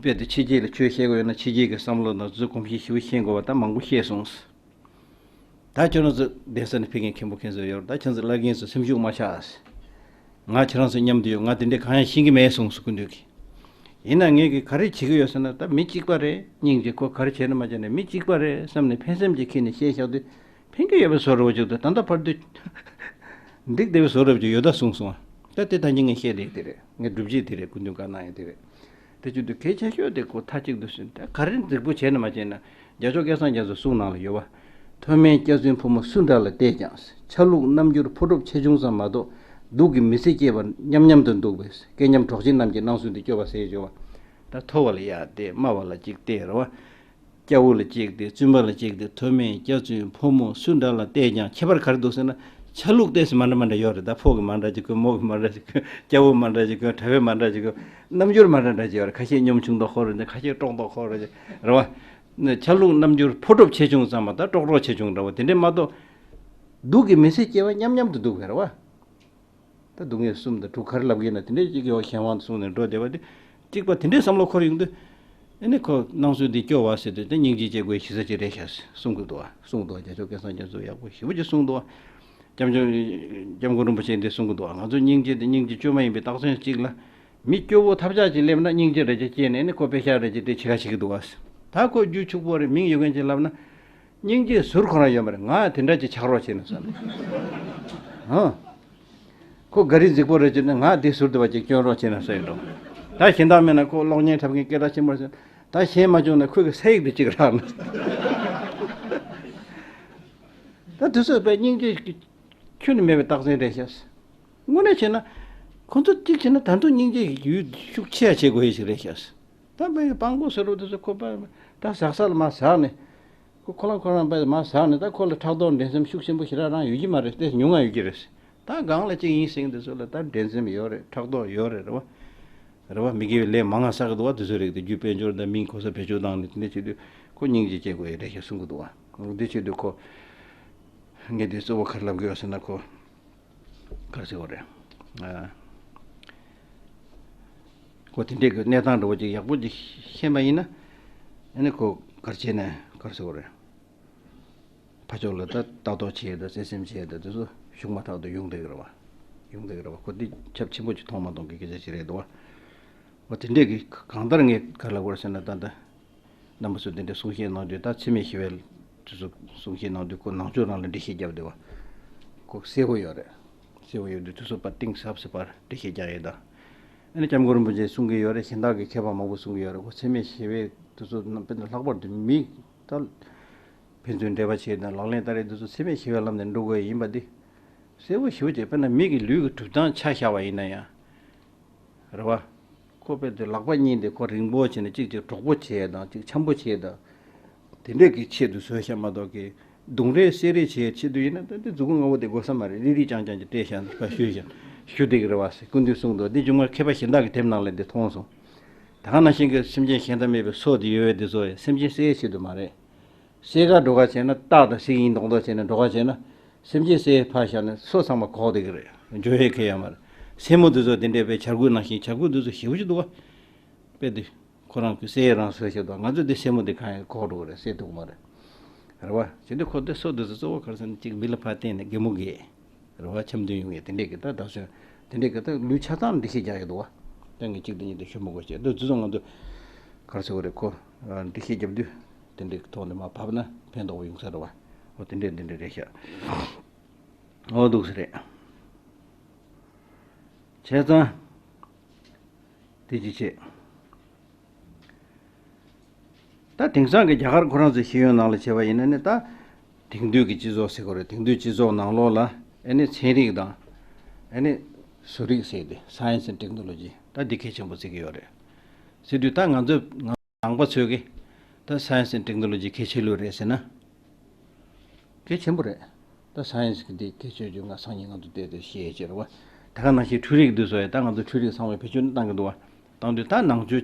དཔེ་དེ་ཕྱི་རྒྱལ་ལ་ཆོས་བཤད་དགོས་ཡོད་ན་ཕྱི་རྒྱལ་གྱི་བསམ་བློ་དང་དེ་ཚོའི་གོམས་གཤིས་ཞེ་པོ་ཤེས་དགོས་པ་ད་མང་པོ་བཤད་སོང་། ད་ཁྱོད་རང་ཚོ་གདན་ས་ནས་ཕེབས་མཁན་མཁན་པོ་མཁན་ཟུར་ཡོད་རེད། ད་ཁྱོད་ཚོ་བླ་རྒན་ཚོ་སེམས་ཤུགས་མ་ཆག་ང་ཁྱེད་རང་ཚོ་མཉམ་དུ་ཡོད། ང་དེ་འདྲས་གང་ཡང་ཤེས་ཀྱི་མེད་གསུངས་སོང་སྐུ་མདུན་གྱིས། ཡིན་ན་ངས་ཀྱི་ག་རེ་བྱེད་ཀྱི་ཡོད་ཟེར་ན་ད་མི་གཅིག་པ་རེད། སྙིང་རྗེ་ཁོ་ག་རེ་བྱས་ན་མ་བྱས་ན་མི་གཅིག་པ་རེད་བསམ་ནས་ཕན་སེམས་ཀྱིས་ཁྱེར་ནས་བཤད་བཞག་དུས་ཕན་གྱི་ཡོད་པའི་བཟོ་འདྲ་བོ་ཅིག་འདུག་ད་ལྟ་བར་དུ་འགྲིག་བསྡད་པའི་བཟོ་འདྲ་བོ་ཅིག་ཡོད་ད་གསུངས་སོང་། ད་དེ་ད་ཉིན་ངས་བཤད་བསྡད་དེ་རེད། ངའི་སྒྲུབ་བྱེད་དེ་རེད། སྐུ་མདུན་བཀའ་གནང་ཡས་དེ་རེད། དེ་བྱེད་དུས་གལ་ཆེ་ཤོས་དེ་ཁོ་མཐའ་གཅིག་ཏུ་ཟིན་ད་ག་རེ་འཛིགས་པོ་བྱས་ན་མ་བྱས་ན་རྒྱལ་མཆོག་སྐལ་བཟང་རྒྱ་མཚོའི་གསུང་ནང་ལ་ཡོད་པ། མཐོ་དམན་སྐྱག་རྫུན་ཕོ་མོ་སུ་འདྲ་ལ་བལྟས་ཀྱང་། ཆ་ལུགས་རྣམ་འགྱུར་ཕོ་གྲོགས་ཆེ་ཆུང་ཙམ་མ་གཏོགས་སྡུག་གི་མི་ཚེ་སྐྱེལ་བར་མཉམ་མཉམ་དུ་འདུག་པས། སྐལ་མཉམ་གྲོགས་མཆེད་རྣམས་ཀྱིས་སྣང་ཚུལ་འདི་སྐྱོབ་པ་ཟེར་བྱས་པ། ད་མཐོ་བ་ལ་ཡར་བལྟས། དམའ་བ་ལ་གཅིག་བལྟས་རེད་བ། སྐྱ་བོ་ལ་གཅིག་བལྟས། བཙུན་པ་ལ་གཅིག་བལྟས། མཐོ་དམན་སྐྱག་རྫུན་ཕོ་མོ་སུ་འདྲ་ལ་བལྟས་ཀྱང་ཁྱད་པར་ག་རེ་འདུག་ཟེར་ན། ཆ་ལུགས་ཏོག་ཙམ་མ་འདྲ་མ་འདྲ་ཡོད་རེད། ད་ཕོ་གི་མ་འདྲ་ཅིག་གོན། མོ་གི་མ་འདྲ་ཅིག་གོན། སྐྱ་བོ་མ་འདྲ་ཅིག་གོན། གྲྭ་པའི་མ་འདྲ་ཅིག་གོན། རྣམ་འགྱུར་མ་འདྲ་འདྲ་ཅིག་ཡོད་རེད། ཁ་ཤས་གཉོམ་ཆུང་དང་ཧོར་རེད། ཁ་ཤས་ཀྲོག་མདོག་ཧོར་རེད། རེད་བ། ཆ་ལུགས་རྣམ་འགྱུར་ཕོ་གྲོགས་ཆེ་ཆུང་ཙམ་མ་ད་ཀྲོག་ཀྲོག་ཆེ་ཆུང་འདྲ་བོ་དེ་འདྲས་མ་གཏོགས། སྡུག་གི་མི་ཚེ་སྐྱེལ་བ་མཉམ་མཉམ་དུ་འདུག་པས་རེད་བ། ད་སྡུག་བསྔལ་གསུམ་དང་དྲུག་ག་རེ་ལབ་ཀྱི་ཡིན་ན་དེ་འདྲས་ཅིག་ཡོད། གཞན་དབང་དུ་སོང་ནས་འགྲོ་བསྡད་པ་དེ། གཅིག་པ་དེ་འདྲས་བསམ་བློ་འཁོར་ཡོང་དུས། ཨ་ནི་ཁོ་སྣང་ཚུལ་འདི་སྐྱོ་བ་ཟེར་དུས་དེ་སྙིང་རྗེ་སྐྱེ་དགོས་ཤི་ས་ཅིག་རེད་ཤག་གསུང་གི་འདུག་བ། གསུང་འདུག་བ། རྒྱལ་མཆོག་སྐལ་བཟང་རྒྱ་མཚོ་ཡག་པོ་ཞེ་པོ་ཅིག་གསུང་འདུག་བ། སྐྱབས་མགོན་སྐྱབས་མགོན་རིན་པོ་ཆེ་འདི་གསུང་གི་འདུག་བ། ང་ཚོ་སྙིང་རྗེ་དེ་སྙིང་རྗེ་བཅོས་མ་ཡིན་པའི་རྟགས་མཚན་གཅིག་ལ། མི་སྐྱོ་བོ་ཐབས་ཆག་ཅིག་སླེབས་ན་སྙིང་རྗེ་རེ་ཅིག་སྐྱེས་ནས་ནི་ཁོ་དཔེ་ཤག་རེ་ཅིག་དེ་བྱེད་ཁ་བྱེད་ཀྱི་འདུག་བ། ད་ཁོ་རྒྱུ་ཕྱུག་པོ་རེད། མིང་ཡོད་མཁན་ཅིག་ལབ་ན། སྙིང་རྗེའི་ཟུར་ཁོ་རང་ཡོད་མ་རེད། ང་དེ་འདྲ་ཅིག་ཆགས་རོགས་བྱེད་ན་བསམ། ཧང་། ཁོ་ག་རི་རྫིག་པོ་རེད་ཅེ་ན། ང་དེ་ཟུར་དུ་བ་ཅིག་སྐྱོན་རོགས་བྱེད་ན་ཟེར་འགྲོ། ད་གཞན་དག་མེད་ན་ཁོ་གློག་བརྙན་འཁྲབ་མཁན་སྐད་གྲགས་ཆེན་པོ་རེད་ཟེར། ད་གཞན་མ་བྱུང་ན་ཁོ་གི་ས་ཡིག་དེ་གཅིག་རག་ན། ད་དེ་ཚོ་དཔེ་སྙིང་རྗེ་ཁྱོན་ནས་མེད་པའི་རྟགས་མཚན་རེད་ཤག། དངོས་གནས་བྱས་ན། ཁོ་ཚོ་གཅིག་བྱས་ན་ད་དུང་སྙིང་རྗེ་ཡོད་ཤུགས་ཆེ་ཡ་བྱེད་དགོས་ཡ་ཞིག་རེད་ཤག། ད་དཔེ་སྤྲང་པོ་ཟེར་རོ་དེ་ཚོ་ཁོ་པ་ད་ཟག་ས་ལ་མ་ཟག་ནས། ཁོ་ཁོ་རང་ཁོ་རང་པ་མ་ཟག་ནས་ད་ཁོ་ལ་ཕྲག་དོག་འགྲན་སེམས་ཤུགས་ཆེན་པོ་ཞེ་དྲག་རང་ཡོད་ཀྱི་མ་རེད། དེ་ཉུང་ང་ཡོད་ཀྱི་རེད། ད་སྒང་ལ་གཅིག་ཡིན་ཟེར་མཁན་དེ་ཚོ་ལ་ད་འགྲན་སེམས་ཡོད་རེད། ཕྲག་དོག་ཡོད་རེད། རེད་བ། རེད་བ། མི་དགེ་བའི་ལས་མང་ང་བསགས་ཀྱི་འདུག་བ། དེ་ཚོ་རིགས་དེ་རྒྱུ་དཔལ་འབྱོར་དང་མིང་གོ་ས་བེད་སྤྱོད་བཏང་ནས་དེ་འདྲ་བྱེད་དུས་ཁོ་སྙིང་རྗེ་སྐྱེ་དགོས་ཡ་རེད་ཞེས་གསུང་གི་འདུག་བ། འདི་བྱེད་དུས་ཁོ། ངས་འདི་གཙོ་བོ་ག་རེ་ལབ་དགོས་ཟེར་ན་ཁོ། ག་རེ་ཟེར་བ་རེད། ཨ། ཁོ་དེ་འདྲའི་གི་གནས་སྟངས་འདྲ་བོ་ཅིག་ཡག་པོ་ཅིག་ཤེས་པ་ཡིན་ན། ཨ་ནི་ཁོ་ག་རེ་བྱས་ནས་ག་རེ་ཟེར་བ་རེད། ཕར་ཕྱོགས་ལ་ད་ལྟ་རྟོག་བྱེད་ཡས་དང་བརྩེ་སེམས་བྱེད་ཡས་དང་དེ་ཚོ་ཤུགས་མ་ཐག་ཏུ་ཡོང་བསྡད་ཀྱི་རེད་བ། ཡོང་བསྡད་ཀྱི་རེད་བ། ཁོ་འདི་ཁྱབ་ཆེན་པོ་ཅིག་མཐོང་མ་མཐོང་གི་སྐད་ཆ་ཞིག་རེད་འདུག་བ། འོ་དེ་འདྲས་ཀྱི་གང་ལྟར་ངས་ག་ལབ་དགོས་ཟེར་ན་ད་ལྟ། རྣམ་པ་ཚོས་དེ་འདྲའི་གསུང་བཤད་གནང་དུས་ད་འཚེ་མེད་ཞི་བའི་དེ་ཚོ་གསུང་བཤད་གནང་དུས་ཁོ་ནང་ཆོས་རང་ལ་འགྲེལ་བཤད་བརྒྱབ་བསྡད་བ། ཁོ་གསལ་པོ་ཡོད་རེད། གསལ་པོ་ཡོད་དུས་དེ་ཚོ་ཕར་གཏིང་ཟབ་ཟབ་ཕར་འགྲེལ་བཤད་རྒྱག་ཡས་དང་། ཨ་ནི་སྐྱབས་མགོན་རིན་པོ་ཆེས་གསུང་གི་ཡོད་རེད། གཞན་དག་གི་མཁས་པ་མང་པོ་གསུང་གི་ཡོད་རེད། ཁོ་འཚེ་མེད་ཞི་བའི་དེ་ཚོ་རྣམ་དཔེ་ལྷག་པར་དུ་མི་ད་ཕན་ཚུན་འབྲེལ་བ་བྱེད་དང་ལག་ལེན་བསྟར་ཡས་དེ་ཚོ་འཚེ་མེད་ཞི་བའི་ལམ་ནས་འགྲོ་དགོས་ཡིན་པ་འདི་གསལ་པོ་ཞེ་པོ་ཅིག། དཔེར་ན་མི་གི་ལུས་ཀྱི་གྲུབ་སྟངས་ཆ་བཞག་པ་ཡིན་ན་ཡང་། རེད་བ། ཁོ་དཔེ་དེ་ལག་པ་གཉིས་དེ་ཁོ་རིང་པོ་བྱས་ནས་གཅིག་གཅིག་གྲོགས་པོ་བྱས་དང་གཅིག་འཆམ་པོ་བྱས་དང་། དེ་འདྲས་ཀྱི་ཆེད་དུ་བཟོས་ཤག་མ་གཏོགས་ཀྱི། རྡུང་རེས་བསད་རེས་བྱས་ཆེད་དུ་ཡིན་ན་ད་དེ་མཛུབ་གུ་ལྔ་པོ་དེ་དགོས་ས་མ་རེད། རིལ་རིལ་རྐྱང་རྐྱང་ཅིག་སྤྲད་ཤག་ཕར་བཤུས་ཤག་བཤུ་བསྡད་ཀྱི་རེད་བ་ཟེར་སྐུ་མདུན་གསུངས་འདུག། འདི་མཇུག་མར་མཁས་པ་གཞན་དག་གི་དེབ་ནང་ལ་འདི་མཐོང་སོང་། ད་ག་ནང་བཞིན་གྱི་སེམས་ཅན་གཞན་དང་མེད་པའི་སྲོག་དེ་ཡོད་པའི་དེ་ཚོ་སེམས་ཅན་བསད་ཡས་ཆེད་དུ་མ་རེད། བསད་ག་འགྲོ་ག་བྱས་ན་སྟག་དང་གཟིག་ཡིན་མདོག་མདོག་བྱས་ནས་འགྲོ་ག་བྱས་ན། སེམས་ཅན་བསད་ཕར་བཞག་ནས་སོ་ཚང་མ་གོག་བསྡད་ཀྱི་རེད། འགྲོ་ཡས་གང་ཡང་མ་རེད། སེན་མོ་དེ་ཚོ་དེ་འདྲས་པའི་བྱ་རྒོད་ནང་བཞིན་བྱ་རྒོད་དེ་ཚོ་ཞེ་པོ་ཅིག་འདུག་བ། དཔེ་དེ། ཁོ་རང་གི་བསད་ཡས་རང་བཟོས་བཞག་འདུག། ང་ཚོ་དེ་སེན་མོ་དེ་གང་ཡང་གོག་འགྲོ་གི་རེད། བསད་ཐུབ་ཀྱི་མ་རེད། རེད་བ། བྱས་དུས་ཁོ་དེ་སོ་དེ་ཚོ་གཙོ་བོ་ག་རེ་ཟེར་ན་གཅིག་མི་ལ་ཕར་བརྟེན་ནས་གད་མོ་བགད། རེད་བ། འཆམ་མཐུན་ཡོང་ཡས་དེ་འདྲས་ཀྱི་ད་ད་གཟོད། དེ་འདྲས་ཀྱི་ད་ལུས་ཆ་ཚང་འགྲེལ་བཤད་རྒྱག་ཡས་འདུག་བ། ད་ངས་གཅིག་དེ་གཉིས་དེ་ཞུ་མི་དགོས་བྱས་དུས་དེ་ཚོ་ང་ཚོ། ག་རེ་ཟེར་དགོས་རེད་ཁོ། འགྲེལ་བཤད་རྒྱབ་དུས། དེ་འདྲའི་ཐོག་ནས་མར་བབས་ན་ཕན་ཐོགས་པ་ཡོང་ས་རེད་བ། འོ་དེ་འདྲས་དེ་འདྲས་རེད་ཤག། འོ་འདུག་ས་རེད། བྱས་ཙང་། དེ་ཅི་བྱེད། ད་དེང་སང་གི་རྒྱ་གར་ཁོ་རང་ཚོའི་ཤེས་ཡོན་ནང་ལ་བྱས་པ་ཡིན་ན་ནི་ད། དེང་དུས་ཀྱི་སྤྱི་ཚོགས་ཟེར་དགོས་རེད། དེང་དུས་སྤྱི་ཚོགས་ནང་ལོགས་ལ་ཨ་ནི་ཚན་རིག་དང་། ཨ་ནི་བཟོ་རིག་ཟེར་ཏེ་Science and Technology ད་འདི་གལ་ཆེན་པོ་བརྩི་གི་ཡོད་རེད། ཟེར་དུས་ད་ང་ཚོ་ང་ནང་པ་ཚོས་ཀྱི་ད་Science and Technology གལ་ཆེ་ལོས་རེད་ཟེར་ན། གལ་ཆེན་པོ་རེད། ད་Science གི་འདི་གལ་ཆེ་རྒྱུ་ང་སང་ཉིན་ང་ཚོ་བལྟས་ཏེ་ཤེས་ཡས་ཅེས་རེད་བ། ད་ག་ནང་བཞིན་འཕྲུལ་རིག་འདི་ཚོ་ཡང་ད་ང་ཚོ་འཕྲུལ་རིག་ཚང་མ་བེད་སྤྱོད་གཏང་གི་འདུག་བ། གཏང་དུས་ད་ནང་ཆོས་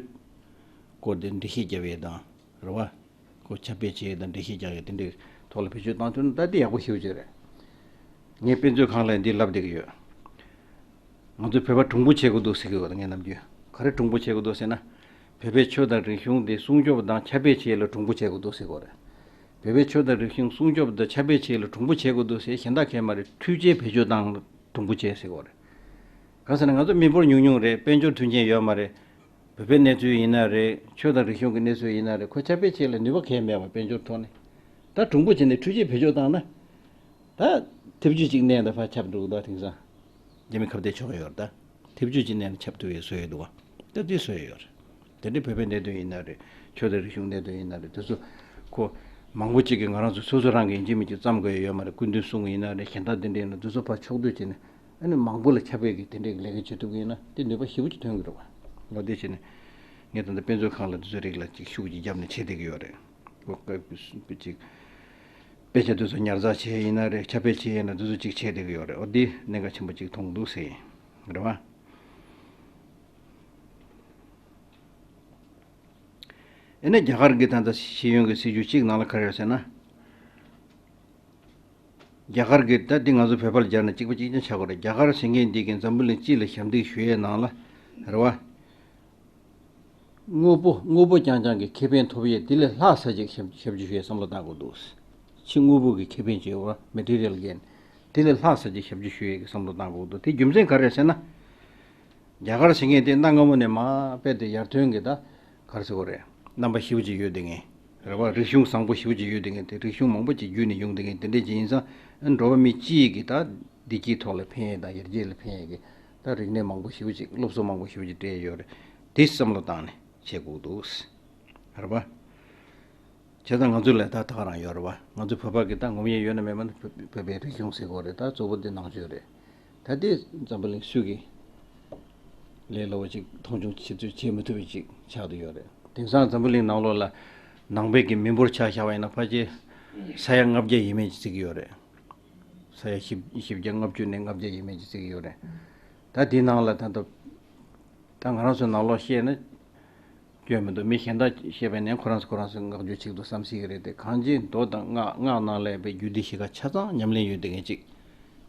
སྐོར་དེ་འགྲེལ་བཤད་རྒྱབ་ཡས་དང་། རེད་བ། ཁོ་ཁྱབ་སྤེལ་བྱེད་ཡས་དང་འགྲེལ་བཤད་རྒྱག་ཡས་དེ་འདྲའི་ཐོག་ལ་བེད་སྤྱོད་བཏང་ཐུབ་ན་ད་འདི་ཡག་པོ་ཞེ་པོ་ཅིག་རེད། ངས་དཔེ་མཛོད་ཁང་ལ་འདི་ལབ་བསྡད་ཀྱི་ཡོད། ང་ཚོ་བོད་པ་གྲུང་པོ་བྱེད་དགོས་འདུག་ཟེར་གྱི་ཡོད་རེད། ངས་ནམ་རྒྱུན་ག་རེ་གྲུང་པོ་བྱེད་དགོས་འདུག་ཟེར་ན། བོད་པའི་ཆོས་དང་རིག་གཞུང་དེ་སྲུང་སྐྱོབ་དང་ཁྱབ་སྤེལ་བྱེད་ཡས་ལ་གྲུང་པོ་བྱེད་དགོས་འདུག་ཟེར་གྱི་ཡོད་རེད། བོད་པའི་ཆོས་དང་རིག་གཞུང་སྲུང་སྐྱོབ་དང་ཁྱབ་སྤེལ་བྱེད་ཡས་ལ་གྲུང་པོ་བྱེད་དགོས་འདུག་ཟེར། གཞན་དག་གས་མ་རེད། འཕྲུལ་ཆས་བེད་སྤྱོད་བཏང་ལ་གྲུང་པོ་བྱེད་ཟེར་གྱི་ཡོད་རེད། གང་ཟེར་ན་ང་ཚོ་མི་འབོར་ཉུང་ཉུང་རེད། དཔལ་འབྱོར་མཐུན་རྐྱེན་ཡོད་མ་རེད། བོད་པའི་གནས་ཚུལ་ཡིན་ན་རེད། ཆོས་དང་རིག་གཞུང་གི་གནས་ཚུལ་ཡིན་ན་རེད། ཁོ་ཁྱབ་སྤེལ་བྱེད་ཡས་ལ་ནུས་པ་གང་ཡང་མེད་པ། དཔལ་འབྱོར་ཐོག་ནས། ད་གྲུང་པོ་བྱས་ནས་འཕྲུལ་ཆས་བེད་སྤྱོད་བཏང་ན། ད་ཐེབས་ཇུས་གཅིག་བསྣན་ད་ཕར་ཁྱབ་འགྲོ་གི་འདུག། དེང་སང་རྒྱ་མི་ཁ་གཏད་གཅོག་གི་ཡོད་རེད། ད་ཐེབས་ཇུས་གཅིག་བསྣན་ན་ཁྱབ་ཐུབ་ཡས་བཟོ་ཡས་འདུག་བ། ད་དེ་བཟོ་ཡས་ཡོད་རེད། དེ་འདྲའི་བོད་པའི་གནད་དོན་ཡིན་ན་རེད། ཆོས་དང་རིག་གཞུང་གནད་དོན་ཡིན་ན་རེད། དེ་ཚོ་ཁོ་མང་པོ་གཅིག་གིས་ང་རང་ཚོ་སོ་སོ་རང་གི་ཡིན་གཅིག་མིན་གཅིག་བརྩམས་དགོས་ཡས་ཡོད་མ་རེད། སྐུ་མདུན་གསུང་གི་ཡིན་ན་རེད། གཞན་དག་དེ་འདྲ་ཡིན་ན་དེ་ཚོ་ཕར་ཕྱོགས་བསྡུས་བྱས་ནས་ཨ་ནི་མང་པོ་ལ་ཁྱབ་པའི་གི་དེ་འདྲའི་གི་ལས་ཀ་བྱེད་ཐུབ་ཀྱི་ཡིན་ན་དེ་ནུས་པ་ཞེ་པོ་ཅིག་ཐོན་གྱི་རེད་བ། འོ་དེ་བྱས་ནས་ངས་ད་ལྟ་དཔེ་མཛོད་ཁང་ལ་དེ་ཚོའི་རིགས་ལ་ཅིག་ཤུགས་ཅིག་བརྒྱབ་ནས་བྱེད་བསྡད་ཀྱི་ཡོད་རེད། ཅིག་དཔེ་ཆ་དེ་ཚོ་ཉར་ཚགས་བྱས་ཡིན་ན་རེད། ཁྱབ་སྤེལ་བྱས་ཡིན་ན་དེ་ཚོ་ཅིག་བྱས་བསྡད་ཀྱི་ཡོད་རེད། འོ་འདི་གནད་འགག་ཆེན་པོ་ཅིག་མཐོང་འདུག་ཟེར་ཡིན། རེད་བ། ཨེ་ནས་རྒྱ་གར་གྱི་ད་ལྟ་ཤེས་ཡོན་གྱི་སྲིད་བྱུས་གཅིག་ནང་ལ་ག་རེ་ཡོད་ཟེར་ན། རྒྱ་གར་གྱི་ད་འདི་ང་ཚོ་བོད་པ་ལ་སྦྱར་ན་གཅིག་པ་གཅིག་རྐྱང་ཆགས་དགོས་རེད། རྒྱ་གར་ཟེར་མཁན་འདི་གི་འཛམ་བུ་གླིང་སྤྱི་ལ་ཞབས་འདེགས་ཞུ་ཡས་ནང་ལ་རེད་བ། དངོས་པོ་དངོས་པོ་རྐྱང་རྐྱང་གི་ཁེ་ཕན་ཐོབ་ཡས་དེ་ལས་ལྷག་ས་ཅིག་ཞབས་ཞབས་ཕྱི་ཞུ་ཡས་བསམ་བློ་བཏང་དགོས་འདུག། ཕྱི་དངོས་པོ་གི་ཁེ་ཕན་བྱེད་པ་མེ་ཊི་རི་ཡལ་གན་དེ་ལས་ལྷག་ས་ཅིག་ཞབས་ཕྱི་ཞུ་ཡས་ཀྱི་བསམ་བློ་བཏང་དགོས་འདུག། དེ་རྒྱུ་མཚན་ག་རེ་རེད་ཟེར་ན། རྒྱ་གར་ཟེར་མཁན་དེ་གནའ་སྔ་མོ་ནས་མ་དཔེ་དེ་ཡར་ཐོན་གྱི་ད་ག་རེ་ཟེར་དགོས་རེད། རྣམ་པ་ཞེ་པོ་ཅིག་ཡོད་དེ་ངེས་རེད་བ། རིག་གཞུང་བཟང་པོ་ཞེ་པོ་ཅིག་ཡོད་དེ་ངེས་དེ། རིག་གཞུང་མང་པོ་ཅིག་བརྒྱུད་ནས་ཡོང་དེ་ངེས་དེ་འདྲས་ཅིག་ཡིན་ཙང་། འགྲོ་བ་མི་སྤྱིའི་གི་ད་བདེ་སྐྱིད་ཐོག་ལ་ཕན་ཡས་དང་ཡར་རྒྱས་ལ་ཕན་ཡས་ཀྱི་ད་རིག་གནས་མང་པོ་ཞེ་པོ་ཅིག་སློབ་གསོ་མང་པོ་ཞེ་པོ་ཅིག་སྤྲད་ཡོད་རེད། དེ་བསམ་བློ་བཏང་ནས་བྱེད་དགོས་འདུག། རེད་བ། བྱས་ཙང་ང་ཚོ་ལ་ད་ད་ག་རང་ཡོད་རེད་བ། ང་ཚོ་བོད་པ་གི་ད་ངོམ་ཡས་ཡོད་ན་མེད་ན་བོད་པའི་རིག་གཞུང་ཟེར་དགོས་རེད། ད་གཙོ་བོ་དེ་ནང་ཆོས་རེད། ད་དེ་འཛམ་བུ་གླིང་སུས་ཀྱི་ལས་སླ་བོ་ཅིག་མཐོང་ཆུང་བྱེད་ཚུལ་བྱེད་མི་ཐུབ་པ་ཅིག་ཆགས་བསྡད་ཡོད་རེད། དེང་སང་འཛམ་བུ་གླིང་ནང་ལོགས་ལ་ནང་པའི་གི་མི་འབོར་ཆ་བཞག་པ་ཡིན་ན་ཕལ་ཆེར་ས་ཡ་ལྔ་བརྒྱ་ཡས་མས་ཅིག་བརྩི་གི་ཡོད་རེད། ས་ཡ་བཞི་བཞི་བརྒྱ་ལྔ་བཅུ་ནས་ལྔ་བརྒྱ་ཡས་མས་ཅིག་བརྩི་གི་ཡོད་རེད། ད་དེའི་ནང་ལ་ད་ལྟ་ད་ང་རང་ཚོའི་ནང་ལོགས་བཤད་ན། སྐྱོན་མི་འདུག། མི་གཞན་དག་བཤད་པ་ནས་ཁོ་རང་ཚོ་ཁོ་རང་ཚོ་བསྔགས་བརྗོད་ཅིག་ཏུ་བསམ་སྲིད་ཀྱི་རེད་དེ། གང་ཅི་མདོ་དང་སྔགས་སྔགས་ནང་ལས་པའི་རྒྱུད་སྡེ་བཞི་ཀ་ཆ་ཚང་ཉམས་ལེན་ཡོད་དེ་ངེས་ཅིག་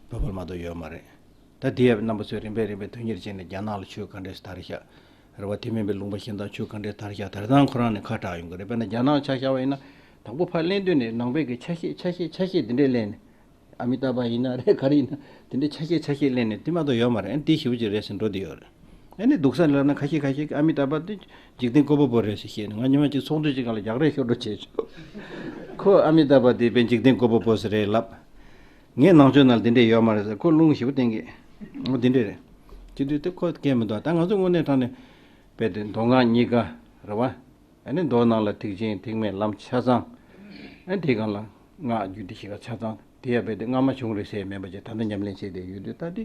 བོད་པར་མ་གཏོགས་ཡོད་མ་རེད། ད་དེ་ཡང་རྣམ་པ་ཚོས་རིམ་པས་རིམ་པས་དོན་གཉེར་བྱས་ནས་རྒྱ་ནག་ལ་ཆོས་ག་འདྲས་དར་ཤག་རེད་བ། དེ་མིན་པའི་ལུང་པ་གཞན་དག་ཆོས་ག་འདྲས་དར་ཤག་དར་སྟངས་ཁོ་རང་ནས་ཁ་གྲག་ཡོང་གི་རེད། དཔེར་ན་རྒྱ་ནག་ཆ་བཞག་པ་ཡིན་ན། དང་པོ་ཕར་གླེང་དུས་ནས་ནང་པའི་གི་ཆ་ཤས་ཆ་ཤས་ཆ་ཤས་དེ་འདྲས་གླེང་ནས། ཨ་མི་ཏཱ་བྷ་ཡིན་ན་རེད། ག་རེ་ཡིན་ན། དེ་འདྲའི་ཆ་ཤས་ཆ་ཤས་གླེང་ནས་དེ་མ་གཏོགས་ཡོད་མ་རེད། ཨ་ནི་དེ་ཞེ་པོ་ཅིག་རེད་ཟེར་འགྲོ་དེ་ཡོད་རེད། ཨ་ནི་སྡུག་ས་ལབ་ན་ཁ་ཤས་ཁ་ཤས་ཀྱིས་ཨ་མི་ཏཱ་བྷ་དེ་འཇིག་རྟེན་བཀོད་པ་པོ་རེད་ཟེར་བཤད་ནས། ང་ཉི་མ་གཅིག་ཚོགས་འདུ་ཅིག་སྒང་ལ་རྒྱག་རེས་ཤོར་འགྲོ་བྱས་བྱུང་། ཁོ་ཨ་མི་ཏཱ་བྷ་དེ་དཔེ་འཇིག་རྟེན་བཀོད་པ་པོ་ཟེར་རེད་ལབ། ངས་ནང་ཆོས་ནང་ལ་དེ་འདྲས་ཡོད་མ་རེད་ཟེར། ཁོ་རླུང་ཞེ་པོ་བསྟན་གི། འོ་དེ་འདྲས་རེད། སྤྱི་འཐུས་དེ་ཁོ་སྐད་མི་འདུག། ད་ང་ཚོ་དངོས་གནས་དྲང་གནས་དཔེ་དེ་མདོ་སྔགས་གཉིས་ཀ་རེད་བ། ཨ་ནི་མདོ་ནང་ལ་ཐེག་ཆེན་ཐེག་དམན་ལམ་ཆ་ཚང་། ཨ་ནི་དེ་སྒང་ལ་སྔགས་རྒྱུད་སྡེ་བཞི་ཀ་ཆ་ཚང་དེ་ཡང་རྦད་དེ་སྔ་མ་བྱུང་རེད་ཟེར་མེད་པ་ཅིག་ད་ལྟ་ཉམས་ལེན་བྱས་བསྡད་ཡོད་དུས། ད་དེ་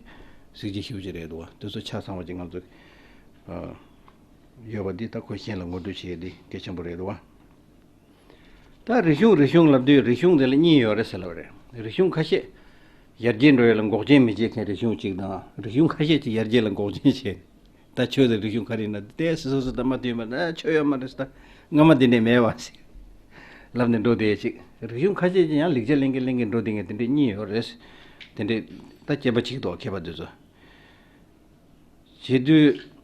གཟི་བརྗིད་ཞེ་པོ་ཅིག་རེད་འདུག་བ། དེ་ཚོ་ཆ་ཚང་བ་ཅིག་ང་ཚོ་ཨ་ཡོད་པ་འདི་ད་ཁོ་གཞན་ལ་ངོ་སྤྲོད་བྱེད་ཡས་འདི་གལ་ཆེན་པོ་རེད་འདུག་བ། ད་རིག་གཞུང་རིག་གཞུང་ལབ་དུས་རིག་གཞུང་དེ་ལ་གཉིས་ཡོད་རེད་ཟེར་ལབ་རེད། རིག་གཞུང་ཁ་ཤས་ཡར་རྒྱས་འགྲོ་ཡས་ལ་འགོག་རྐྱེན་མི་བྱེད་མཁན་རིག་གཞུང་གཅིག་དང་། རིག་གཞུང་ཁ་ཤས་ཀྱིས་ཡར་རྒྱས་ལ་འགོག་རྐྱེན་བྱེད། ད་ཆོས་དང་རིག་གཞུང་ག་རེ་ཡིན་ན་དེ་སོ་སོ་ད་མ་མཐུན་པ་ན་ཆོས་ཡོད་མ་རེད་ཟེར། ད་སྔ་མ་འདི་འདྲས་མེད་པ་ཟེར་ལབ་ནས་འགྲོ་བསྡད་ཅིག། རིག་གཞུང་ཁ་ཤས་ཀྱིས་ཡང་ལེགས་ཆ་ལེན་གྱི་ལེན་གྱི་འགྲོ་བསྡད་མཁན་དེ་འདྲས་གཉིས་ཡོད་རེད། དེ་འདྲས་ད་སྐྱེས་པ་གཅིག་འདུག་མཁས་པ་དེ་ཚོ། བྱེད་དུས།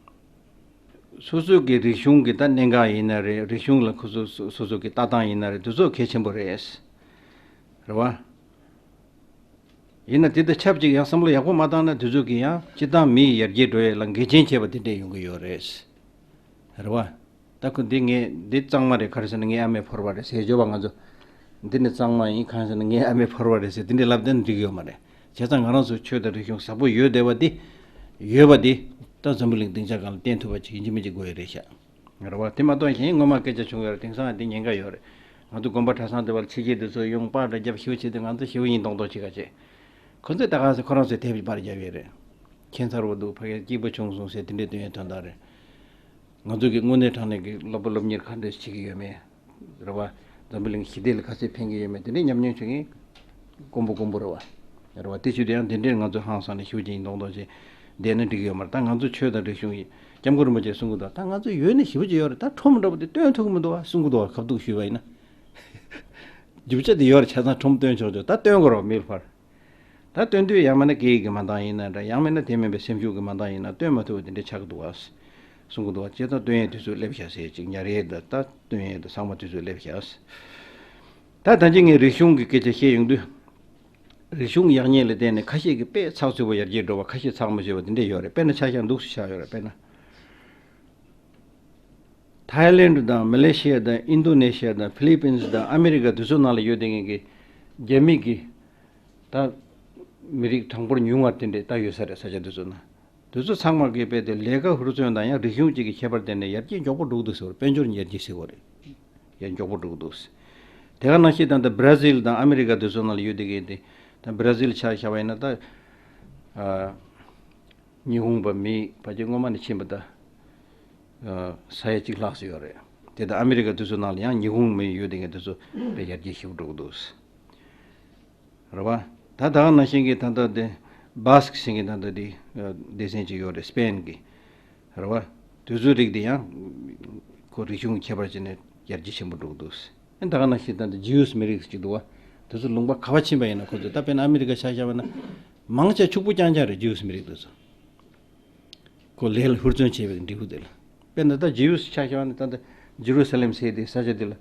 སོ་སོ་གི་རིག་གཞུང་གི་ད་གནད་འགག་ཡིན་ན་རེད། རིག་གཞུང་ལ་ཁོ་ཚོ་སོ་སོ་གི་ལྟ་སྟངས་ཡིན་ན་རེད། དེ་ཚོ་གལ་ཆེན་པོ་རེད། རེད་བ། ཡིན་ན་དེ་དང་ཆབས་ཅིག་ཡང་བསམ་བློ་ཡག་པོ་མ་བཏང་ན་དེ་ཚོ་གི་ཡང་སྤྱིར་བཏང་མིའི་ཡར་རྒྱས་འགྲོ་ཡས་ལ་འགལ་རྐྱེན་བྱས་པ་དེ་འདྲས་ཡོང་གི་ཡོད་རེད། རེད་བ། ད་ཁོ་འདི་ངས་འདི་གཙང་མ་རེད། ག་རེ་ཟེར་ན་ངའི་ཨ་མས་ཕོར་པ་རེད་ཟེར་བརྗོད་པ། ང་ཚོ་འདི་ནི་གཙང་མ་ཡིན། གང་ཟེར་ན་ངའི་ཨ་མས་ཕོར་པ་རེད་ཟེར་དེ་འདྲས་ལབ་བསྡད་ན་འགྲིག་གི་ཡོད་མ་རེད། བྱས་ཙང་ང་རང་ཚོ་ཆོས་དང་རིག་གཞུང་ཟབ་པོ་ཡོད་བསྡད་པ་འདི། ཡོད་པ་འདི་ད་འཛམ་བུ་གླིང་སྡིངས་ཆ་སྒང་ལ་བསྟན་ཐུབ་པ་ཅིག་ཡིན་གཅིག་མིན་གཅིག་དགོས་ཡ་རེད་ཤག། རེད་བ། དེ་མ་གཏོགས་གཞན་སྔོན་མ་སྐད་ཆ་བྱུང་ཡོད་རེད། དེང་སང་འདི་ཉེན་ཁ་ཡོད་རེད། ང་ཚོ་དགོན་པ་གྲྭ་ཚང་འདི་བར་ཕྱི་རྒྱལ་འདི་ཚོ་ཡོང་པར་འདྲ་རྒྱབ་ཞུ་བྱེད་དུས་ང་ཚོ་ཞེ་པོ་ཡིན་མདོག་མདོག་བྱེད་ག་བྱེད། ཁོ་ཚོས་ད་ག་ཚོད་ཁོ་རང་ཚོའི་དེབ་པར་རྒྱབ་ཡོད་རེད། ཁྱད་མཚར་པོ་འདུག། ཕ་གིར་སྐྱིད་པོ་བྱུང་སོང་ཟེར་དེ་འདྲའི་སྟོན་ཡས་དོན་དག་རེད། ང་ཚོ་གི་དངོས་གནས་དྲང་གནས་ཀྱི་སློབ་པ་སློབ་གཉེར་ག་འདྲས་བྱེད་ཀྱི་ཡོད་མེད། རེད་བ། འཛམ་བུ་གླིང་ཞི་བདེ་ལ་ག་ཚོད་ཕན་གྱི་ཡོད་མེད་དེ་འདྲའི་ཉམས་མྱོང་བྱེད་མཁན་དཀོན་པོ་དཀོན་པོ་རེད་བ། རེད་བ། དེ་བྱེད་དུས་ཡང་དེ་འདྲའི་ང་ཚོ་ཧང་སང་ནས་ཞེ་པོ་ཅིག་ཡིན་མདོག་མདོག་བྱས་བསྡད་ན་འགྲིག་གི་ཡོད་མ་རེད། ད་ང་ཚོ་ཆོས་དང་རིག་གཞུང་ཡིན། སྐྱབས་མགོན་རིན་པོ་ཆེས་གསུང་གི་འདུག། ད་ང་ཚོ་ཡོད་ན་ཞེ་པོ་ཅིག་ཡོད་རེད། ད་ཁྲོམ་འདྲ་པོ་དེ་སྟོན་ཐུབ་ཀྱི་མི་འདུག་བ་གསུང་གི་འདུག་བ། ཁ་ཐུག་ཞུས་པ་ཡིན་ན། རྒྱུ་ཆ་དེ་ཡོད་རེད། བྱས་ཙང་ཁྲོམ་སྟོན་ཆོག་ཆོག། ད་སྟོན་དགོས་རེད་བ། མི་ལ་ཕར། ད་སྟོན་དུས་ཡང་མིན་ན་སྐད་ཡིག་གི་མ་འདང་ཡིན་ན་འདྲ། ཡང་མིན་ན་དེ་མིན་པའི་སེམས་ཤུགས་ཀྱི་མ་འདང་ཡིན་ན་སྟོན་མ་ཐུབ་པ་དེ་འདྲ་ཆགས་ཀྱི་འདུག་བ། གསུང་གི་འདུག་བ། བྱས་ཙང་སྟོན་ཡས་དུས་ཚོད་སླེབས་ཤག་ཟེར་ཅིག། ཉར་ཡས་དང་ད་སྟོན་ཡས་དང་ཚང་མ་དུས་ཚོད་སླེབས་ཤག། ད་ད་ཅི་ངས་རིག་གཞུང་གི་སྐད་ཆ་བཤད་ཡོང་དུས། རིག་གཞུང་ཡག་ཉེས་ལ་བརྟེན་ནས་ཁ་ཤས་ཀྱིས་དཔེ་ཚགས་ཚུད་པོ་ཡར་རྒྱས་འགྲོ་བ། ཁ་ཤས་ཚགས་མ་ཚུད་པ་དེ་འདྲ་ཡོད་རེད། དཔེར་ན་ཆ་བཞག་འདུག་སེ་ཆགས་ཡོད་རེད། དཔེར་ན། ཐའི་ལེན་དང་མ་ལེ་ཤི་ཡ་དང་ཨིན་རྡོ་ནེ་ཤི་ཡ་དང་ཕི་ལི་པིན་སི་དང་ཨ་མི་རི་ཀ་དེ་ཚོ་ནང་ལ་ཡོད་དེ་ངེད་ཀྱི་རྒྱ་མི་གི་ད་མི་རིགས་གྲངས་འབོར་ཉུང་བ་དེ་འདྲས་ད་ཡོད་ས་རེད། ས་ཆ་དེ་ཚོ་ན། དེ་ཚོ་ཚང་མ་གིས་དཔེ་དེ་ལས་ཀ་ཧུར་བརྩོན་དང་ཡང་རིག་གཞུང་གཅིག་གི་ཁྱད་པར་བརྟེན་ནས་ཡར་རྒྱས་མགྱོགས་པོ་འགྲོ་གི་འདུག་ཟེར་བ་རེད། དཔལ་འབྱོར་ཡར་རྒྱས་ཟེར་བ་རེད། ཡར་མགྱོགས་པོ་འགྲོ་གི་འདུག། དེ་ག་ནང་བཞིན་ད་ལྟ་བྷ་ར་ཟིལ་དང་ཨ་མི་རི་ཀ་དེ་ཚོ་ནང་ལ་ཡོད་དེ་གི་དེ། ད་བྷ་ར་ཟིལ་ཆ་བཞག་པ་ཡིན་ན་ད། ཨ། ཉི་ཧོང་པ་མི་ཕལ་ཆེར་སྔོན་མ་ནས་ཕྱིན་པ་ད། ཨ། ས་ཡ་གཅིག་ལྷག་ཙམ་ཡོད་རེད། དེ་ལྟར་ཨ་མི་རི་ཀ་དེ་ཚོ་ནང་ལ་ཡང་ཉི་ཧོང་མི་ཡོད་དེ་གི་དེ་ཚོ་དཔེ་ཡར་རྒྱས་ཞེ་པོ་འགྲོ་གི་འདུག། རེད་བ། ད་ད་ག་ནང་བཞིན་གྱི་ད་ལྟ་དེ་སྦ་སི་ཀི་ཟེར་མཁན་ད་ལྟ་དེ་སྡེ་ཚན་ཅིག་ཡོད་རེད། སི་པེན་གྱི། རེད་བ། དེ་ཚོའི་རིགས་དེ་ཡང་ཁོ་རིག་གཞུང་ཁྱད་པར་བྱས་ནས་ཡར་རྒྱས་ཆེན་པོ་འགྲོ་གི་འདུག། ད་ག་ནང་བཞིན་ད་ལྟ་ཇིའུ་སི་མི་རིགས་ཅིག་འདུག་བ། དེ་ཚོ་ལུང་པ་ག་པར་ཕྱིན་པ་ཡིན་ན་ཁོ་ཚོ་ད་དཔེར་ན་ཨ་མི་རི་ཀ་ཆ་བཞག་པ་ན། མང་ཆེ་ཕྱུག་པོ་རྐྱང་རྐྱང་རེད། ཇིའུ་སི་མི་རིགས་དེ་ཚོ། ཁོ་ལས་ལ་ཧུར་བརྩོན་བྱས་པའི་འབྲས་བུ་དེ་ལ། དཔེར་ན་ད་ཇིའུ་སི་ཆ་བཞག་ན་ད་ད་ཇེ་རུ་སཱ་ལེམ་ཟེར་དེ་ས་ཆ་དེ་ལ་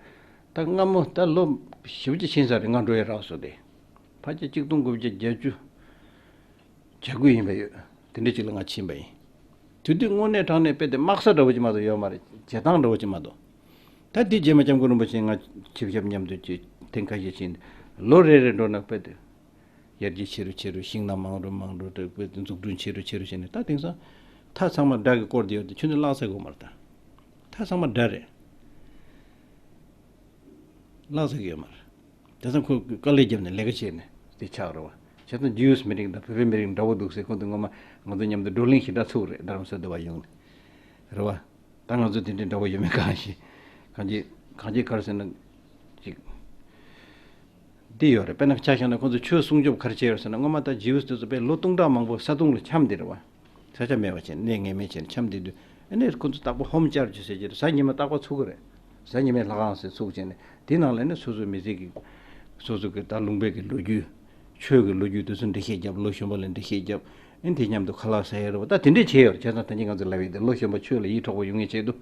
ད་སྔ་མོ་ད་ལོ་ཞེ་པོ་ཅིག་ཕྱིན་ས་རེད། ང་འགྲོ་ཡས་རག་སོང་སྟེ། ཕལ་ཆེར་གཅིག་སྟོང་དགུ་བརྒྱ་བརྒྱད་ཅུ་གྱ་དགུ་ཡིན་པ་ཡོད། དེ་འདྲ་ཅིག་ལ་ང་ཕྱིན་པ་ཡིན། དེ་དུས་དངོས་གནས་དྲང་གནས་དཔེ་དེ་དམག་ས་འདྲ་བོ་ཅིག་མ་གཏོགས་ཡོད་མ་རེད། བྱེ་ཐང་འདྲ་བོ་ཅིག་མ་གཏོགས། ད་དེ་རྗེས་མ་སྐྱབས་མགོན་རིན་པོ་ཆེ་ང་ཆིབས་ཞབས་མཉམ་དུ་ཅིག་ཐེངས་ཁ་ཤས་ཕྱིན། ལོ་རེ་རེ་འགྲོ་ན་དཔེ་དེ་ཡར་རྒྱས་ཆེ་རུ་ཆེ་རུ། ཤིང་ནགས་མང་རུ་མང་རུ། དེ་དཔེ་དེ་འཛུགས་སྐྲུན་ཆེ་རུ་ཆེ་རུ་བྱས་ནས། ད་དེང་སང་མཐའ་ཚང་མ་སྦྲ་གི་བསྐོར་བསྡད་ཡོད་དེ། ཁྱོད་ཚོ་བརླག་ས་དགོས་མ་རེད། ད་མཐའ་ཚང་མ་སྦྲ་རེད། བརླག་ས་གི་ཡོད་མ་རེད། དེང་སང་ཁོ་དཀའ་ལས་བརྒྱབ་ནས་ལས་ཀ་བྱས་ནས་དེ་ཆགས་རེད་བ། བྱས་ཙང་ཇིའུ་སི་མི་རིགས་དང་བོད་པའི་མི་རིགས་འདྲ་བོ་འདུག་ཟེར། ཁོང་ཚོ་སྔོན་མ་ང་ཚོ་མཉམ་དུ་བགྲོ་གླེང་ཞེ་དྲག་ཚུགས་རེད། རྡ་རམ་ས་དུ་བ་ཡོང་ནས་རེད་བ། ད་ང་ཚོ་དེ་འདྲའི་འདྲ་བོ་ཡོད་མེད་གང་ཤེས། གང་ཅི་གང་ཅི་ག་རེ་ཟེར་ན་ཅིག་འདི་ཡོད་རེད། དཔེར་ན་ཆ་བཞག་ན་ཁོང་ཚོ་ཆོས་སྲུང་སྐྱོབ་ག་རེ་བྱས་ཡོད་ཟེར་ན། སྔོན་མ་ད་ཇིའུ་སི་དེ་ཚོ་དཔེ་ལོ་སྟོང་ཕྲག་མང་པོ་ས་དུང་ལ་འཁྱམས་བསྡད་རེད་བ། ས་ཆ་མེད་པ་བྱས་ནས། གནས་ངེས་མེད་བྱས་ནས་འཁྱམས་བསྡད་དུས། ཨ་ནི་ཁོ་ཚོ་རྟག་པར་ཧོམ་ཅར་ཇི་ཟེར་གྱི་རེད། གཟའ་ཉི་མ་རྟག་པར་ཚུགས་ཀྱི་རེད། གཟའ་ཉི་མའི་ལྷ་ཁང་ཟེར་ཚུགས་བྱས་ནས། དེ་ནང་ལ་ནི་སོ་སོའི་མི་ཚེ་གི་སོ་སོ་གི་ད་ལུང་པའི་གི་ལོ་རྒྱུས། ཆོས་ཀྱི་ལོ་རྒྱུས་དེ་ཚོ་འགྲེལ་བཤད་བརྒྱབ། ལོ་གཞོན་པ་ལ་འགྲེལ་བཤད་བརྒྱབ། ཨ་ནི་དེ་མཉམ་དུ་ཁ་ལག་ཟ་ཡས་རེད་བ། ད་དེ་འདྲས་བྱས་ཡོད་རེད། བྱས་ཙང་ད་གིན་ང་ཚོ་ལབ་ཡས་དེ་ལོ་གཞོན་པ་ཆོས་ལ་ཡིད་འཕྲོག་པོ་ཡོང་ངེས་ཆེད་དུ་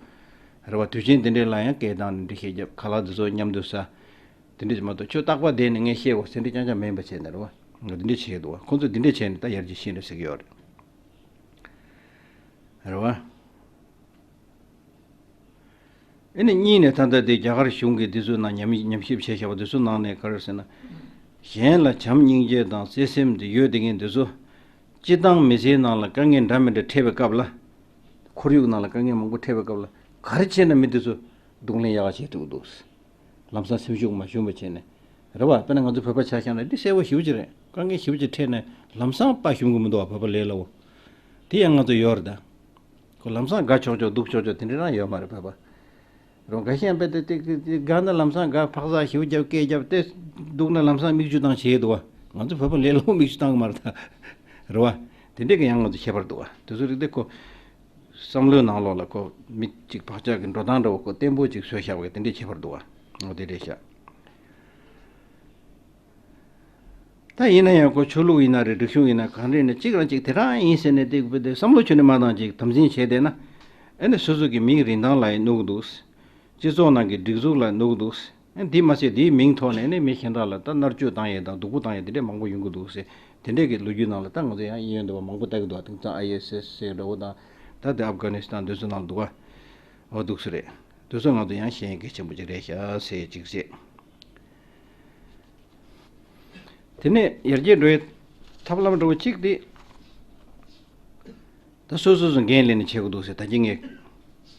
རེད་བ། དུས་ཆེན་དེ་འདྲས་ལ་ཡང་སྐད་བཏང་ནས་འགྲེལ་བཤད་བརྒྱབ། ཁ་ལག་དེ་ཚོ་མཉམ་དུ་ཟ། དེ་འདྲས་མ་གཏོགས་ཁྱོད་རྟག་པར་བསྡད་ནས་ངས་བཤད་དགོས་ཟེར་འདྲས་རྐྱང་རྐྱང་མིན་པ་བྱས་ནས་རེད་བ། ང་དེ་འདྲས་བྱས་འདུག་བ། ཁོང་ཚོས་དེ་འདྲས་བྱས་ནས་ད་ཡར་རྒྱས་ཕྱིན་རེད་ཟེར་གྱི་ཡོད་རེད། རེད་བ། ཨེ་ནི་གཉིས་ནས་ད་ལྟ་དེ་རྒྱ་གར་གཞུང་གིས་དེ་ཚོའི་ནང་ཉམས་ཉམས་ཞིབ་བྱས་བཞག་པ་དེ་ཚོའི་ནང་ནས་ག་རེ་ཟེར་ན། གཞན་ལ་བྱམས་སྙིང་རྗེ་དང་བརྩེ་སེམས་དེ་ཡོད་བསྡད་མཁན་དེ་ཚོ་སྤྱི་བཏང་མི་ཚེའི་ནང་ལ་དཀའ་ངལ་འདྲ་མི་འདྲ་འཕྲད་པའི་སྐབས་ལ། ཁོར་ཡུག་ནང་ལ་དཀའ་ངལ་མང་པོ་འཕྲད་པའི་སྐབས་ལ་ག་རེ་བྱས་ན་མི་དེ་ཚོ་གདོང་ལེན་ཡག་ག་བྱེད་ཐུབ་ཀྱི་འདུག། ལམ་སང་སེམས་ཤུགས་མ་ཞུམ་པ་བྱས་ནས་རེད་བ། དཔེར་ན་ང་ཚོ་བོད་པ་ཆ་བཞག་ན་འདི་གསལ་པོ་ཞེ་པོ་ཅིག་རེད། དཀའ་ངལ་ཞེ་པོ་ཅིག་འཕྲད་ནས་ལམ་སང་དཔའ་ཞུམ་གི་མི་འདུག་བ། བོད་པ་ལས་སླ་བོ། དེ་ཡང་ང་ཚོ་ཡོད་རེད་ད། ཁོ་ལམ་སང་དགའ་ཆོག་ཆོག་སྡུག་ཆོག་ཆོག་དེ་འདྲ་རང་ཡོད་མ་རེད་བོད་པ། རང་འགའ་ཤས་ཡང་དཔེ་དེ་དེ་དེ་དགའ་ན་ལམ་སང་དགའ། ཕག་ཟ་ཞེ་པོ་རྒྱབ། སྐད་རྒྱབ་སྟེ། སྡུག་ན་ལམ་སང་མིག་ཆུ་བཏང་བྱས་འདུག་བ། ང་ཚོ་བོད་པ་ལས་སླ་བོ་མིག་ཆུ་བཏང་གི་མ་རེད་ད། རེད་བ། དེ་འདྲས་ཀྱི་ཡང་ང་ཚོ་ཁྱད་པར་འདུག་བ། དེ་ཚོ་རིགས་དེ་ཁོ། བསམ་བློའི་ནང་ལོགས་ལ་ཁོ་མི་གཅིག་བག་ཆགས་ཀྱི་འགྲོ་སྟངས་འདྲ་བོ་ཁོ་བརྟན་པོ་གཅིག་བཟོས་བཞག་པ་གི་དེ་འདྲའི་ཁྱད་པར་འདུག་བ། འོ་དེ་རེད་ཤག། ད་ཡིན་ན་ཡང་ཁོ་ཆོས་ལུགས་ཡིན་ན་རེད། རིག་གཞུང་ཡིན་ན་གང་རེད་ན། གཅིག་རང་གཅིག་དེ་རང་ཡིན་ཟེར་ནས་དེ་བསམ་བློ་ཁྱོན་ནས་མ་བཏང་། ཅིག་དམ་འཛིན་བྱས་བསྡད་ན། ཨེ་ནི་སོ་སོ་གི་མིའི་རིན་ཐང་ལ་ཡང་གནོད་གི་འདུག། སྤྱི་ཚོགས་ནང་གི་སྒྲིག་འཛུགས་ལ་གནོད་གི་འདུག། ཨེ་འདི་མ་ཟད་དེའི་མིང་ཐོག་ནས་ནི་མི་གཞན་དག་ལ་ད་མནར་གཅོད་བཏང་ཡས་དང་སྡུག་པོ་བཏང་ཡས་དེ་འདྲས་མང་པོ་ཡོང་གི་འདུག་ཟེར། དེ་འདྲས་ཀྱི་ལོ་རྒྱུས་ནང་ལ་ད་ང་ཚོ་ཡང་གཡས་གཡོན་འདྲ་བོ་མང་པོ་ལྟ་གི་འདུག། དེང་སང་ཨའི་ཨེས་ཨེས་ཟེར་འདྲ་བོ་དང་། ད་དེ་ཨབ་གྷ་ནི་སི་ཐན་དེ་ཚོ་ནང་འདུག་ག། འོ་འདུག་སེ་རེད། དེ་ཚོ་ང་ཚོ་ཡང་ཤེས་ཡོན་གལ་ཆེན་པོ་ཅིག་རེད་ཤག་ཟེར་ཅིག་བཤད། དེ་ནས་ཡར་རྒྱས་འགྲོ་ཡའི་ཐབས་ལམ་འདྲ་བོ་གཅིག་དེ། ད་སོ་སོ་སོ་འགན་ལེན་ནས་བྱེད་དགོས་འདུག་ཟེར། ད་གིན་ངས་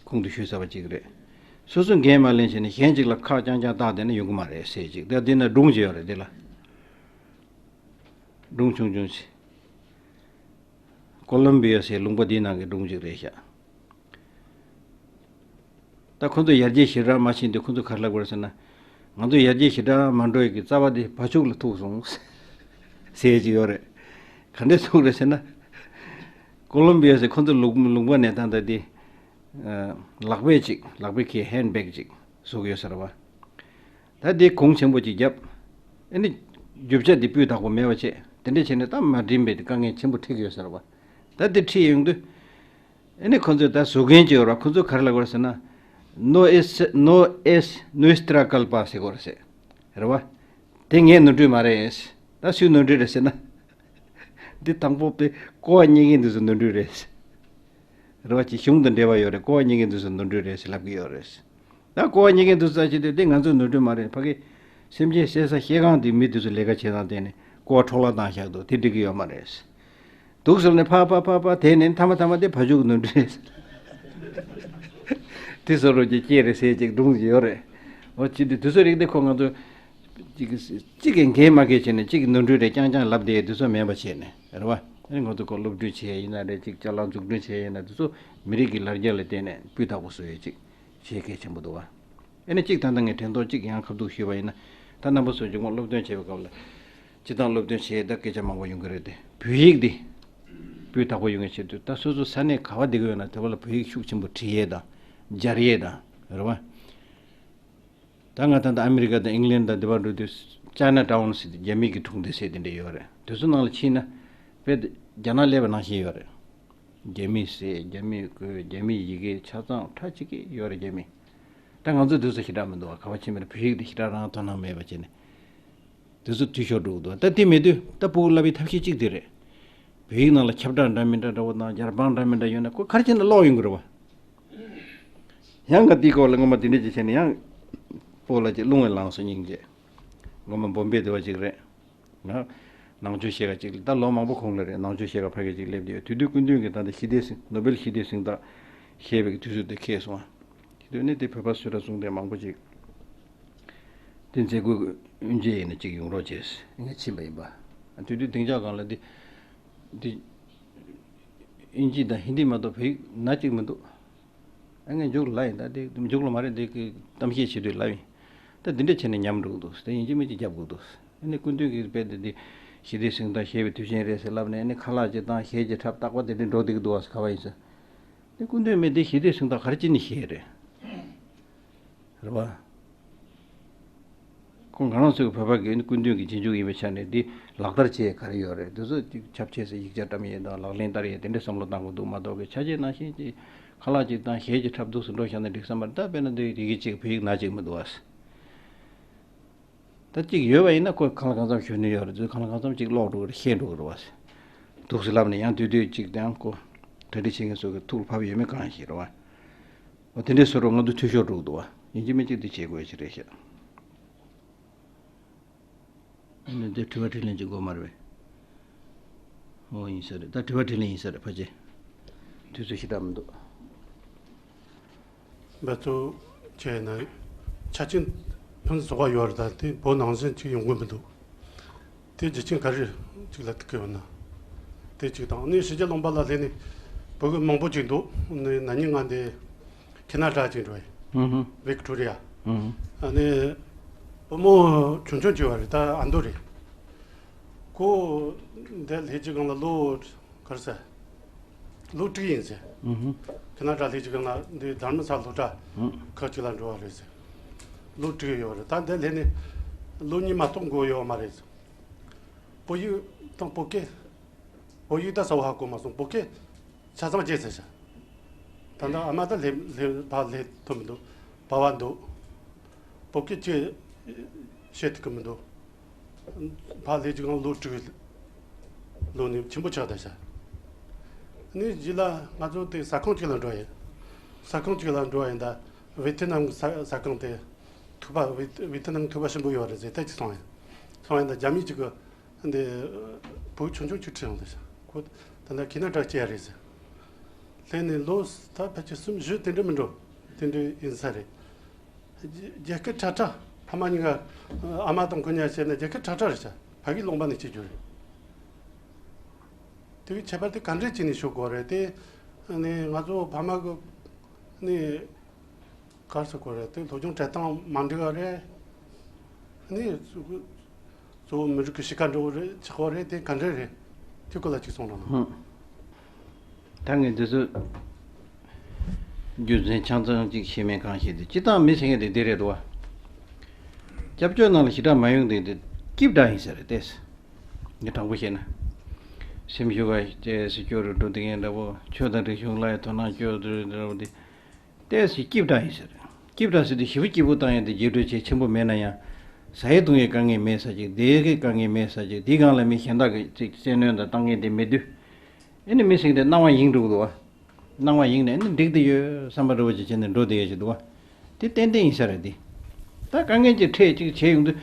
གོང་དུ་ཞུས་ཚར་བ་གཅིག་རེད། སོ་སོ་འགན་མ་ལེན་བྱས་ནས་གཞན་གཅིག་ལ་ཁག་རྐྱང་རྐྱང་བཏགས་བསྡད་ན་ཡོང་གི་མ་རེད་ཟེར་ཅིག། ད་འདི་ན་སྒྲུང་ཅིག་ཡོད་རེད། འདི་ལ་སྒྲུང་ཆུང་ཆུང་ཅིག། ཀོ་ལོམ་བི་ཡ་ཟེར་ལུང་པ་འདིའི་ནང་གི་སྒྲུང་ཅིག་རེད་ཤག། ད་ཁོ་ཚོ་ཡར་རྒྱས་ཞེ་དྲག་མ་ཕྱིན་དུས་ཁོ་ཚོ་ག་རེ་ལབ་དགོས་རེད་ཟེར་ན། ང་ཚོ་ཡར་རྒྱས་ཞེ་དྲག་མ་འགྲོ་ཡས་ཀྱི་རྩ་བ་དེ་བ་ཕྱུགས་ལ་ཐུག་སོང་ཟེར་གྱི་ཡོད་རེད། ག་འདྲས་ཐུག་རེད་ཟེར་ན། ཀོ་ལོམ་བི་ཡ་ཟེར་ཁོ་ཚོ་ལུང་ལུང་པ་གནས་སྟངས་ད་དེ། ལག་པས་ཅིག། ལག་པའི་ཁའི་ཧེན་བེག་ཅིག་བཟོ་གི་ཡོད་ས་རེད་བ། ད་དེ་གོང་ཆེན་པོ་ཅིག་བརྒྱབ། ཨ་ནི་རྒྱུ་ཆ་དེ་སྤུས་དག་པོ་མེད་པ་བྱས། དེ་འདྲས་བྱས་ནས་ད་མ་འགྲིམ་པའི་དེ་དཀའ་ངལ་ཆེན་པོ་འཕྲད་ཀྱི་ཡོད་ས་རེད་བ། ད་དེ་འཁྲིད་ཡོང་དུས། ཨ་ནི་ཁོ་ཚོས་ད་བཟོ་མཁན་ཅིག་ཡོད་རེད་བ། ཁོ་ཚོས་ག་རེ་ལབ་དགོས་རེད་ཟེར་ན། No es, no es nuestra culpa ཟེར་དགོས་རེད་ཟེར། རེད་བ། དེ་ངའི་ནོར་འཁྲུལ་མ་རེད། ད་སུའི་ནོར་འཁྲུལ་རེད་ཟེར་ན། འདི་དང་པོ་དེ་ཀོ་བ་རྙེད་མཁན་དེ་ཚོའི་ནོར་འཁྲུལ་རེད། རེད་བ། ཅིག་གཞུང་དང་འབྲེལ་བ་ཡོད་རེད། ཀོ་བ་རྙེད་མཁན་དེ་ཚོའི་ནོར་འཁྲུལ་རེད་ཟེར་ལབ་ཀྱི་ཡོད་རེད། ད་ཀོ་བ་རྙེད་མཁན་དེ་ཚོ་ཟེར་གྱི་དེ་དེ་ང་ཚོའི་ནོར་འཁྲུལ་མ་རེད། ཕ་གི་སེམས་ཅན་བསད་ས་བཤས་ཁང་དེ་མི་དེ་ཚོ་ལས་ཀ་བྱེད་སྟངས་དེ་ནི་ཀོ་བ་འཕྲོ་བརླག་བཏང་བཞག་འདུག། དེ་འགྲིག་གི་ཡོད་མ་རེད། འདུག་ཟེར་ནས་ཕར་ཕར་ཕར་ཕར་དེད་ནས་མཐའ་མ་མཐའ་མ་དེ་བ་ཕྱུགས་ནོར་འཁྲུལ་རེད། དེ་བཟོ་རོགས་ཀྱི་སྐྱེས་རེད་ཟེར་ཅིག་སྒྲུང་ཅིག་ཡོད་རེད། འོ་ཅི་འདི་དུས་ཚོད་རིག་དེ་ཁོ་ང་ཚོ་གཅིག་གིས་གཅིག་གིས་འགན་མ་འཁྱེར་བྱས་ནས་གཅིག་གིས་ནོར་འཁྲུལ་རེ་རྐྱང་རྐྱང་ལབ་བསྡད་དུས་ཚོད་མེད་པ་བྱས་ནས་རེད་བ། ཨ་ནི་ང་ཚོ་ཁོ་སློབ་སྟོན་བྱས་ཡིན་ན་རེད། གཅིག་ཅ་ལག་འཛུགས་སྐྲུན་བྱས་ཡིན་ན་དེ་ཚོ་མི་རིགས་ཀྱི་ལར་རྒྱ་ལ་བརྟེན་ནས་སྤུས་དག་པོ་བཟོ་ཡས་གཅིག་བྱེད་གལ་ཆེན་པོ་འདུག་བ། ཨ་ནི་གཅིག་ད་ལྟ་ངས་དྲན་ཐོག་གཅིག་ཡང་ཁ་ཐུག་ཞུས་པ་ཡིན་ན། ད་རྣམ་པ་ཚོ་མཇུག་མ་སློབ་སྟོན་བྱེད་པའི་སྐབས་ལ་སྤྱིར་བཏང་སློབ་སྟོན་བྱེད་ཡས་ད་སྐད་ཆ་མང་པོ་ཡོང་གི་རེད་དེ། བོད་ཡིག་འདི་སྤུས་དག་པོ་ཡོང་ཡས་ཆེད་དུ་ད་སོ་སོ་ས་གནས་ག་བ་བསྡད་ཀྱི་ཡོད་ན་དེ་བ་ལ་བོད་ཡིག་ཤུགས་ཆེན་པོ་འབྲི་ཡས་དང་སྦྱར་ཡས་དང་རེད་བ། ད་ང་ད་ལྟ་ཨ་མི་རི་ཀ་དང་ཨིང་ལན་དང་འདི་པར་འགྲོ་དུས་ཅའི་ན་ཊའུན་ཟེར་ཏེ་རྒྱ་མི་གི་གྲོང་སྡེ་ཟེར་དེ་འདྲ་ཡོད་རེད། དེ་ཚོ་ནང་ལ་ཕྱིན་ན་དཔེ་རྒྱ་ནག་སླེབས་པ་ནང་བཞིན་ཡོད་རེད། རྒྱ་མིའི་ཟས། རྒྱ་མིའི་གོས། རྒྱ་མིའི་ཡི་གེ་ཆ་ཚང་ཁྲ་གཅིག་གི་ཡོད་རེད། རྒྱ་མི། ད་ང་ཚོ་དུས་སུ་ཞེ་དྲག་མི་འདུག་བ། ག་བ་ཕྱིན་པ་ན་བོད་ཡིག་དེ་ཞེ་དྲག་རང་དོ་སྣང་མེད་པ་བྱས་ནས། དུས་སུ་འཐུས་ཤོར་འགྲོ་གི་འདུག་ད་དེ་མེད་དུས་ད་སྤུ་གུ་བསླབ་པའི་ཐབས་ཤེས་གཅིག་དེ་རེད། བོད་ཡིག་ནང་ལ་ཁྱབ་བསྒྲགས་འདྲ་མི་འདྲ་འདྲ་བོ་དང་རྒྱལ་འབངས་འདྲ་མི་འདྲ་ཡོད་ན་ཁོ་ག་རེ་བྱས་ན་ཀློག་ཡོང་གི་རེད་བ། ཡང་ང་དེའི་སྐོར་ལ་སྔོན་མ་དེ་འདྲས་ཅིག་བྱས་ནས་ཡང་སྤོ་ལགས་ཀྱི་རླུང་བས་ལངས་སོང་སྙིང་རྗེ། སྔོན་མ་བོམ་བེ་དེ་བ་ཅིག་རེད། ང་ནང་ཆོས་བཤད་ག་ཅིག་ད་ལོ་མང་པོ་གོང་ལ་རེད། ནང་ཆོས་བཤད་ག་ཕ་གི་ཅིག་སླེབས་དུས་དུས་དུས་ཀུན་ཀུན་གྱི་ད་ལྟ་ཞི་བདེ་གཟེངས་ནོ་བེལ་ཞི་བདེ་གཟེངས་རྟགས་བཞེས་པའི་དུས་ཚོད་དེ་འཁེལ་སོང་བ། དེ་དུས་ནི་དེ་བོད་པ་སུ་ར་གསུང་དེ་མང་པོ་ཅིག་དེ་མཛད་སྒོའི་དབུ་འབྱེད་ཡིན་ན་ཅིག་ཡོང་རོགས་བྱས། ངས་ཕྱིན་པ་ཡིན་པ། དུས་དུས་སྡིངས་ཆ་སྒང་ལ་འདི་འདི་ཨིན་ཇི་དང་ཧིན་དི་མ་གཏོགས་བོད་ཡིག་ན་གཅིག་མི་འདུག་ཨ་ངས་མཇུག་ལ་ཡིན་ད་དེ་མཇུག་ལ་མ་རེད། འདི་གི་གཏམ་བཤད་བྱེད་དུས་ལབ་ཡིན། ད་འདི་འདྲ་བྱས་ནས་ཉམས་འགྲོ་གི་འདུག་དེ་ཡིན་གཅིག་མིན་གཅིག་རྒྱབ་དགོས་འདུག་ཨ་ནི་སྐུ་མདུན་གྱིས་དཔེ་འདི་འདི་ཞི་བདེ་གཟེངས་རྟགས་བཞེས་པའི་དུས་ཆེན་རེད་ཟེར་ལབ་ནས་ཨ་ནི་ཁ་ལག་ཅིག་བཏང་གཞས་ཅིག་འཁྲབ་རྟག་པ་དེ་འདྲ་འགྲོ་བསྡད་ཀྱི་འདུག་བ་ཟེར་ག་བ་ཡིན་ཟེར། དེ་སྐུ་མདུན་མི་དེ་ཞི་བདེ་གཟེངས་རྟགས་ག་རེ་བྱས་ནས་བཞེས་རེད། རེད་བ། ཁོང་ང་རང་ཚོའི་བོད་པ་གི་སྐུ་མདུན་གྱི་རྗེས་འཇུག་ཡིན་པའི་ཆ་ནས་འདི་ལག་བསྟར་བྱེད་ག་རེ་ཡོད་རེད། འདི་ཚོ་ཅིག་ཁྱབ་ཆེ་ས་ཡིག་ཆ་བཀྲམ་ཡས་དང་ལག་ལེན་བསྟར་ཡས་དེ་འདྲའི་བསམ་བློ་བཏང་དགོས་འདུག་མ་གཏོགས་གི་ཆ་རྐྱེན་ནང་བཞིན་ཅིག་ཁ་ལག་ཅིག་དང་གཞས་ཅིག་འཁྲབ་འདུག་སེ་འགྲོ་བཞག་ན་འགྲིག་བསམ་པ་རེད། ད་དཔེར་ན་འདི་ཡི་གེ་གཅིག་བོད་ཡིག་ན་གཅིག་མི་འདུག་བ། ད་གཅིག་ཡོད་པ་ཡིན་ན་ཁོས་གང་ལ་གང་འཚམ་ཞུ་ནི་ཡོད་རེད། ཚོས་གང་ལ་གང་འཚམ་ཅིག་ཀློག་འགྲོ་གི་རེད། ཤེས་འགྲོ་གི་རེད་བ། འདུག་སེ་ལབ་ནས་ཡང་དུས་དུས་ཅིག་དང་ཁོ་གྲ་སྒྲིག་བྱེད་མཁན་ཚོ་གི་ཐུགས་ལ་བབས་ཡོད་མེད་གང་ཤེས་རེད་བ། འོ་དེ་འདྲའི་བཟོ་འདྲ་ང་ཚོ་འཐུས་ཤོར་འགྲོ་གི་འདུག་བ། ཡིན་གཅིག་མིན་གཅིག་འདི་བྱེད་དགོས་ཀྱི་རེད་ཤག་ཨ་ནི་འདི་དྲི་བ་དྲིས་ལན་གྱི་འགོ་མ་རེད་པས། འོ་ཡིན་ས་རེད། ད་དྲི་བ་དྲིས་ལན་ཡིན་ས་རེད་ཕལ་ཆེར། དུས་ཚོད་ཞེ་དྲག་མི་འདུག་འབད་བརྩོན་བྱས་ན་ཆ་རྐྱེན་ཕུན་སུམ་ཚོགས་པ་ཡོད་རེད། ད་དེ་བོད་ནང་བཞིན་ཅིག་ཡོང་གི་མི་འདུག་དེ་རྒྱུ་རྐྱེན་ག་རེ་ཅིག་ལ་ཐུག་གི་ཡོད་ན། དེ་གཅིག་དང་། ཨ་ནི་ཕྱི་རྒྱལ་ལུང་པ་ལ་སླེབས་ནས་བོད་གི་མང་པོ་ཅིག་འདུག་ཨ་ནི་ན་ནིང་ང་འདི་ཁེ་ན་ཌ་ཅིག་འགྲོ་ཡི། ཨུ་ཧུ། ཝིག་ཊོ་རི་ཡ། ཨུ་ཧུ། ཨ་ནི་བུ་མོ་ཆུང་ཆུང་ཅིག་ཡོད་རེད། ད་ཨ་མདོ་རེད། ཁོ་འདི་སླེབས་ཀྱི་སྒང་ལ་ལོ་ག་རེ་ཟེར། ལོ་དྲུག་ཡིན་ཟེར། ཨུ་ཧུ། ཁེ་ན་ཌ་སླེབས་ཀྱི་སྒང་ལ་འདི་དྷརྨ་ས་ལ་སློབ་གྲྭ། ཨུ། ཁག་ཅིག་ལ་འགྲོ་བ་རེད་ཟེར། ལོ་དྲུག་ཡོད་རེད། ད་འདི་སླེབས་ནས་ལོ་གཉིས་མ་གཏོགས་འགོར་ཡོད་མ་རེད་ཟེར། བོད་ཡིག་དང་བོད་སྐད། བོད་ཡིག་ད་གསལ་བོ་ཧ་གོ་མ་སོང་། བོད་སྐད་ཆ་ཚང་བརྗེད་ཚར་ཤག་ད་ལྟ་ཨ་མ་ད་སླེབས་སླེབས་ཕར་སླེབས་ཐུབ་མི་འདུག་བར་བར་འདུག་བོད་སྐད་ཅིག་བཤད་ཐུབ་ཀྱི་མི་འདུག་ཕར་སླེབས་ཀྱི་སྒང་ལོ་དྲུག་ལོ་ནི་ཆེན་པོ་ཆགས་བསྡད་ཤག་ནི་རྗེས་ལ་ང་ཚོ་དེ་ཟ་ཁང་ཅིག་ལ་འགྲོ་ཡིན། ཟ་ཁང་ཅིག་ལ་འགྲོ་ཡིན། ད་ཝེ་ཐི་ནམ་ཟ་ཟ་ཁང་དེ་ཐུག་པ་ཝེ་ཝེ་ཐི་ནམ་ཐུག་པ་ཞིམ་པོ་ཡོད་རེད་ཟེར་དེ་ཅིག་སོང་ཡིན། སོང་ཡིན། ད་རྒྱ་མི་ཅིག་གི་འདི་བུ་ཆུང་ཆུང་ཅིག་ཁྲིད་ཡོང་དེ་ཤག་ཁོ་ད་ལྟ་ཁེ་ན་ཌ་སྐྱེས་རེད་ཟེར། སླེབས་ནས་ལོ་ད་ཕལ་ཆེར་གསུམ་བཞི་དེ་འདྲ་མི་འགྲོ། དེ་འདྲ་ཡིན་ས་རེད། རྒྱ་སྐད་ཁྲ་ཁྲ། ཕ་མ་གཉིས་ཀ་ཨ་མ་དང་ཁོ་གཉིས་ཀ་བཤད་ན་རྒྱ་སྐད་ཁྲ་ཁྲ་རེད་ཤག་ཕ་གི་ལུང་པ་ནས་སྐྱེས་རྒྱུ་རེད། དེ་བས་ཁྱད་པར་དེ་ག་འདྲས་བྱས་ནས་ཤོད་དགོས་རེད་དེ། ནི་ང་ཚོ་ཕ་མ་གི་ནི་ག་རེ་ཟེར་དགོས་རེད་དེ། སློབ་སྦྱོང་སྤྲད་སྟངས་མ་འགྲིག་པ་རེད། ནི་གཙོ་བོ་མི་རིགས་ཀྱི་གཤིས་ཀ་འགྲོ་གི་རེད། ཆགས་པ་རེད། དེ་ག་འདྲས་རེད། དེ་སྐོར་ལ་ཅིག་གསུང་རོགས་གནང་། ཧུམ། ད་ངས་འདི་ཚོ་རྒྱུ་མཚན་ཆ་ཚང་ཅིག་ཤེས་མེད་གང་ཤེས་ཏེ། སྤྱིར་བཏང་མི་ཟེར་མཁན་དེ་འདི་རེད་འདུག་བ། སྐྱབས་བཅོལ་ནང་ལ་ཞེ་དྲག་མ་ཡོང་དེ་འདི་སྐྱིད་པ་འདྲ་ཡིན་ས་རེད་དེ། ངས་དྲང་པོ་བཤད་ན། སེམས་ཤུགས་ཀ་ཏོག་ཙམ་སྐྱོ་རུ་འགྲོ་དེ་ངས་འདྲ་པོ། ཆོས་དང་རིག་གཞུང་ལ་ཡང་དོ་སྣང་སྐྱོ་རུ་འགྲོ་དེ། ཏོག་ཙམ་སྐྱིད་པ་འདྲ་ཡིན་ཟེར། སྐྱིད་པ་འདྲ་ཟེར་དུས་ཞེ་པོ་སྐྱིད་པོ་བཏང་ཡ་དེ་རྒྱས་སྤྲོས་ཆེ་ཆེན་པོ་མེད་ན་ཡང་། ཟ་ཡའི་བཏུང་ཡའི་དཀའ་ངལ་མེད་ས་ཅིག་བསྡད་ཡའི་དཀའ་ངལ་མེད་ས་ཅིག་དེའི་སྒང་ལ་མི་གཞན་དག་གིས་ཅིག་བཙན་གནོན་དང་བཏང་མཁན་དེ་མེད་དུས། ཨེ་ནི་མི་ཟེར་དེ་སྣང་བ་ཡེངས་འགྲོ་གི་འདུག་བ། སྣང་བ་ཡེངས་ནས་ཨེ་ནི་འགྲིག་དེ་ཡོད་བསམ་པ་འདྲ་བོ་ཅིག་བྱས་ནས་འགྲོ་བསྡད་ཡ་ཅིག་འདུག་བ། དེ་ཏན་ཏན་ཡིན་ས་རེད་དེ། ད་དཀའ་ངལ་ཅིག་འཕྲད་ཅིག་བྱས་ཡོང་དུས།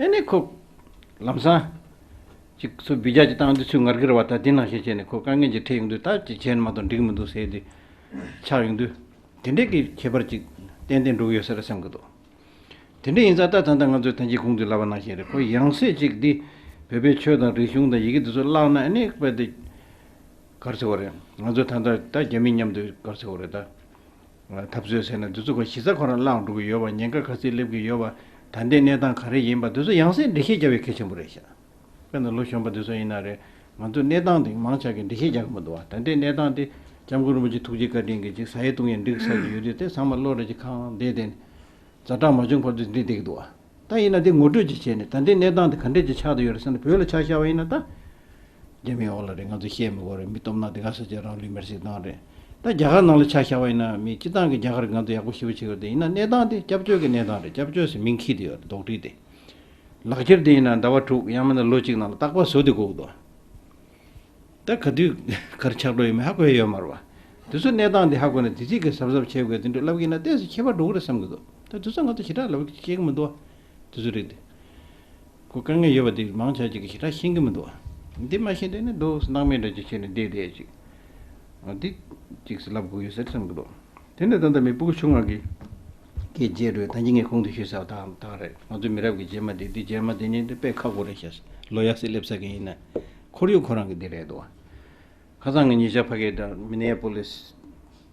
ཨེ་ནི་ཁོ། ལམ་སང་། ཅིག་ཚུར་འབུད་རྒྱག་ཅིག་བཏང་དུས་ཚུར་ངར་གི་རེད་བ། ད་དེ་ནང་བཞིན་བྱས་ནས་ཁོ་དཀའ་ངལ་ཅིག་འཕྲད་ཡོང་དུས་ད་ཅིག་བྱས་ན་མ་གཏོགས་འགྲིག་མི་འདུག་ཟེར་དེ། ཆགས་ཡོང་དུས། དེ་འདྲས་ཀྱི་ཁྱད་པར་ཅིག་ཏན་ཏན་འགྲོ་གི་ཡོད་ས་རེད་བསམ་གི་འདུག་དེ་འདྲས་ཡིན་ཙང་ད་ད་ལྟ་ང་ཚོས་ད་གིན་གོང་དུ་ལབ་པ་ནང་བཞིན་རེད། ཁོ་ཡང་སྲིད་ཅིག་འདི་བོད་པའི་ཆོས་དང་རིག་གཞུང་དང་ཡི་གེ་འདི་ཚོ་བརླག་ན་ཨ་ནི་དཔེ་དེ་ག་རེ་ཟེར་བ་རེད། ང་ཚོ་ད་ལྟ་ད་རྒྱ་མི་མཉམ་དུ་ག་རེ་ཟེར་བ་རེད་ད། འཐབ་རྩོད་ཟེར་ན་འདི་ཚོ་ག་གཞི་རྩ་ཁོ་རང་བརླག་འགྲོ་གི་ཡོད་པ། ཉེན་ཁ་ག་ཚོད་སླེབས་ཀྱི་ཡོད་པ། ད་ལྟའི་གནས་སྟངས་ག་རེ་ཡིན་པ་འདི་ཚོ་ཡང་སེ་འགྲེལ་བཤད་རྒྱག་པའི་གལ་ཆེན་པོ་རེད་ཤག་དཔེར་ན་ལོ་གཞོན་པ་འདི་ཚོ་ཡིན་ན་རེད། ང་ཚོ་གནས་སྟངས་འདི་མང་ཆེ་གིས་འགྲེལ་བཤད་རྒྱག་གི་མི་འདུག་བ། ད་ལྟའི་གནས་སྟངས་འདི་སྐྱབས་མགོན་རིན་པོ་ཆེ་ཐུགས་རྗེ་བཀའ་དྲིན་གྱིས་ཅིག་ཟ་ཡས་བཏུང་ཡས་འགྲིག་ཚར་གྱི་ཡོད་དུས་དེ་ཚང་མ་བློ་རེ་ཅིག་ཁེངས་བསྡད་དེ། ཛ་དྲག་མ་བྱུང་བར་དུ་འགྲིག་བསྡད་ཀྱི་འདུག་བ། ད་ཡིན་ན་འདི་ངོ་སྤྲོད་ཅིག་བྱས་ནས་ད་ལྟའི་གནས་སྟངས་འདི་ག་འདྲས་ཅིག་ཆགས་བསྡད་ཡོད་རེད་ཟེར་ན། བོད་ལ་ཆ་བཞག་པ་ཡིན་ན་ད། རྒྱ་མིའི་འོག་ལ་རེད། ང་ཚོ་བཤད་མི་དགོས་རེད། མི་སྟོབས་ན་དེ་ག་ས་ཆ་རང་ལུས་མེར་སྲེག་བཏང་རེད། ད་རྒྱ་གར་ནང་ལ་ཆ་བཞག་པ་ཡིན་ན་མི་སྤྱི་བཏང་གི་རྒྱ་གར་ང་ཚོ་ཡག་པོ་ཞེ་པོ་བྱེད་ཀྱི་རེད། ཡིན་ན་གནས་སྟངས་དེ་སྐྱབས་བཅོལ་གྱི་གནས་སྟངས་རེད། སྐྱབས་བཅོལ་ཟེར་མིང་འཁྱེར་དེ་ཡོད་རེད། རྡོག་ཁྲེས་དེ། ལག་འཁྱེར་དེ་ཡིན་ན་ཟླ་བ་དྲུག་ཡང་མིན་ན་ལོ་གཅིག་ནང་ལ་རྟག་པར་བཟོ་དེ་དགོས་ཀྱི་འདུག་ད་ག་དུས་གར་ཆགས་འགྲོ་ཡོད་མེད་ཧ་གོ་ཡ་ཡོད་མ་རེད་བ། དེ་ཚོ་གནས་སྟངས་དེ་ཧ་གོ་ནས་དེ་རིགས་ཀྱི་གཟབ་གཟབ་བྱེད་དགོས་དེ་འདྲ་ལབ་ཀྱི་ན་ཏོག་ཙམ་ཁྱད་པར་འགྲོ་གི་རེད་བསམ་གྱི་འདུག་ད་དེ་ཚོ་ང་ཚོ་ཞེ་དྲག་ལབ་ཤེས་ཀྱི་མི་འདུག་བ། དེ་ཚོ་རེད་དེ། ཁོ་དཀའ་ངལ་ཡོད་པ་དེ་མང་ཆེ་ཅིག་གིས་ཞེ་དྲག་ཤེས་ཀྱི་མི་འདུག་བ། འདི་མ་ཤེས་དེ་ནི་འདུག་སྣང་མེད་འདྲ་ཅིག་བྱས་ནས་བསྡད་བསྡད་ཅིག་འདི་ཅིག་ལབ་དགོས་ཡོད་ཟེར་བསམ་གྱི་འདུག་དེ་འདྲ་ད་ལྟ་མི་སྤུ་གུ་ཆུང་བ་གི་སྐད་བརྗེད་འགྲོ་ཡ། ད་གིན་ངས་གོང་དུ་ཞུས་ཚར་བ་དང་དག་རེད། ང་ཚོའི་མི་རབས་ཀྱི་རྗེས་མ་དེ་འདི་རྗེས་མ་དེ་ཉིད་དེ་དཔེ་ཁག་པོ་རེད་ཤག་ལོ་ཡག་སེ་སླེབས་ས་གི་ཡིན་ན། ཁོར་ཡུག་ཁོ་རང་གི་འདི་རེད་འདུག་ཁ་སང་ངས་ཉེ་ཆར་ཕ་གིར་ད་མི་ནེ་པོ་ལིས་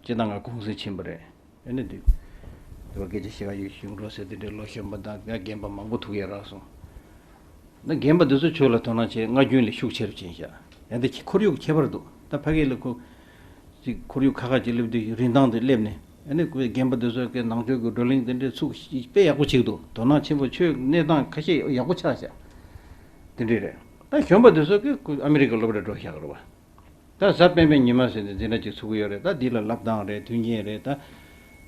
སྤྱི་བཏང་ག་གུང་སེང་ཕྱིན་པ་རེད། ཨེ་ནི་འདི་དེ་བ་སྐད་ཆ་བཤད་ག་ཡོད་ཞུ་འགྲོ་ཟེར་དེ་འདྲའི་ལོ་གཞོན་པ་དང་ང་རྒན་པ་མང་པོ་ཐུག་ཡ་རག་སོང་། ད་རྒན་པ་འདི་ཚོ་ཆོས་ལ་དོ་སྣང་བྱེད་སྔ་རྒྱུན་ལས་ཤུགས་ཆེ་རུ་ཕྱིན་ཤག་ཡང་དེ་ཁོར་ཡུག་ཁྱད་པར་འདུག་ད་ཕ་གི་ལ་ཁོ་ཅིག་ཁོར་ཡུག་ཁ་ཁ་ཅིག་སླེབས་དུས་རིན་ཐང་དེ་སླེབས་ནས་ཨ་ནི་ཁོའི་རྒན་པ་དེ་ཚོ་གི་ནང་ཆོས་ཀྱི་བགྲོ་གླེང་དེ་འདྲའི་ཚུགས་དཔེ་ཡག་པོ་བྱེད་འདུག་དོ་སྣང་ཆེན་པོ་ཆོས་གནས་སྟངས་ཁ་ཤས་ཡག་པོ་ཆགས་ཤག་དེ་འདྲས་རེད། ད་གཞོན་པ་དེ་ཚོ་གི་ཁོ་ཨ་མི་རི་ཀ་སློབ་གྲྭ་འགྲོ་ཤག་རེད་བ། ད་གཟའ་སྤེན་པའི་ཉི་མ་ཟེར་ནས་འཛིན་གྲྭ་གཅིག་ཚུགས་ཀྱི་ཡོད་རེད། ད་འདི་ལ་བསླབ་སྟངས་རེད། མཐུན་རྐྱེན་རེད། ད་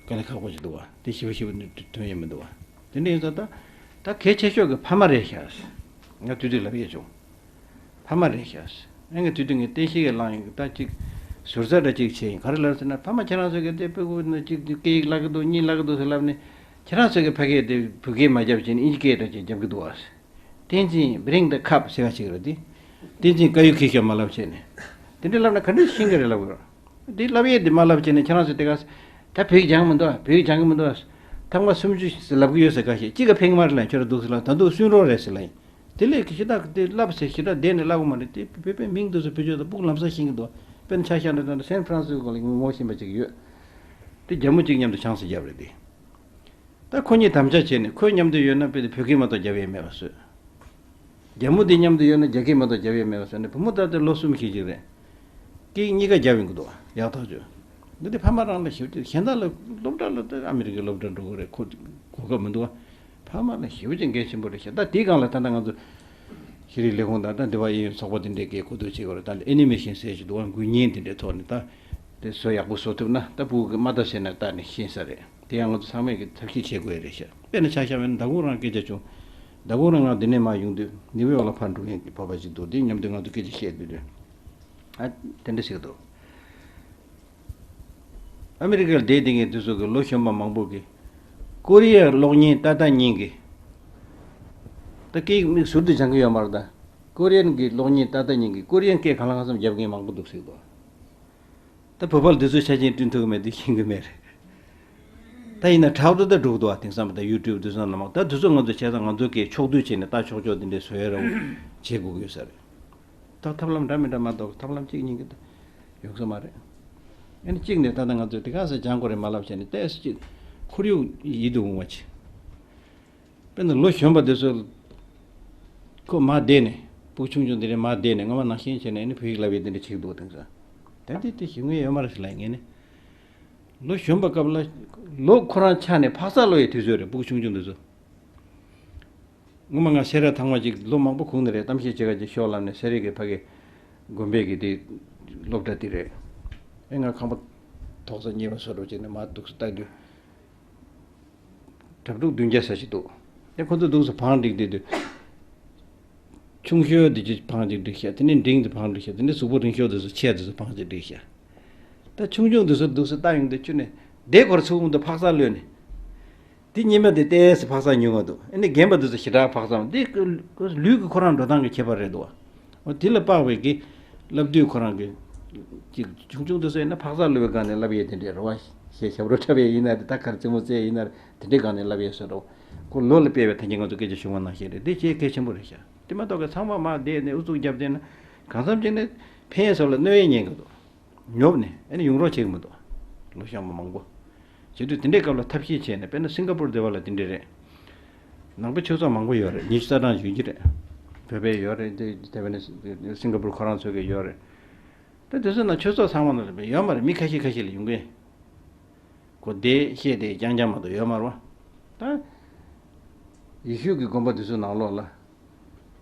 དཀའ་ལས་ཁག་པོ་ཞིག་འདུག་བ། དེ་ཞིབ་ཞིབ་ཐོན་ཡོད་མི་འདུག་བ། དེ་འདྲ་ཡིན་ཙང་ད་ད་གལ་ཆེ་ཤོས་ཀྱི་ཕ་མ་རེད་ཤག་ང་དུས་དུས་ལབ་ཡས་བྱུང་། ཕ་མ་རེད་ཤག་ཨེ་ངས་དུས་དུས་ངས་བསྟན་བཤིག་གི་བླངས་ཡིན། ད་ཅིག་ཟུར་ཟ་འདྲ་ཅིག་བྱས་ཡིན། ག་རེ་ལབ་ཟེར་ན་ཕ་མ་ཁྱེད་རང་ཚོ་གི་དེ་སྤུ་གུ་ནི་ཅིག་སྐད་ཡིག་བརླག་གི་འདུག་གཉིས་བརླག་གི་འདུག་ཟེར་ལབ་ནས་ཁྱེད་རང་ཚོ་གི་ཕ་གིར་དེ་བོད་སྐད་མ་རྒྱབ་བྱས་ནས་དབྱིན་ཇི་སྐད་འདྲ་ཅིག་རྒྱབ་གི་འདུག་བ། བསྟན་འཛིན་bring the cup ཟེར་བ་ཞིག་རེད་དེ། བསྟན་འཛིན་དཀར་ཡོལ་ཁྱེར་ཤོག་མ་ལབ་བྱས་ནས། དེ་འདྲ་ལབ་ན་ག་འདྲ་ཤེས་ཀྱི་རེད་ལབ་དགོས། དེ་ལབ་ཡས་དེ་མ་ལབ་བྱས་ནས་ཁྱེད་རང་ཚོ་དེ་ག་ད་བོད་ཡིག་སྦྱང་གི་མི་འདུག་བོད་ཡིག་སྦྱང་གི་མི་འདུག་ཐེངས་མ་སུམ་ཅུ་ལབ་གི་ཡོད་ཟེར་ག་ཞིག་གཅིག་ག་ཕན་གི་མ་རེད་ལབ་ཁྱོད་ར་འདུག་ཟེར་ལབ། ད་འདུག་སུན་རོགས་རེད་ཟེར་ལབ་ཡིན། དེ་ལས་ཞེ་དྲག་དེ་ལབ་ཟེར་ཞེ་དྲག་བསྡད་ནས་ལབ་གི་མ་རེད། དེ་བོད་པའི་མིང་དེ་ཚོ་བེད་སྤྱོད་ད་སྤུ་གུ་ལམ་སང་ཤེས་ཀྱི་འདུག་དཔེར་ན་ཆ་བཞག་ན་ད་ལྟ་སན་ཧྥ་རན་སི་སྐོར་ལ་ངོ་ཤེས་པ་ཅིག་ཡོད། དེ་རྒྱ་མོ་གཅིག་མཉམ་དུ་ཆང་ས་བརྒྱབ་རེད་དེ། ད་ཁོ་གཉིས་དམ་བཅའ་བྱས་ནས་ཁོས་མཉམ་དུ་ཡོད་ན་དཔེ་དེ་བོད་སྐད་མ་གཏོགས་རྒྱབ་ཡས་མེད་པ་བཟོས། རྒྱ་མོ་དེ་མཉམ་དུ་ཡོད་ན་རྒྱ་སྐད་མ་གཏོགས་རྒྱབ་ཡས་མེད་པ་བཟོས་ནས་བུ་མོ་ད་ལྟ་ལོ་གསུམ་བཞི་ཅིག་རེད། སྐད་གཉིས་ཀ་རྒྱབ་ཡོང་གི་འདུག་ཡག་ཐག་ཆོད། འདི་དེ་ཕ་མ་རང་ལ་ཞེ་པོ་ཅིག་གཞན་དག་ལ་སློབ་གྲྭ་ལ་ད་ཨ་མི་རི་ཀའི་སློབ་གྲྭ་འགྲོ་དགོས་རེད། ཁོ་གོ་སྐབས་མི་འདུག་བ། ཕ་མ་ལ་ཞེ་པོ་ཅིག་འགན་ཆེན་པོ་རེད་ཤག་ད་དེའི་སྒང་ལ་ད་ལྟ་ང་ཚོ་ཤེས་རིག་ལས་ཁུངས་དང་ད་འདི་བ་གཡས་གཡོན་ཚོགས་པ་དེ་འདྲས་ཀྱིས་གོ་བསྡུར་བྱེད་དགོས་རེད། ད་ཨེ་ནི་མེ་ཤན་ཟེར་ཞིག་འདུག་བ། འགུལ་བརྙན་དེ་འདྲའི་ཐོག་ནས་ད་དེ་བཟོ་ཡག་པོ་བཟོ་ཐུབ་ན་ད་ཕྲུ་གུ་གི་མ་ལྟ་བྱས་ན་ལྟ་ནས་ཤེས་ས་རེད། དེ་ཡང་ང་ཚོ་ཚང་མས་ཀྱི་ཐབས་ཤེས་བྱེད་དགོས་རེད་ཤག་དཔེར་ན་ཆ་བཞག་པ་ཡིན་ན་ཟླ་གུང་རང་སྐད་ཆ་བྱུང་། ཟླ་གུང་རང་ང་འདི་ནས་མར་ཡོང་དུས་ནིའུ་ཡོག་ལ་ཕར་འགྲོ་མཁན་གྱི་བོད་པ་ཞིག་འདུག་དེ་མཉམ་དུ་ང་ཚོ་སྐད་ཆ་བཤད་དུས་དུས་ཨ་དེ་འདྲ་ཞིག་འདུག་ཨ་མི་རི་ཀར་བསྡད་བསྡད་མཁན་དེ་ཚོ་གི་ལོ་གཞོན་པ་མང་པོ་གིས་ཀོ་རི་ཡའི་གློག་བརྙན་ཏག་ཏག་ཉན་གི། ད་སྐད་མིག་ཟུར་དུ་སྦྱང་གི་ཡོད་མ་རེད་ད། ཀོ་རི་ཡན་གྱི་གློག་བརྙན་ཏག་ཏག་ཉན་གི། ཀོ་རི་ཡན་སྐད་གང་ལ་གང་འཚམ་རྒྱབ་མཁན་མང་པོ་འདུག་ཟེར་གི་འདུག་ད་བོད་པ་ལ་དེ་ཚོའི་ཆ་རྐྱེན་བསྐྲུན་ཐུབ་ཀྱི་མེད་དུས་ཤེས་ཀྱི་མེད་རེད། ད་ཡིན་ན་དྲག་ཏུ་ད་འགྲོ་གི་འདུག་བ། དེང་སང་ད་ཡུ་ཊུབ་དེ་ཚོ་ནང་མ་ད་དེ་ཚོ་ང་ཚོ་བྱས་ཙང་ང་ཚོ་སྐད་ཕྱོགས་བསྡུས་བྱས་ནས་ལྟ་ཆོག་ཆོག་དེ་འདྲས་བཟོ་ཡ་ར་བྱེད་དགོས་ཀྱི་ཡོད་ས་རེད། ད་ཐབས་ལམ་འདྲ་མི་འདྲ་མ་གཏོགས་ཐབས་ལམ་གཅིག་གཉིས་ཀྱི་ད་ཡོང་ས་མ་རེད། ཨ་ནི་གཅིག་ནས་ད་ལྟ་ང་ཚོས་དེ་ག་ས་སྦྱང་དགོས་རེད་མ་ལབ་བྱས་ནས་ཏོག་ཙམ་ཅིག་ཁོར་ཡུག་ཡིད་དུ་འོང་བ་བྱེད། དཔེར་ན་ལོ་གཞོན་པ་དེ་ཚོ་ཁོ་མར་བསྡད་ནས་སྤུ་གུ་ཆུང་ཆུང་དེ་འདྲས་མར་བསྡད་ནས་སྔོན་མ་ནང་བཞིན་བྱས་ནས་ཨ་ནི་བོད་ཡིག་བསླབ་ཡས་དེ་འདྲས་བྱེད་ཀྱི་འདུག་དེང་སང་། ད་དེ་དེ་ཞིག་ངེས་ཡོད་མ་རེད་ཟེར་ལབ་ངས་ནི། ལོ་གཞོན་པ་སྐབས་ལ་ལོ་ཁོ་རང་ཆགས་ནས་འཕག་འཚག་སློབ་ཡས་དུས་ཚོད་རེད། སྤུ་གུ་ཆུང་ཆུང་དེ་ཚོ། སྔོན་མ་ང་སེ་ར་ཐང་མ་ཅིག་ལོ་མང་པོ་གུང་ནས་རེད། གཏམ་བཤད་བྱེད་ག་ཅིག་ཤོག་ལབ་ནས་སེ་ར་གི་ཕ་གི་དགོན་པའི་གི་དེ་སློབ་གྲྭ་དེ་རེད། ཨེ་ང་ཁང་པ་ཐོག་ས་གཉེར་བ་བཟོ་འདྲ་བྱས་ནས་མར་འདུག་སེ་ལྟ་དུས། གྲྭ་ཕྲུག་བདུན་བརྒྱ་ཙམ་ཞིག་འདུག་ཨེ་ཁོ་ཚོ་འདུག་སེ་བང་སྒྲིག་བསྡད་དུས། ཆུང་ཤོས་དེ་ཅིག་བང་ཅིག་སྒྲིག་ཤག་དེ་ནས་འབྲིང་དུ་བང་སྒྲིག་ཤག་དེ་ནས་གཟུགས་པོ་རིང་ཤོས་དེ་ཚོ་ཆེ་དེ་ཚོ་བང་ཅིག་སྒྲིག་ཤག་ད་ཆུང་ཆུང་དེ་ཚོ་འདུག་སེ་ལྟ་ཡོང་དུས་ཁྱོད་ནས་བདེ་སྐོར་ཚུགས་མི་འདུག་འཕག་འཚག་གློད་ནས། དེ་ཉི་མ་དེ་ཏོག་ཙམ་འཕག་འཚག་ཉུང་བ་འདུག་ཨ་ནི་རྒན་པ་དེ་ཚོ་ཞེ་དྲག་འཕག་འཚག་འདི་ལུས་ཀྱི་ཁོ་རང་འགྲོ་སྟངས་ཀྱི་ཁྱད་པར་རེད་འདུག་འོ་དེ་ལ་དཔག་པའི་གི་བསླབ་དུས་ཁོ་རང་གི་ཅིག་ཆུང་ཆུང་དེ་ཚོ་ཡིན་ན་འཕག་འཚག་གློད་པའི་སྒང་ནས་བསླབ་ཡས་དེ་འདྲས་རེད་བ། ཞེས་ཞབས་བྲོ་འཁྲབ་ཡས་ཡིན་ན་རེད། ད་གར་རྩེད་མོ་རྩེ་ཡས་ཡིན་ན་རེད། དེ་འདྲའི་སྒང་ནས་བསླབ་ཡས་བཟོ་འདྲ་བོ། ཁོ་ལོ་ལ་དཔག་པའི་ད་གིན་ང་ཚོ་སྐད་ཆ་བྱུང་བ་ནང་བཞིན་རེད། དེ་ཆེས་གལ་ཆེན་པོ་རེད་ཤག་དེ་མ་གཏོགས་གི་ཚང་མ་མར་བསྡད་ནས་ཨུ་ཚུགས་བརྒྱབ་བསྡད་ན་གང་འཚམ་ཅིག་ནས་ཕན་ཡས་སོགས་ལ་གནོད་ཡས་ཉན་གི་འདུག་ཉོབ་ནས་ཨ་ནི་ཡོང་རོགས་བྱེད་ཀྱི་མི་འདུག་ལོ་གཞོན་པ་མང་པོ། བྱེད་དུས་དེ་འདྲའི་སྐབས་ལ་ཐབས་ཤེས་བྱས་ནས་དཔེར་ན་སིང་ག་པུར་དེ་བ་ལ་དེ་འདྲས་རེད། ནང་པའི་ཆོས་ཚོགས་མང་པོ་ཡོད་རེད། ཉི་ཤུ་རྩ་གྲངས་ཡོད་ཀྱི་རེད། བོད་པའི་ཡོད་རེད། དེ་དེ་བས་ན་སིང་ག་པུར་ཁོ་རང་ཚོ་གི་ཡོད་རེད། ད་དེ་ཚོ་ནང་ཆོས་ཚོགས་ཚང་མ་ནང་ལ་ཡོད་མ་རེད། མི་ཁ་ཤས་ཁ་ཤས་ལ་ཡོང་གི། གོ་བདེ་ཤེས་དེ་རྐྱང་རྐྱང་མ་གཏོགས་ཡོད་མ་རེད་བ། ད་ཡེ་ཤུ་གི་དགོན་པ་དེ་ཚོ་ནང་ལོགས་ལ།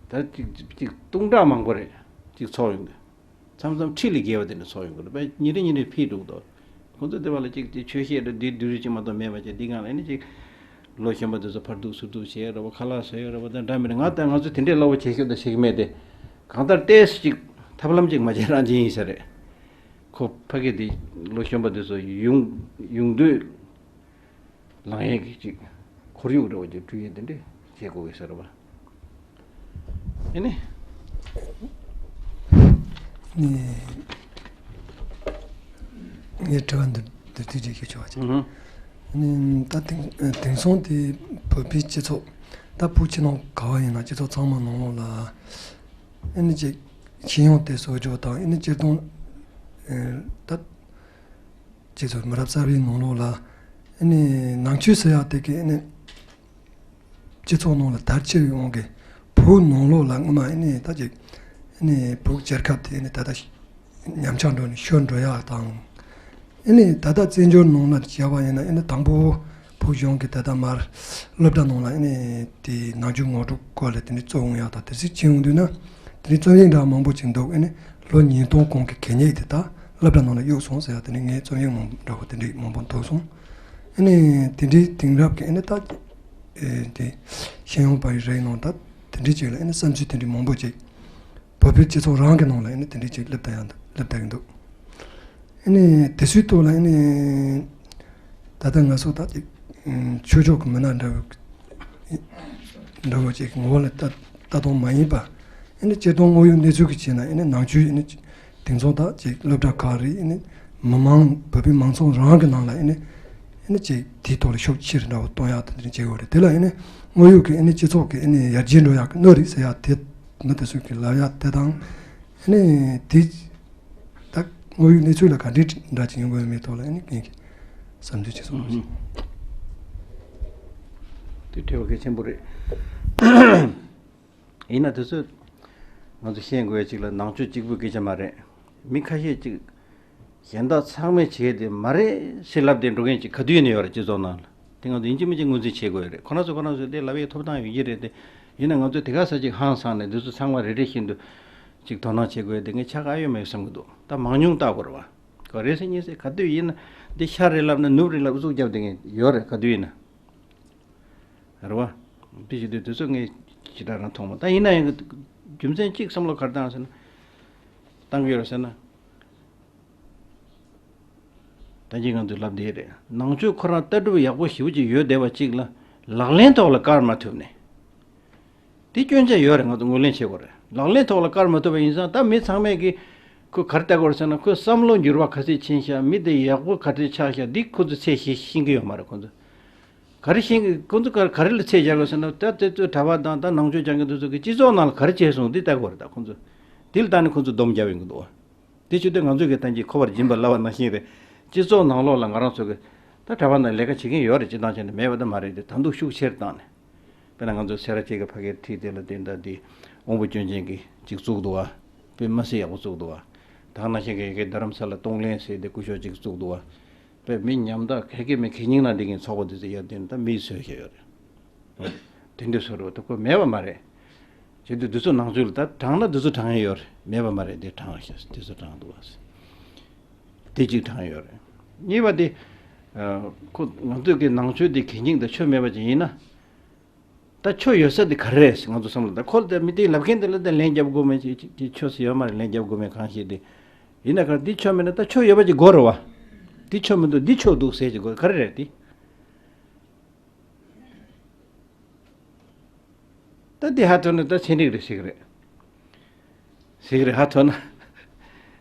ད་ཅིག་ཅིག་སྟོང་ཕྲག་མང་པོ་རེད། ཅིག་ཚོགས་ཡོང་གི། མཚམས་མཚམས་ཁྲི་ལས་བརྒལ་བ་དེ་འདྲ་ཚོགས་ཡོང་གི་རེད་པས། ཉིན་རེ་ཉིན་རེ་འཕེལ་འགྲོ་གི་འདུག་ཁོང་ཚོ་དེ་བ་ལ་ཅིག་ཅིག་ཆོས་བཤད་རེད། འདི་བསྡུས་རེད། ཅིག་མ་གཏོགས་མེད་པ་ཅིག་འདི་སྒང་ལ་ཨེ་ནི་ཅིག་ལོ་གཞོན་པ་དེ་ཚོ་ཕར་འདུག་ཚུར་འདུག་བྱས་རེད་པ། ཁ་ལག་བཟོས་ཡོད་རེད་པ། དེ་འདྲ་མི་རེད། ང་ད་ང་ཚོ་དེ་འདྲའི་གླ་པོ་བྱེད་ཤེས་དང་བྱེད་ཀྱི་མེད་དེ། གང་ལྟར་ཏོག་ཙམ་ཅིག་ཐབས་ལམ་ཅིག་མ་བྱས་རང་བྱེད་ཡིན་ས་རེད། ཁོ་ཕ་གི་དེ་ལོ་གཞོན་པ་དེ་ཚོ་ཡོང་ཡོང་དུས། ལངས་ཡས་ཀྱི་ཅིག་ཁོར་ཡུག་འདྲ་བོ་ཅིག་བསྐྲུན་ཡས་དེ་འདྲས་བྱེད་དགོས་ཀྱི་ཟེར་བ། ཨེ་ནི། ནི། ངས་དྲི་བ་འདི་འདི་དུས་ཅིག་ཞུ་ཆོག་པ་ཅིག་ཨུ་ཧུ། ནི་ད་དེང་དེང་སང་དེ་བོད་པའི་སྤྱི་ཚོགས་ད་བོད་ཕྱི་ནང་ག་བ་ཡིན་ན་སྤྱི་ཚོགས་ཚང་མ་ནང་ལོགས་ལ་ཨེ་ནི་ཅིག་ཤེས་ཡོན་དེ་གསོག་རྒྱུ་དང་ཨེ་ནི་སྤྱིར་བཏང་ད། སྤྱི་ཚོགས་མི་རབས་གསར་པའི་ནང་ལོགས་ལ་ཨ་ནི་ནང་ཆོས་ཟེར་ཡག་དེ་གི་ཨ་ནི་སྤྱི་ཚོགས་ནང་ལ་དར་ཁྱབ་ཡོང་གི། བོད་ནང་ལོགས་ལ་སྔོན་མ་ཨ་ནི་ད་ཅིག་ཨ་ནི་བོད་རྒྱལ་ཁབ་དེ་ཨ་ནི་ད་ལྟ་ཉམས་ཆག་འགྲོ་ནས་ཤོར་འགྲོ་ཡག་དང་། ཨ་ནི་ད་ལྟ་བཙན་བྱོལ་ནང་ལ་བྱས་པ་ཡིན་ན་ཨ་ནི་དང་པོ་བོད་གཞུང་གི་ད་ལྟ་མར་སློབ་གྲྭ་ནང་ལ་ཨ་ནི་དེ་ནང་ཆོས་ངོ་སྤྲོད་སྐོར་ལ་དེ་ནི་རྩོམ་ཡག་དང་དེ་ཚོ་བྱེད་ཡོང་དུས་ན་དེ་ནི་རྩོམ་ཡིག་འདྲ་མང་པོ་ཅིག་འདུག་ཨ་ནི་ལོ་ཉིས་སྟོང་གོང་གི་གད་སྙིགས་དེ་དག་སློབ་གྲྭ་ནང་ལ་གཡུགས་སོང་ཟེར་ཡག་དེ་ནི་ངས་རྩོམ་ཡིག་མང་འདྲ་པོ་དེ་འདྲའི་མང་པོ་འདུག་སོང་། ཨ་ནི་དེ་འདྲའི་དེང་རབས་ཀྱི་ཨ་ནི་ད་ཨེ་དེ་ཤེས་ཡོན་པ་ཡི་རིགས་ནང་ད་དེ་འདྲའི་ཅིག་ལ་ཨ་ནི་བསམ་ཚུལ་དེ་འདྲའི་མང་པོ་ཅིག་བོད་པའི་སྤྱི་ཚོགས་རང་གི་ནང་ལ་ཨ་ནི་དེ་འདྲའི་ཅིག་སླེབས་བསྡད་ཡག་འདུག་སླེབས་བསྡད་ཀྱི་འདུག་ཨ་ནི་དེ་ཚོའི་ཐོག་ལ་ཨ་ནི་ད་ལྟ་ང་ཚོ་ད་ཅིག་ཆོས་ཕྱོགས་ཀྱི་མི་སྣ་འདྲ་བོ་འདྲ་བོ་ཅིག་ངོ་བོ་ལ་ལྟ་ལྟ་སྟངས་མ་ཡིན་པ། ཨ་ནི་སྤྱིར་བཏང་དངོས་ཡོད་གནས་ཚུལ་གྱི་ཆ་ནས་ཨ་ནི་ནང་ཆོས་ཨ་ནི་དེང་སང་ད་ཅིག་སློབ་གྲྭ་ཁག་རེད། ཨ་ནི་མི་མང་བོད་པའི་མང་ཚོགས་རང་གི་ནང་ལ་ཨ་ནི་ཨ་ནི་ཅིག་དེའི་ཐོག་ལ་ཤུགས་ཆེ་རུ་འདྲ་བོ་གཏོང་ཡག་དེ་འདྲ་བྱེད་དགོས་རེད། དེ་ལ་ཨ་ནི་དངོས་ཡོད་ཀྱི་ཨ་ནི་སྤྱི་ཚོགས་ཀྱི་ཨ་ནི་ཡར་རྒྱས་འགྲོ་ཡག་གི་སྣོད་རེད་ཟེར་ཡག་དེ་མི་དེ་ཚོ་གི་ལབ་ཡག་དེ་དང་ཨ་ནི་དེ། ད་དངོས་ཡོད་གནས་ཚུལ་ལ་ག་འདྲའི་འདྲ་ཅིག་ཡོང་དགོས་མེད་ཐོག་ལ་ཨ་ནི་ངས་ཀྱི་བསམ་ཚུལ་ཅིག་གསུངས་པ་ཞིག་དེ་དྲི་བ་གལ་ཆེན་པོ་རེད། ཡིན་ན་དེ་ཚོ་ང་ཚོ་ཤེས་དགོས་ཡ་ཅིག་ལ་ནང་ཆོས་གཅིག་པུའི་སྐད་ཆ་མ་རེད། མི་ཁ་ཤས་ཅིག་གཞན་དག་ཚང་མས་བྱས་དེ་མ་རེད་ཟེར་ལབ་དེ་འགྲོ་མཁན་ཅིག་ག་དུས་ཡིན་ན་ཡོད་རེད། སྤྱི་ཚོགས་ནང་ལ་དེ་ང་ཚོ་ཡིན་གཅིག་མིན་གཅིག་ངོས་འཛིན་བྱེད་དགོས་ཡོད་རེད། ཁོ་རང་ཚོ་ཁོ་རང་ཚོ་དེ་ལབ་ཡའི་ཐོབ་ཐང་ཡོད་ཀྱི་རེད་དེ། ཡིན་ན་ང་ཚོས་དེ་ག་ས་ཅིག་ཧང་སངས་ནས་འདི་ཚོ་ཚང་མ་རེ་རེ་བཞིན་དུ་ཅིག་དོ་སྣང་བྱེད་དགོས་དེ་ངས་ཆ་ག་ཡོད་མེད་བསམ་གྱི་འདུག་ད་མང་ཉུང་བལྟ་དགོས་རེད་བ། ག་རེ་ཟེར་ཉིན་ཟེར་ག་དུས་ཡིན་ན་འདི་ཤ་རེ་ལབ་ན་ནུབ་རེ་ལབ་ཨུ་ཚུགས་རྒྱབ་དེ་ངས་ཡོད་རེད། ག་དུས་ཡིན་ན་རེད་བ། དེ་བཞིན་དུ་དེ་ཚོ་ངས་ཇི་ལྟར་རང་མཐོང་མ། ད་ཡིན་ན་ཡང་རྒྱུ་མཚན་གཅིག་བསམ་བློ་ག་རེ་བཏང་ཟེར་ན། བཏང་གི་ཡོད་རེད་ཟེར་ན། ད་གིན་ང་ཚོས་ལབ་བསྡད་རེད། ནང་ཆོས་ཁོ་རང་ལྟ་གྲུབ་ཡག་པོ་ཞེ་པོ་ཅིག་ཡོད་བསྡད་པ་ཅིག་ལ་ལག་ལེན་ཐོག་ལ་བཀར་མ་ཐུབ་ནས། དེ་སྐྱོན་ཆ་ཡོད་རེད། ང་ཚོ་ངོས་ལེན་བྱེད་དགོས་རེད། ལག་ལེན་ཐོག་ལ་བཀར་མ་ཐུབ་པ་ཡིན་ཙང་ད་མི་ཚང་མས་ཀྱི་ཁོས་ག་རེ་ལྟ་དགོས་རེད་ཟེར་ན། ཁོས་བསམ་བློ་འགྱུར་བ་ག་ཚད་ཕྱིན་ཤག་མི་དེ་ཡག་པོ་ག་ཚད་ཆགས་ཤག་འདི་ཁོ་ཚོས་ཚད་ཤེས་ཤེས་ཀྱི་ཡོད་མ་རེད། ཁོ་ཚོ་ག་རེ་ཤེས་ཀྱི། ཁོ་ཚོ་ག་ག་རེ་ལ་ཚད་རྒྱག་དགོས་ཟེར་ན། ད་དེ་ཚོའི་གྲྭ་པ་དང་ད་ནང་ཆོས་སྦྱང་མཁན་དེ་ཚོ་གི་སྤྱི་ཚོགས་ནང་ལ་ག་རེ་བྱས་སོང་འདི་ལྟ་དགོས་རེད། ད་ཁོ་ཚོ་དེ་ལ་བལྟས་ནས་ཁོ་ཚོ་སྡོམ་རྒྱག་ཡོང་གི་འདུག་བ། དེ་བྱེད་དུས་ང་ཚོས་ཀྱི་ད་གིན་ཁོ་པར་སྦྱིན་པ་ལབ་པ་ནང་བཞིན་རེད། སྤྱི་ཚོགས་ནང་ལོགས་ལ་ང་རང་ཚོ་གི་ད་གྲྭ་པ་ནང་ལས་ཀ་བྱེད་མཁན་ཡོད་རེད། སྤྱི་བཏང་བྱས་ནས་མེད་པ་ད་མ་རེད་དེ། ད་དུང་ཤུགས་ཆེར་བཏང་ནས། དཔེར་ན་ང་ཚོ་སེ་ར་བྱེས་ཀྱི་ཕ་གིར་ཁྲིད་དེ་ལ་དེ་འདྲ་དེ་དབང་པོ་སྐྱོན་ཅན་གྱི་ཅིག་བཙུགས་འདུག་བ། དཔེ་མི་སྲིད་ཡག་པོ་བཙུགས་འདུག་བ། ད་ག་ནང་བཞིན་གྱི་ཡ་གི་རྡ་རམ་ས་ལ་གཏོང་ལེན་ཟེར་དེ་སྐུ་ཞབས་ཅིག་བཙུགས་འདུག་བ། དཔེ་མི་ཉམ་ཐག་ག་གེ་མེད་གད་སྙིགས་ནང་བསྡད་མཁན་ཚོགས་པ་དེ་ཚོ་ཡར་དེ་ད་མིས་བཟོས་བཞག་ཡོད་རེད། དེ་འདྲ་བཟོ་རོགས་ད་ཁོ་མེད་པ་མ་རེད། བྱེད་དུས་དེ་ཚོ་ནང་ཆོས་ལ་ད་དྲངས་ན་དེ་ཚོ་དྲངས་ཡོད་རེད། མེད་པ་མ་རེད། དེ་དྲངས་ཤག་དེ་ཚོ་དྲངས་འདུག་བ། དེ་གཅིག་དྲངས་ཡོད་རེད། གཉིས་པ་དེ། ཨ། ཁོ་ང་ཚོས་ཀྱི་ནང་ཆོས་དེ་གད་སྙིགས་དང་ཆོས་མེད་པ་ཅིག་ཡིན་ན། ད་ཆོས་ཡོད་ས་དེ་ག་རེ་རེད་ང་ཚོ་བསམ་བློ། ད་ཁོ་ལ་ད་མི་དེ་ལབ་མཁན་དེ་ལ་ད་ལན་རྒྱབ་དགོས་མེད་ཅིག་ཅིག་ཅིག་ཆོས་སུ་ཡོད་མ་རེད། ལན་རྒྱབ་དགོས་མེད་གང་ཤེས་དེ། ཡིན་ན་ག་རེ་འདི་ཆོས་མེད་ན་ད་ཆོས་ཡོད་པ་ཅིག་དགོས་རེད་བ། འདི་ཆོས་མི་འདུག་འདི་ཆོས་འདུག་ཟེར་ཅིག་དགོས་ག་རེ་རེད་དེ། ད་འདི་ཧ་ཐོན་ན་ད་ཚན་རིག་རེད་ཟེར་གི་རེད། ཟེར་གི་རེད་ཧ་ཐོན་ན།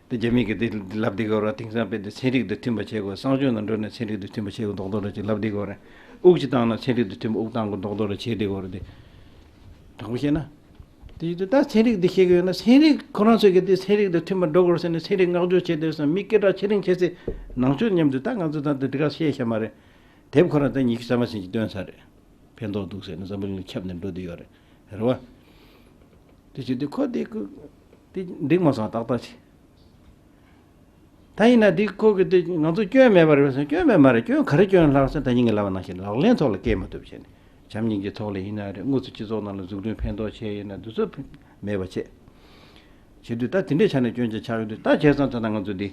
དེ་རྒྱ་མི་གི་དེ་ལབ་བསྡད་ཀྱི་ཡོད་རེད། དེང་སང་དཔེ་དེ་ཚན་རིག་དང་མཐུན་པ་བྱེད་དགོས། གསང་སྤྱོད་ནང་འགྲོ་ནས་ཚན་རིག་དང་མཐུན་པ་བྱེད་དགོས་མདོག་མདོག་འདྲ་ཅིག་ལབ་བསྡད་ཀྱི་ཡོད་རེད། དབུགས་ཅིག་བཏང་ན་ཚན་རིག་དང་མཐུན་པ་དབུགས་བཏང་དགོས་མདོག་མདོག་འདྲ་བྱེད་བསྡད་ཀྱི་ཡོད་རེད་དེ། དྲང་པོ་བཤད་ན། དེ་ཡིན་དུས་ད་ཚན་རིག་འདི་བཤད་ཀྱི་ཡོད་ན་ཚན་རིག་ཁོ་རང་ཚོས་ཀྱི་དེ་ཚན་རིག་དང་མཐུན་པ་འགྲོ་དགོས་ཟེར་ནས་ཚན་རིག་བསྔགས་བརྗོད་བྱས་བསྡད་སོང་། མི་སྐད་གྲགས་ཆེ་རིང་ཆེ་ཚེ་ནང་ཆོས་མཉམ་དུ་ད་ང་ཚོ་ད་འདི་འདི་ག་བཤད་ཤ་མ་རེད། དེབ་ཁོ་རང་ད་ཉི་ཤུ་རྩ་མ་ཟིན་གྱི་བཏོན་ཚར་རེད། ཕན་ཐོགས་འདུག་ཟེར་ནས་འཛམ་བུ་གླིང་ལ་ཁྱབ་ནས་འགྲོ་བསྡད་ཡོད་རེད། རེད་བ། དེ་བྱེད་དུས་ཁོ་དེ་ཁོ་དེ་འགྲིག་མ་སོང་ཏག་ཏག་ཅིག་ད་ཡིན་ན་དེ་ཁོ་གི་དེ་ང་ཚོ་སྐྱོན་མེད་པ་རེད་བས་སོང་། སྐྱོན་མེད་མ་རེད། སྐྱོན་ག་རེ་སྐྱོན་ལྷག་ཟེར་ད་ཉིན་གྱི་ལབ་པ་ནང་བཞིན་ལག་ལེན་ཐོག་ལ་བཀལ་མ་ཐུབ་བྱས་ནས་བྱམས་སྙིང་རྗེ་ཐོག་ལ་ཡིན་ན་རེད། དངོས་སུ་སྤྱི་ཚོགས་ནང་ལ་གཟུགས་མཐུན་ཕན་ཐོགས་བྱས་ཡིན་ན་དེ་ཚོ་མེད་པ་བྱས། བྱེད་དུས་ད་དེ་འདྲའི་ཆ་ནས་སྐྱོན་ཅན་ཆགས་ཡོང་དུས། ད་བྱས་ཙང་ད་ལྟ་ང་ཚོ་འདི་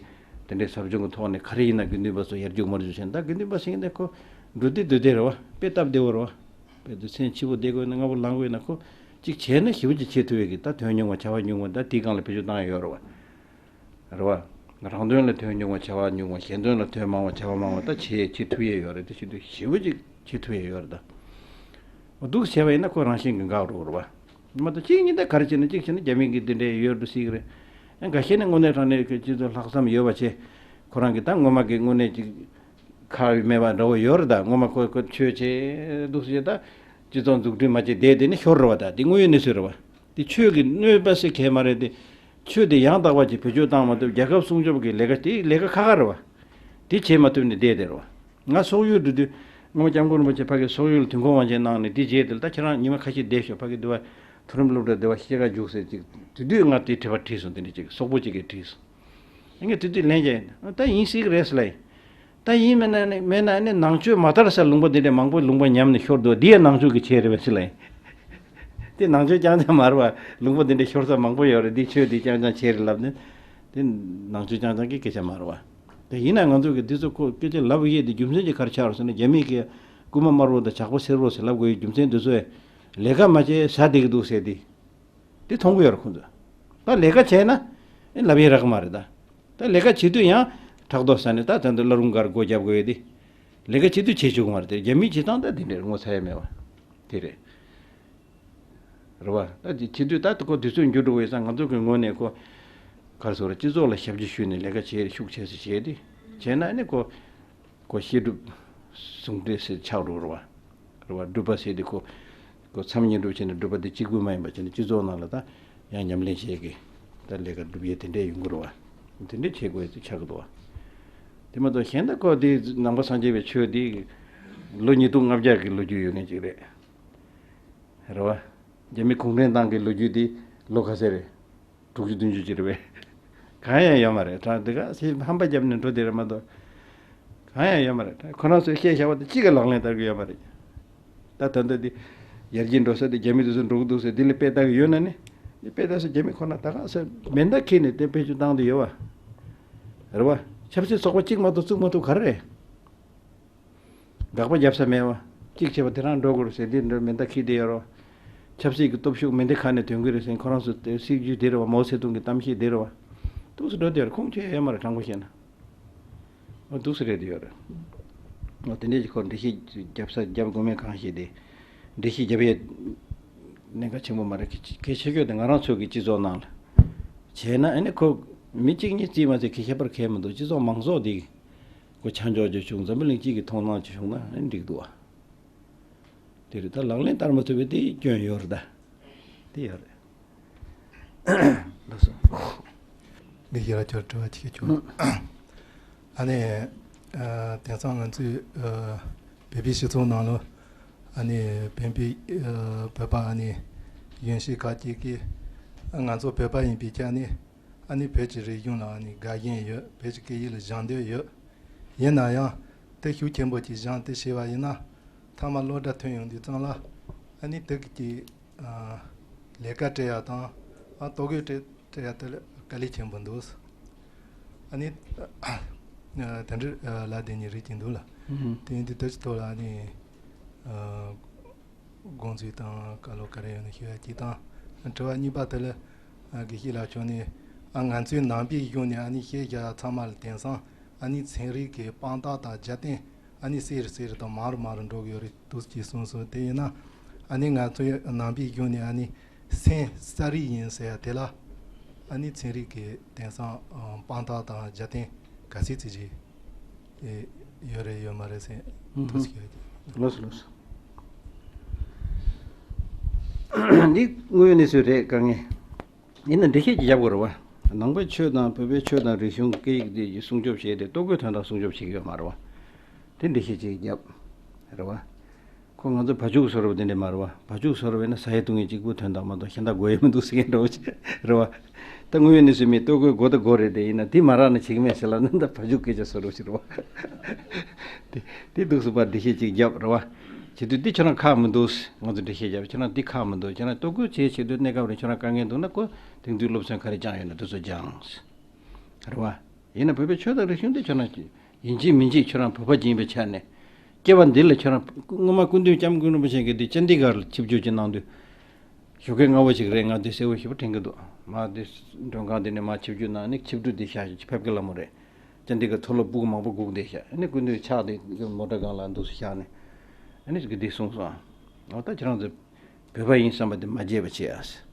དེ་འདྲའི་ཟབ་སྦྱོང་གི་ཐོག་ནས་ག་རེ་ཡིན་ན་དགེ་འདུན་པ་ཚོ་ཡར་རྒྱུག་མར་རྒྱུག་བྱས་ནས། ད་དགེ་འདུན་པ་ཟེར་མཁན་དེ་ཁོ་འགྲོ་དུས་སྡོད་དེ་རེད་བ། དཔེ་སྟབས་བདེ་བོ་རེད་བ། དཔེ་དུས་མཚན་ཆེ་བོ་བསྡད་དགོས་ན། སྔ་པོ་ལངས་དགོས་ན། ཁོ་གཅིག་བྱས་ན་ཞེ་པོ་ཅིག་བྱེད་ཐུབ་ཡས་ཀྱི་ད་དོན་ཉུང་བ་བྱ་བ་ཉུང་བ་ད་དེའི་སྒང་ལ་བེད་སྤྱོད་བཏང་ཡ་ཡོད་རེད་བ། རེད་བ། རང་དོན་ལ་དོན་ཉུང་བ་བྱ་བ་ཉུང་བ། གཞན་དོན་ལ་དོན་མང་བ་བྱ་བ་མང་བ་ད་བྱེད་བྱེད་ཐུབ་ཡས་ཡོད་རེད། དེ་བྱེད་དུས་ཞེ་པོ་ཅིག་བྱེད་ཐུབ་ཡས་ཡོད་རེད་ད། འོ་འདུག་བྱས་པ་ཡིན་ན་ཁོ་རང་བཞིན་གྱིས་འགག་འགྲོ་གི་རེད་བ། མ་གཏོགས་གཅིག་གཉིས་ད་ག་རེ་བྱས་ན། གཅིག་བྱས་ན་རྒྱ་མི་གིས་འདི་འདྲའི་ཡོད་འགྲོ་སྲིད་ཀྱི་རེད། ཨ་འགའ་ཤས་ནི་དངོས་གནས་དྲང་གནས་ཀྱི་སྤྱི་ཚོགས་ལྷག་བསམ་ཡོད་པ་བྱས། ཁོ་རང་གིས་ད་ངོ་མ་གི་དངོས་གནས་ཅིག་ཁག་མེད་པ་འདྲ་བོ་ཡོད་རེད་ད། ངོ་མ་ཁོ་ཁོ་ཆོས་བྱེད་འདུག་ཟེར། ད་སྤྱི་ཚོགས་འཛུགས་སྐྲུན་མ་བྱས་བསྡད་དེ་ནི་ཤོར་རེད་བ། ད་འདི་དངོས་ཡོད་གནས་ཚུལ་རེད་བ། འདི་ཆོས་ཀྱི་གནོད་པ་ཟེར་གང་ཡང་མ་རེད་དེ། ཆོས་དེ་ཡང་དག་པ་ཅིག་བེད་སྤྱོད་བཏང་མ་ཐུབ། རྒྱལ་ཁབ་སྲུང་སྐྱོབ་ཀྱི་ལས་ཀ་དེ་ལས་ཀ་ཁག་ཁག་རེད་བ། དེ་བྱེད་མ་ཐུབ་ནས་བསྡད་དེ་རེད་བ། ང་སོག་ཡུལ་འགྲོ་དུས་སྔོན་མ་སྐྱབས་མགོན་རིན་པོ་ཆེ་ཕ་གི་སོག་ཡུལ་དུས་འཁོར་དབང་ཆེན་གནང་ནས། དེ་རྗེས་དེ་ལ་ད་ཁྱེད་རང་ཉི་མ་ཁ་ཤས་བསྡད་ཤོག་ཕ་གི་འདི་བ་མཐོ་རིམ་སློབ་གྲྭ་འདི་བ་ཤེས་ཀ་རྒྱུགས་ཟེར་ཅིག་དེ་དུས་ང་དེ་དྲི་བ་དྲིས་སོང་། དེ་འདྲ་ཅིག་སོག་པོ་ཅིག་གིས་དྲིས་སོང་། ངས་དེ་དུས་ལན་བརྒྱབ་ཡིན། ད་ཡིན་སྲིད་ཀྱི་རེད་ཟེར་ལབ་ཡིན། ད་ཡིན་མིན་ན་ནི་མིན་ན་ནི་ནང་ཆོས་མ་དར་སར་ལུང་པ་འདི་འདྲ་མང་པོ་ལུང་པ་ཉམས་ནས་ཤོར་འདུག་འདི་ཡང་ནང་ཆོས་ཀྱི་ཆེད་རེད་པས་ཟེར་ལབ་ཡིན། དེ་ནང་ཆོས་རྐྱང་རྐྱང་མ་རེད་བ། ལུང་པ་འདི་འདྲ་ཤོར་ས་མང་པོ་ཡོད་རེད། འདི་ཆོས་འདི་རྐྱང་རྐྱང་ཆེད་རེད་ལབ་ནས། དེ་ནང་ཆོས་རྐྱང་རྐྱང་གི་སྐད་ཆ་མ་རེད་བ། དེ་ཡིན་ན་ང་ཚོ་གི་འདི་ཚོ་ཁོ་སྐད་ཆ་ལབ་ཡས་དེ་རྒྱུ་མཚན་ཅིག་ག་རེ་ཆགས་རེད་ཟེར་ན། རྒྱ་མི་གིས་རྐུན་མ་དམར་པོ་དང་ཇག་པ་སེར་པོ་ཟེར་ལབ་དགོས་ཡས་རྒྱུ་མཚན་འདི་ཚོ་ལས་ཀ་མ་བྱས་ཟ་བསྡད་ཀྱི་འདུག་ཟེར་དེ། དེ་མཐོང་གི་ཡོད་རེད་ཁོང་ཚོས། ད་ལས་ཀ་བྱས་ན་ཨེ་ལབ་ཡས་རག་གི་མ་རེད་ད། ད་ལས་ཀ་བྱེད་དུས་ཡང་ཕྲག་དོག་ཟ་ནས་ད་ད་འདི་བླ་རུང་སྒར་སྒོ་རྒྱབ་དགོས་ཡས་དེ། ལས་ཀ་བྱེད་དུས་བྱེད་ཆོག་གི་མ་རེད་དེ། རྒྱ་མིའི་བྱེད་སྟངས་ད་དེ་འདྲས་ངོ་ཚ་ཡས་མེད་བ། དེ་རེད། རེད་བ། ད་དེ་བྱེད་དུས་ད་ཁོ་དུས་ཚོད་འགྱུར་འགྲོ་གི་ཡོད་ཙང་། ང་ཚོ་གི་ངོས་ནས་ཁོ་ག་རེ་ཟེར་དགོས་རེད། སྤྱི་ཚོགས་ལ་ཞབས་ཕྱི་ཞུས་ནས་ལས་ཀ་བྱེད་ཤུགས་ཆེ་ཙམ་བྱས་ཏེ་བྱས་ན་ནི་ཁོ་ཁོ་བཤད་སྒྲུབ་ཟུང་འབྲེལ་ཟེར་ཆགས་འགྲོ་རེད་བ། རེད་བ། སྒྲུབ་པ་ཟེར་དེ་ཁོ་ཁོ་མཚམས་སྙན་སྒྲུབ་བྱས་ནས། སྒྲུབ་པ་དེ་གཅིག་པུ་མ་ཡིན་པ་བྱས་ནས་སྤྱི་ཚོགས་ནང་ལ་ད་ཡང་ཉམས་ལེན་བྱེད་ཀྱི་ད་ལས་ཀ་སྒྲུབ་ཡས་དེ་འདྲས་ཡོང་གི་རེད་བ། དེ་འདྲས་བྱེད་དགོས་ཚུལ་ཆགས་ཀྱི་འདུག་བ། དེ་མ་གཏོགས་གཞན་ད་ཁོ་དེ་ནང་པ་སངས་རྒྱས་པའི་ཆོས་དེ་ལོ་ཉིས་སྟོང་ལྔ་བརྒྱ་གི་ལོ་རྒྱུས་ཡོད་མཁན་ཅིག་རེད། རེད་བ། རྒྱ་མི་གུང་ཁྲན་ཏང་གི་ལོ་རྒྱུས་དེ་ལོ་ག་ཚོད་རེད། དྲུག་ཅུ་བདུན་ཅུ་ཅིག་རེད་པས། གང་ཡང་ཡོད་མ་རེད། དྲང་དེ་ག་སེ་ཧམ་པ་བརྒྱབ་ནས་འགྲོ་དེ་རེད་མ་གཏོགས། གང་ཡང་ཡོད་མ་རེད། ཁོ་རང་ཚོས་བཤད་བཞག་པ་དེ་གཅིག་གི་ལག་ལེན་བསྟར་གི་ཡོད་མ་རེད། ད་ད་ལྟ་དེ་ཡར་རྒྱས་འགྲོ་ས་དེ་རྒྱ་མི་དེ་ཚོ་འགྲོ་གི་འདུག་ཟེར་དེ་ལ་དཔེ་ལྟ་གི་ཡོད་ན་ནི། དེ་དཔེ་ལྟ་ས་རྒྱ་མི་ཁོ་ན་ད་ག་ས་མེ་མདའ་འཁྱེར་ནས་དེ་བེད་སྤྱོད་བཏང་དུ་ཡོད་བ། རེད་བ། ཆབ་སྲིད་ཚོགས་པ་གཅིག་མ་གཏོགས་བཙུགས་མ་ཐུབ་ག་རེ་རེད། དགག་པ་རྒྱབ་ས་མེད་བ། གཅིག་བྱས་པ་དེ་རང་འགྲོ་དགོས་རེད་ཟེར། འདི་འདྲ་མེ་མདའ་འཁྱེར་བསྡད་ཡོད་རེད་བ། ཆབ་སྲིད་ཀྱི་སྟོབས་ཤུགས་མེ་མདའ་ཁ་ནས་ཐོན་གྱི་རེད་ཟེར། ཁོ་རང་ཚོ་དེ་སྲིད་ཇུས་དེ་རེད་བ། མའོ་ཙེ་ཏུང་གི་གཏམ་བཤད་དེ་རེད་བ། འདུག་སེ་འགྲོ་བསྡད་ཡོད་རེད། ཁུངས་ཁྱོན་ཡོད་མ་རེད། དྲང་པོ་བཤད་ན། འོ་འདུག་སེ་རེད་དེ་ཡོད་རེད། འོ་དེ་འདྲས་ཀྱི་སྐོར་འགྲེལ་བཤད་རྒྱབ་ས་རྒྱབ་དགོས་མེད་གང་ཞིག་དེ། འགྲེལ་བཤད་རྒྱབ་ཡས་གནད་འགག་ཆེན་པོ་མ་རེད། གལ་ཆེ་ཤོས་དེ་ང་རང་ཚོ་གི་སྤྱི་ཚོགས་ནང་ལ་བྱས་ན་ཨ་ནི་ཁོ་མི་གཅིག་གཉིས་རྩིས་མ་ཚད་གལ་ཁྱད་པར་གལ་མི་འདུག་སྤྱི་ཚོགས་མང་ཚོགས་དེ་གི་ཁོ་ཆ་འཇོག་རྒྱུ་བྱུང་། འཛམ་བུ་གླིང་སྤྱི་གི་མཐོང་སྣང་ཅིག་བྱུང་ན་ཨ་ནི་འགྲིག་འདུག་བ། དེ་རེད། ད་ལག་ལེན་བསྟར་མ་ཐུབ་པའི་དེ་སྐྱོན་ཡོད་རེད་ད། དེ་ཡོད་རེད། ལགས་སོ། ངས་ཡར་ཅིག་དྲི་བ་ཅིག་བྱུང་། ཨ་ནི། ཨ། དེང་སང་ང་ཚོའི་ཨ། བོད་པའི་སྤྱི་ཚོགས་ནང་ལ་ཨ་ནི་བོད་པའི་ཨ། བོད་པ་ཨ་ནི་གཞོན་སྐྱེས་ཁག་ཅིག་གིས་ང་ཚོ་བོད་པ་ཡིན་པའི་ཆ་ནས་ཨ་ནི་བོད་ཀྱི་རིག་གཞུང་ལ་ཨ་ནི་དགའ་ཞེན་ཡོད། བོད་ཀྱི་སྐད་ཡིག་ལ་སྦྱང་འདོད་ཡོད། ཡིན་ན་ཡང་དེ་ཤུགས་ཆེན་པོ་ཅིག་སྦྱངས་ཏེ་བྱས་པ་ཡིན་ན། མཐའ་མ་སློབ་གྲྭ་ཐོན་ཡོང་དུས་ཙམ་ལ་ཨ་ནི་དེ་གི་ཨ། ལས་ཀ་སྤྲད་ཡག་དང་། ཨ། ལྟོ་གོས་སྤྲད་སྤྲད་ཡག་དེ་ལ་དཀའ་ལས་ཆེན་པོ་འདུག་ཨ་ནི་ཨ། དེ་འདྲ་ལབ་བསྡད་མཁན་རིགས་ཅིག་འདུག་ལ། ཨུ་ཧུམ། དེ་ཡིན་དུས་དེ་ཚོའི་ཐོག་ལ་ཨ་ནི་ཨ། དགོངས་ཚུལ་དང་བཀའ་སློབ་ག་རེ་ཡོད་ན་ཞུ་ཡག་གཅིག་དང་། དྲི་བ་གཉིས་པ་དེ་ལ་ཨ། དགེ་བཤེས་ལགས་མཆོག་ནས་ཨ། ང་ཚོའི་ནང་པའི་གཞུང་ནས་ཨ་ནི་བཤད་བཞག་ཚང་མ་ལ་དེང་སང་ཨ་ནི་ཚན་རིག་གི་དཔང་རྟགས་དང་རྒྱབ་རྟེན་ཨ་ནི་གསལ་རུ་གསལ་རུ་དང་མང་རུ་མང་རུ་འགྲོ་གི་ཡོད་རེད་འདུག་ཅེས་གསུངས་སོང་། དེ་ཡིན་ན་ཨ་ནི་ང་ཚོའི་ནང་པའི་གཞུང་ནས་ཨ་ནི་སེམས་གསར་རིག་ཡིན་ཟེར་ཡ་དེ་ལ་ཨ་ནི་ཚན་རིག་གི་དེང་སང་དཔང་རྟགས་དང་རྒྱབ་རྟེན་ག་ཚོད་ཅིག་ཡོད་རེད་ཡོད་མ་རེད་ཟེར་ཐུགས་ཞིག་ཡོད་ཀྱི། ལགས་སོ་ལགས་སོ། འདི་དངོས་ཡོད་གནས་ཚུལ་རེད། དཀའ་ངལ། ཡིན་ན་འགྲེལ་བཤད་ཅིག་རྒྱབ་དགོས་རེད་བ། ནང་པའི་ཆོས་དང་བོད་པའི་ཆོས་དང་རིག་གཞུང་སྐད་ཡིག་དེ་སྲུང་སྐྱོབ་བྱས་ཏེ་ལྟོ་གོས་དོན་དག་སྲུང་སྐྱོབ་བྱེད་ཀྱི་ཡོད་མ་རེད་བ། དེ་འགྲེལ་བཤད་ཅིག་རྒྱབ། རེད་བ། ཁོ་ང་ཚོ་བ་ཕྱུགས་བཟོ་འདྲ་དེ་འདྲ་མ་རེད་བ། བ་ཕྱུགས་བཟོ་འདྲ་ན་ཟ་ཡས་བཏུང་ཡས་གཅིག་པུ་དོན་དག་མ་གཏོགས་གཞན་དག་དགོས་ཡས་མི་འདུག་ཟེར་མཁན་འདྲ་བོ་ཅིག་རེད་བ། ད་དངོས་ཡོད་གནས་ཚུལ་མི་ལྟོ་གོས་དགོས་ད་དགོས་རེད་དེ། ཡིན་ན་དེ་མ་རག་ན་བྱེད་ཀྱི་མེད་ཟེར་ལབ་ན་ད་བ་ཕྱུགས་སྐད་ཆ་བཟོ་འདྲ་ཅིག་རེད་བ། དེ་དེ་འདུག་སེ་ཕར་འགྲེལ་བཤད་ཅིག་རྒྱབ། རེད་བ། བྱེད་དུས་འདི་ཁྱོད་རང་ཁག་མི་འདུག་ང་ཚོ་འགྲེལ་བཤད་བརྒྱབ། ཁྱོད་རང་འདི་ཁག་མི་འདུག་ཁྱོད་རང་ལྟོ་གོས་བྱེད་བྱེད་དུས་གནས་སྐབས་རིང་ཁྱོད་རང་དཀའ་ངལ་འདུག་ན་ཁོ་དེང་དུས་སློབ་ཚན་ག་རེ་སྦྱངས་ཡོད་ན་དེ་ཚོ་སྦྱངས། རེད་བ། ཡིན་ན་བོད་པའི་ཆོས་དང་རིག་གཞུང་འདི་ཁྱོད་རང་ཡིན་གཅིག་མིན་གཅིག་ཁྱོད་རང་བོད་པ་ཅིག་ཡིན་པའི་ཆ་ནས་སྐྱེ་བ་འདི་ལ་ཁྱོད་རང་སྔོན་མ་སྐུ་མདུན་སྐྱབས་མགོན་རིན་པོ་ཆེ་གིས་འདི་ཅན་དི་གྷར་ལ་ཆིབས་བསྒྱུར་ཅིག་གནང་དུས་ཞོགས་ཀས་སྔ་བོ་ཞིག་རེད། ང་འདི་གསལ་བོ་ཞེ་པོ་དྲན་གྱི་འདུག་མ་འདི་མགྲོན་ཁང་འདི་ནས་མ་ཆིབས་བསྒྱུར་གནང་ནས་ཆིབས་འགྲུལ་འདི་བཞག་ཕེབས་ཀྱི་ལ་མོ་རེད། ཅན་དི་གྷར་མཐོ་སློབ་ཕྲུ་གུ་མང་པོ་སྒུག་བསྡད་ཤག་ཨ་ནི་སྐུ་མདུན་ཕྱག་དེ་མོ་ཊ་སྒང་ལ་འདུག་སེ་བཞག་ནས་ཨ་ནི་འདི་གསུངས་སོང་། འོ་ད་ཁྱེད་རང་ཚོ་བོད་པ་ཡིན་བསམ་པ་དེ་མ་བརྗེད་པ་བྱེད་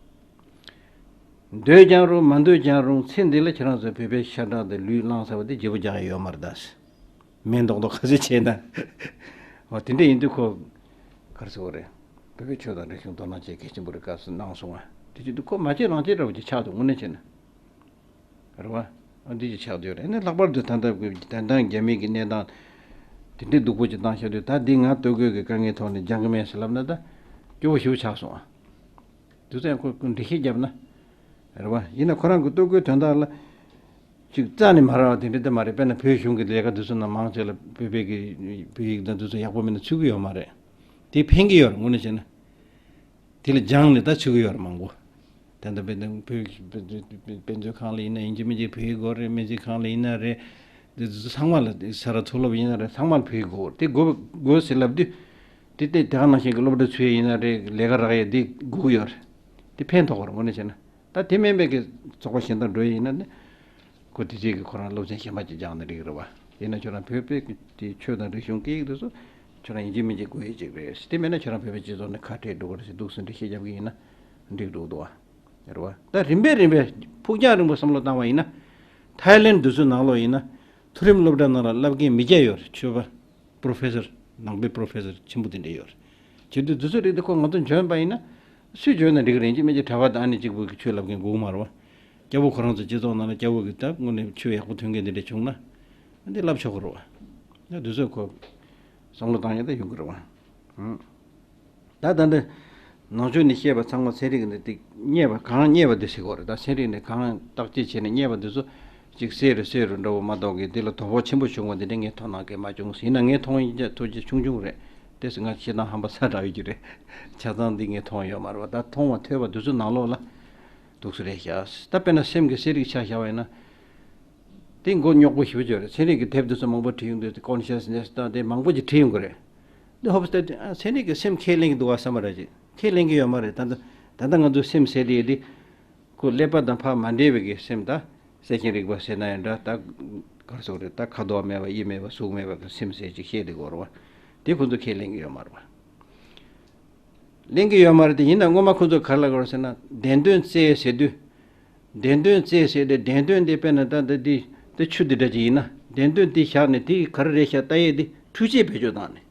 ཨ། འདོད་ཀྱང་རུང་མ་འདོད་ཀྱང་རུང་ཚེ་འདི་ལ་ཁྱེད་རང་ཚོ་བོད་པའི་ཤ་ཁྲག་དེ་ལུས་བླངས་ཚར་བ་དེ་བརྗེ་པོ་རྒྱག་ཡ་ཡོད་མ་རེད་ད། མེད་མདོག་མདོག་ཁ་ཤས་བྱས་ན། འོ་དེ་འདྲ་ཡིན་དུས་ཁོ་ག་རེ་ཟེར་དགོས་རེད། བོད་པའི་ཆོས་དང་རིག་གཞུང་དོ་སྣང་བྱེད་གལ་ཆེན་པོ་རེད་སྐབས་སུ་གནང་སོང་ང་། དེ་བྱེད་དུས་ཁོ་མ་བྱེད་རང་བྱེད་འདྲ་བོ་ཅིག་ཆགས་འདུག་དངོས་གནས་བྱས་ན། རེད་བ། ཨ་འདི་ཅིག་ཆགས་བསྡད་ཡོད་རེད། ཨ་ནི་ལྷག་པར་དུ་ད་ལྟ་གི་བདེན་དོན་རྒྱ་མི་གི་གནས་སྟངས་དེ་འདྲའི་སྡུག་པོ་ཅིག་བཏང་བཞག་དུས་ད་འདི་ང་ལྟོ་གོས་ཀྱི་དཀའ་ངལ་ཐོག་ནས་སྦྱང་གི་མེད་ཟེར་ལབ་ན་ད་སྐྱོ་བོ་ཞེ་པོ་ཆགས་སོང་ཨ། དུས་ཚོད་ཁོ་འགྲེལ་བཤད་བརྒྱབ་ན། རེད་བ། ཡིན་ན་ཁོ་རང་གི་ལྟོ་གོས་དོན་དག་ལ་ཅིག་རྩ་ནས་མ་རག་པ་དེ་འདྲ་ད་མ་རེད། དཔེར་ན་བོད་གཞུང་གི་ལས་ཀ་དེ་ཚོ་ནང་མང་ཆེ་ལ་བོད་པའི་གི་བོད་ཡིག་དང་དེ་ཚོ་ཡག་པོ་མིན་ན་ཚུད་ཀྱི་ཡོད་མ་རེད། དེ་ཕན་གྱི་ཡོད་རེད་དངོས་གནས་བྱས་ན། དེ་ལ་སྦྱངས་ནས་ད་ཚུད་ཀྱི་ཡོད་རེད་མང་པོ། ད་ལྟ་དཔེ་དེ་བོད་དཔེ་མཛོད་ཁང་ལ་ཡིན་ན་ཡིན་གཅིག་མིན་གཅིག་བོད་ཡིག་དགོས་རེད། སྨན་རྩིས་ཁང་ལ་ཡིན་ན་རེད། དེ་ཚོ་ཚང་མ་ལ་ས་ར་མཐོ་སློབ་ཡིན་ན་རེད། ཚང་མ་ལ་བོད་ཡིག་དགོས་རེད། དེ་དགོས་དགོས་ཟེར་ལབ་དུས། དེ་ལྟའི་དེ་ག་ནང་བཞིན་གྱི་སློབ་གྲྭ་ཚུད་ཡིན་ན་རེད། ལས་ཀ་རག་ཡས་དེ་དགོས་ཀྱི་ཡོད་རེད། དེ་ཕན་ཐོགས་པ་རེད་དངོས་གནས་བྱས་ན། ད་དེ་མིན་པའི་གི་ཚོགས་པ་གཞན་དང་འགྲོ་ཡི་ཡིན་ན་ནི། ཁོ་དེ་རྗེས་ཀྱི་ཁོ་རང་སློབ་ཚན་གཞན་པ་ཅིག་སྦྱངས་ན་འགྲིག་གི་རེད་བ། ཡིན་ན་ཁྱོད་རང་བོད་པའི་གི་དེ་ཆོས་དང་རིག་གཞུང་སྐད་ཡིག་དེ་ཚོ་ཁྱོད་རང་ཡིན་གཅིག་མིན་གཅིག་དགོས་ཡས་ཅིག་རེད། དེ་མེད་ན་ཁྱོད་རང་བོད་པའི་སྤྱི་ཚོགས་ནས་ཁ་བྲལ་འགྲོ་གི་རེད་ཟེར་འདུག་སེ་འགྲེལ་བཤད་རྒྱབ་གི་ཡིན་ན་འགྲིག་འགྲོ་གི་འདུག་བ། རེད་བ། ད་རིམ་པས་རིམ་པས་ཕུགས་རྒྱང་རིང་པོ་བསམ་བློ་བཏང་བ་ཡིན་ན། ཐའི་ལེན་དེ་ཚོའི་ནང་ལོགས་ཡིན་ན། མཐོ་རིམ་སློབ་གྲྭ་ནང་ལ་བསླབ་མཁན་མི་བརྒྱ་ཡོད་རེད་ཆོས་པ། པོ་རོ་ཕེ་སར། ནང་པའི་པོ་རོ་ཕེ་སར་ཆེན་པོ་དེ་འདྲ་ཡོད་རེད། བྱེད་དུས་དེ་ཚོ་རིགས་དེ་ཁོ་ང་ཚོ་འཇོན་པ་ཡིན་ན། སུས་འཇོན་ན་འགྲིག་གི་རེད། ཅི་མིན་ཅི་གྲྭ་པ་དང་ཨ་ནེ་གཅིག་པུ་གི་ཆོས་བསླབ་མཁན་དགོས་ཀྱི་མ་རེད་བ། སྐྱ་བོ་ཁོ་རང་ཚོ་སྤྱི་ཚོགས་ནང་ལ་སྐྱ་བོ་གི་སྟབས་དངོས་གནས་ཆོས་ཡག་པོ་ཐོན་མཁན་དེ་འདྲ་བྱུང་ན། འདི་བསླབ་ཆོག་གི་རེད་བ། ད་དེ་ཚོ་ཁོ་བསམ་བློ་བཏང་ཡ་ད་ཡོང་གི་རེད་བ། ཧུམ། ད་ད་འདི་ནང་ཆོས་ནས་བཤད་པ་ཚང་མ་ཚན་རིག་གི་འདི་ཏིག་རྙེད་པ་གང་རྙེད་པ་འདི་ཟེར་གོ་རེད། ད་ཚན་རིག་ནས་གང་བརྟག་དཔྱད་བྱས་ནས་རྙེད་པ་འདི་ཚོ་ཅིག་གསལ་རུ་གསལ་རུ་འགྲོ་བ་མ་གཏོགས་ཀྱི་འདི་ལ་དོ་ཕོག་ཆེན་པོ་བྱུང་བ་འདི་འདྲ་ངས་མཐོང་སྣང་གི་མ་བྱུང་ཟིན་ན་ངས་མཐོང་ཡིན་ཀྱང་ཐུགས་རྗེ་ཆུང་ཆུང་རེད། དེ་ཟེར་ང་ཤེས་དང་ཧམ་པ་ས་དྲག་ཡོད་ཀྱི་རེད། ཆ་ཚང་འདི་ངས་མཐོང་ཡོད་མ་རེད་བ། ད་མཐོང་བ་ཐོས་པ་འདི་ཚོ་ནང་ལོགས་ལ་འདུག་སེ་རེད་ཤག་ད་དཔེར་ན་སེམས་ཀྱི་གསལ་རིག་ཆ་བཞག་པ་ཡིན་ན། དེ་མགོ་རྙོག་པོ་ཞེ་པོ་ཅིག་རེད། ཚན་རིག་གི་དེབ་དེ་ཚོ་མང་པོ་བྲིས་ཡོང་དུས་དེ་ཀོན་ཤི་ཡས་ནེ་སི་དང་དེ་མང་པོ་ཅིག་བྲིས་ཡོང་གི་རེད། འདི་ཧོབ་སྟེ་ཨ་ཚན་རིག་གི་སེམས་ཁས་ལེན་གྱི་འདུག་བ་བསམ་པ་རེད་ཅིག་ཁས་ལེན་གྱི་ཡོད་མ་རེད། ད་ལྟ་ད་ལྟ་ང་ཚོ་སེམས་ཟེར་དེ་དེ་ཁོ་ཀླད་པ་དང་ཕར་མ་འབྲེལ་བའི་གི་སེམས་ད་གསལ་ཆེན་རིག་པ་ཟེར་ན་ཡང་འདྲ། ད་ག་རེ་ཟེར་དགོས་རེད། ད་ཁ་དོག་མེད་པ་དབྱིབས་མེད་པ་གཟུགས་མེད་པ་གི་སེམས་ཟེར་ཅིག་བཤད་དེ་གོ་རེད་བ། དེ་ཁོ་ཚོ་ཁས་ལེན་གྱི་ཡོད་མ་རེད་བ། ལེན་གྱི་ཡོད་མ་རེད་དེ། ཡིན་ན་སྔོན་མ་ཁོ་ཚོ་ག་རེ་ལབ་དགོས་རེད་ཟེར་ན་བདེན་དོན་བཙལ་ཟེར་དུས། བདེན་དོན་བཙལ་ཟེར་ཏེ་བདེན་དོན་དེ་དཔེར་ན་ད་ལྟ་འདི་འདི་ཆུ་འདི་འདྲ་ཅིག་ཡིན་ན་བདེན་དོན་དེ་བཞག་ནས་དེ་ག་རེ་རེད་ཤག་ལྟ་ཡས་དེ་འཕྲུལ་ཆས་བེད་སྤྱོད་བཏང་ནས།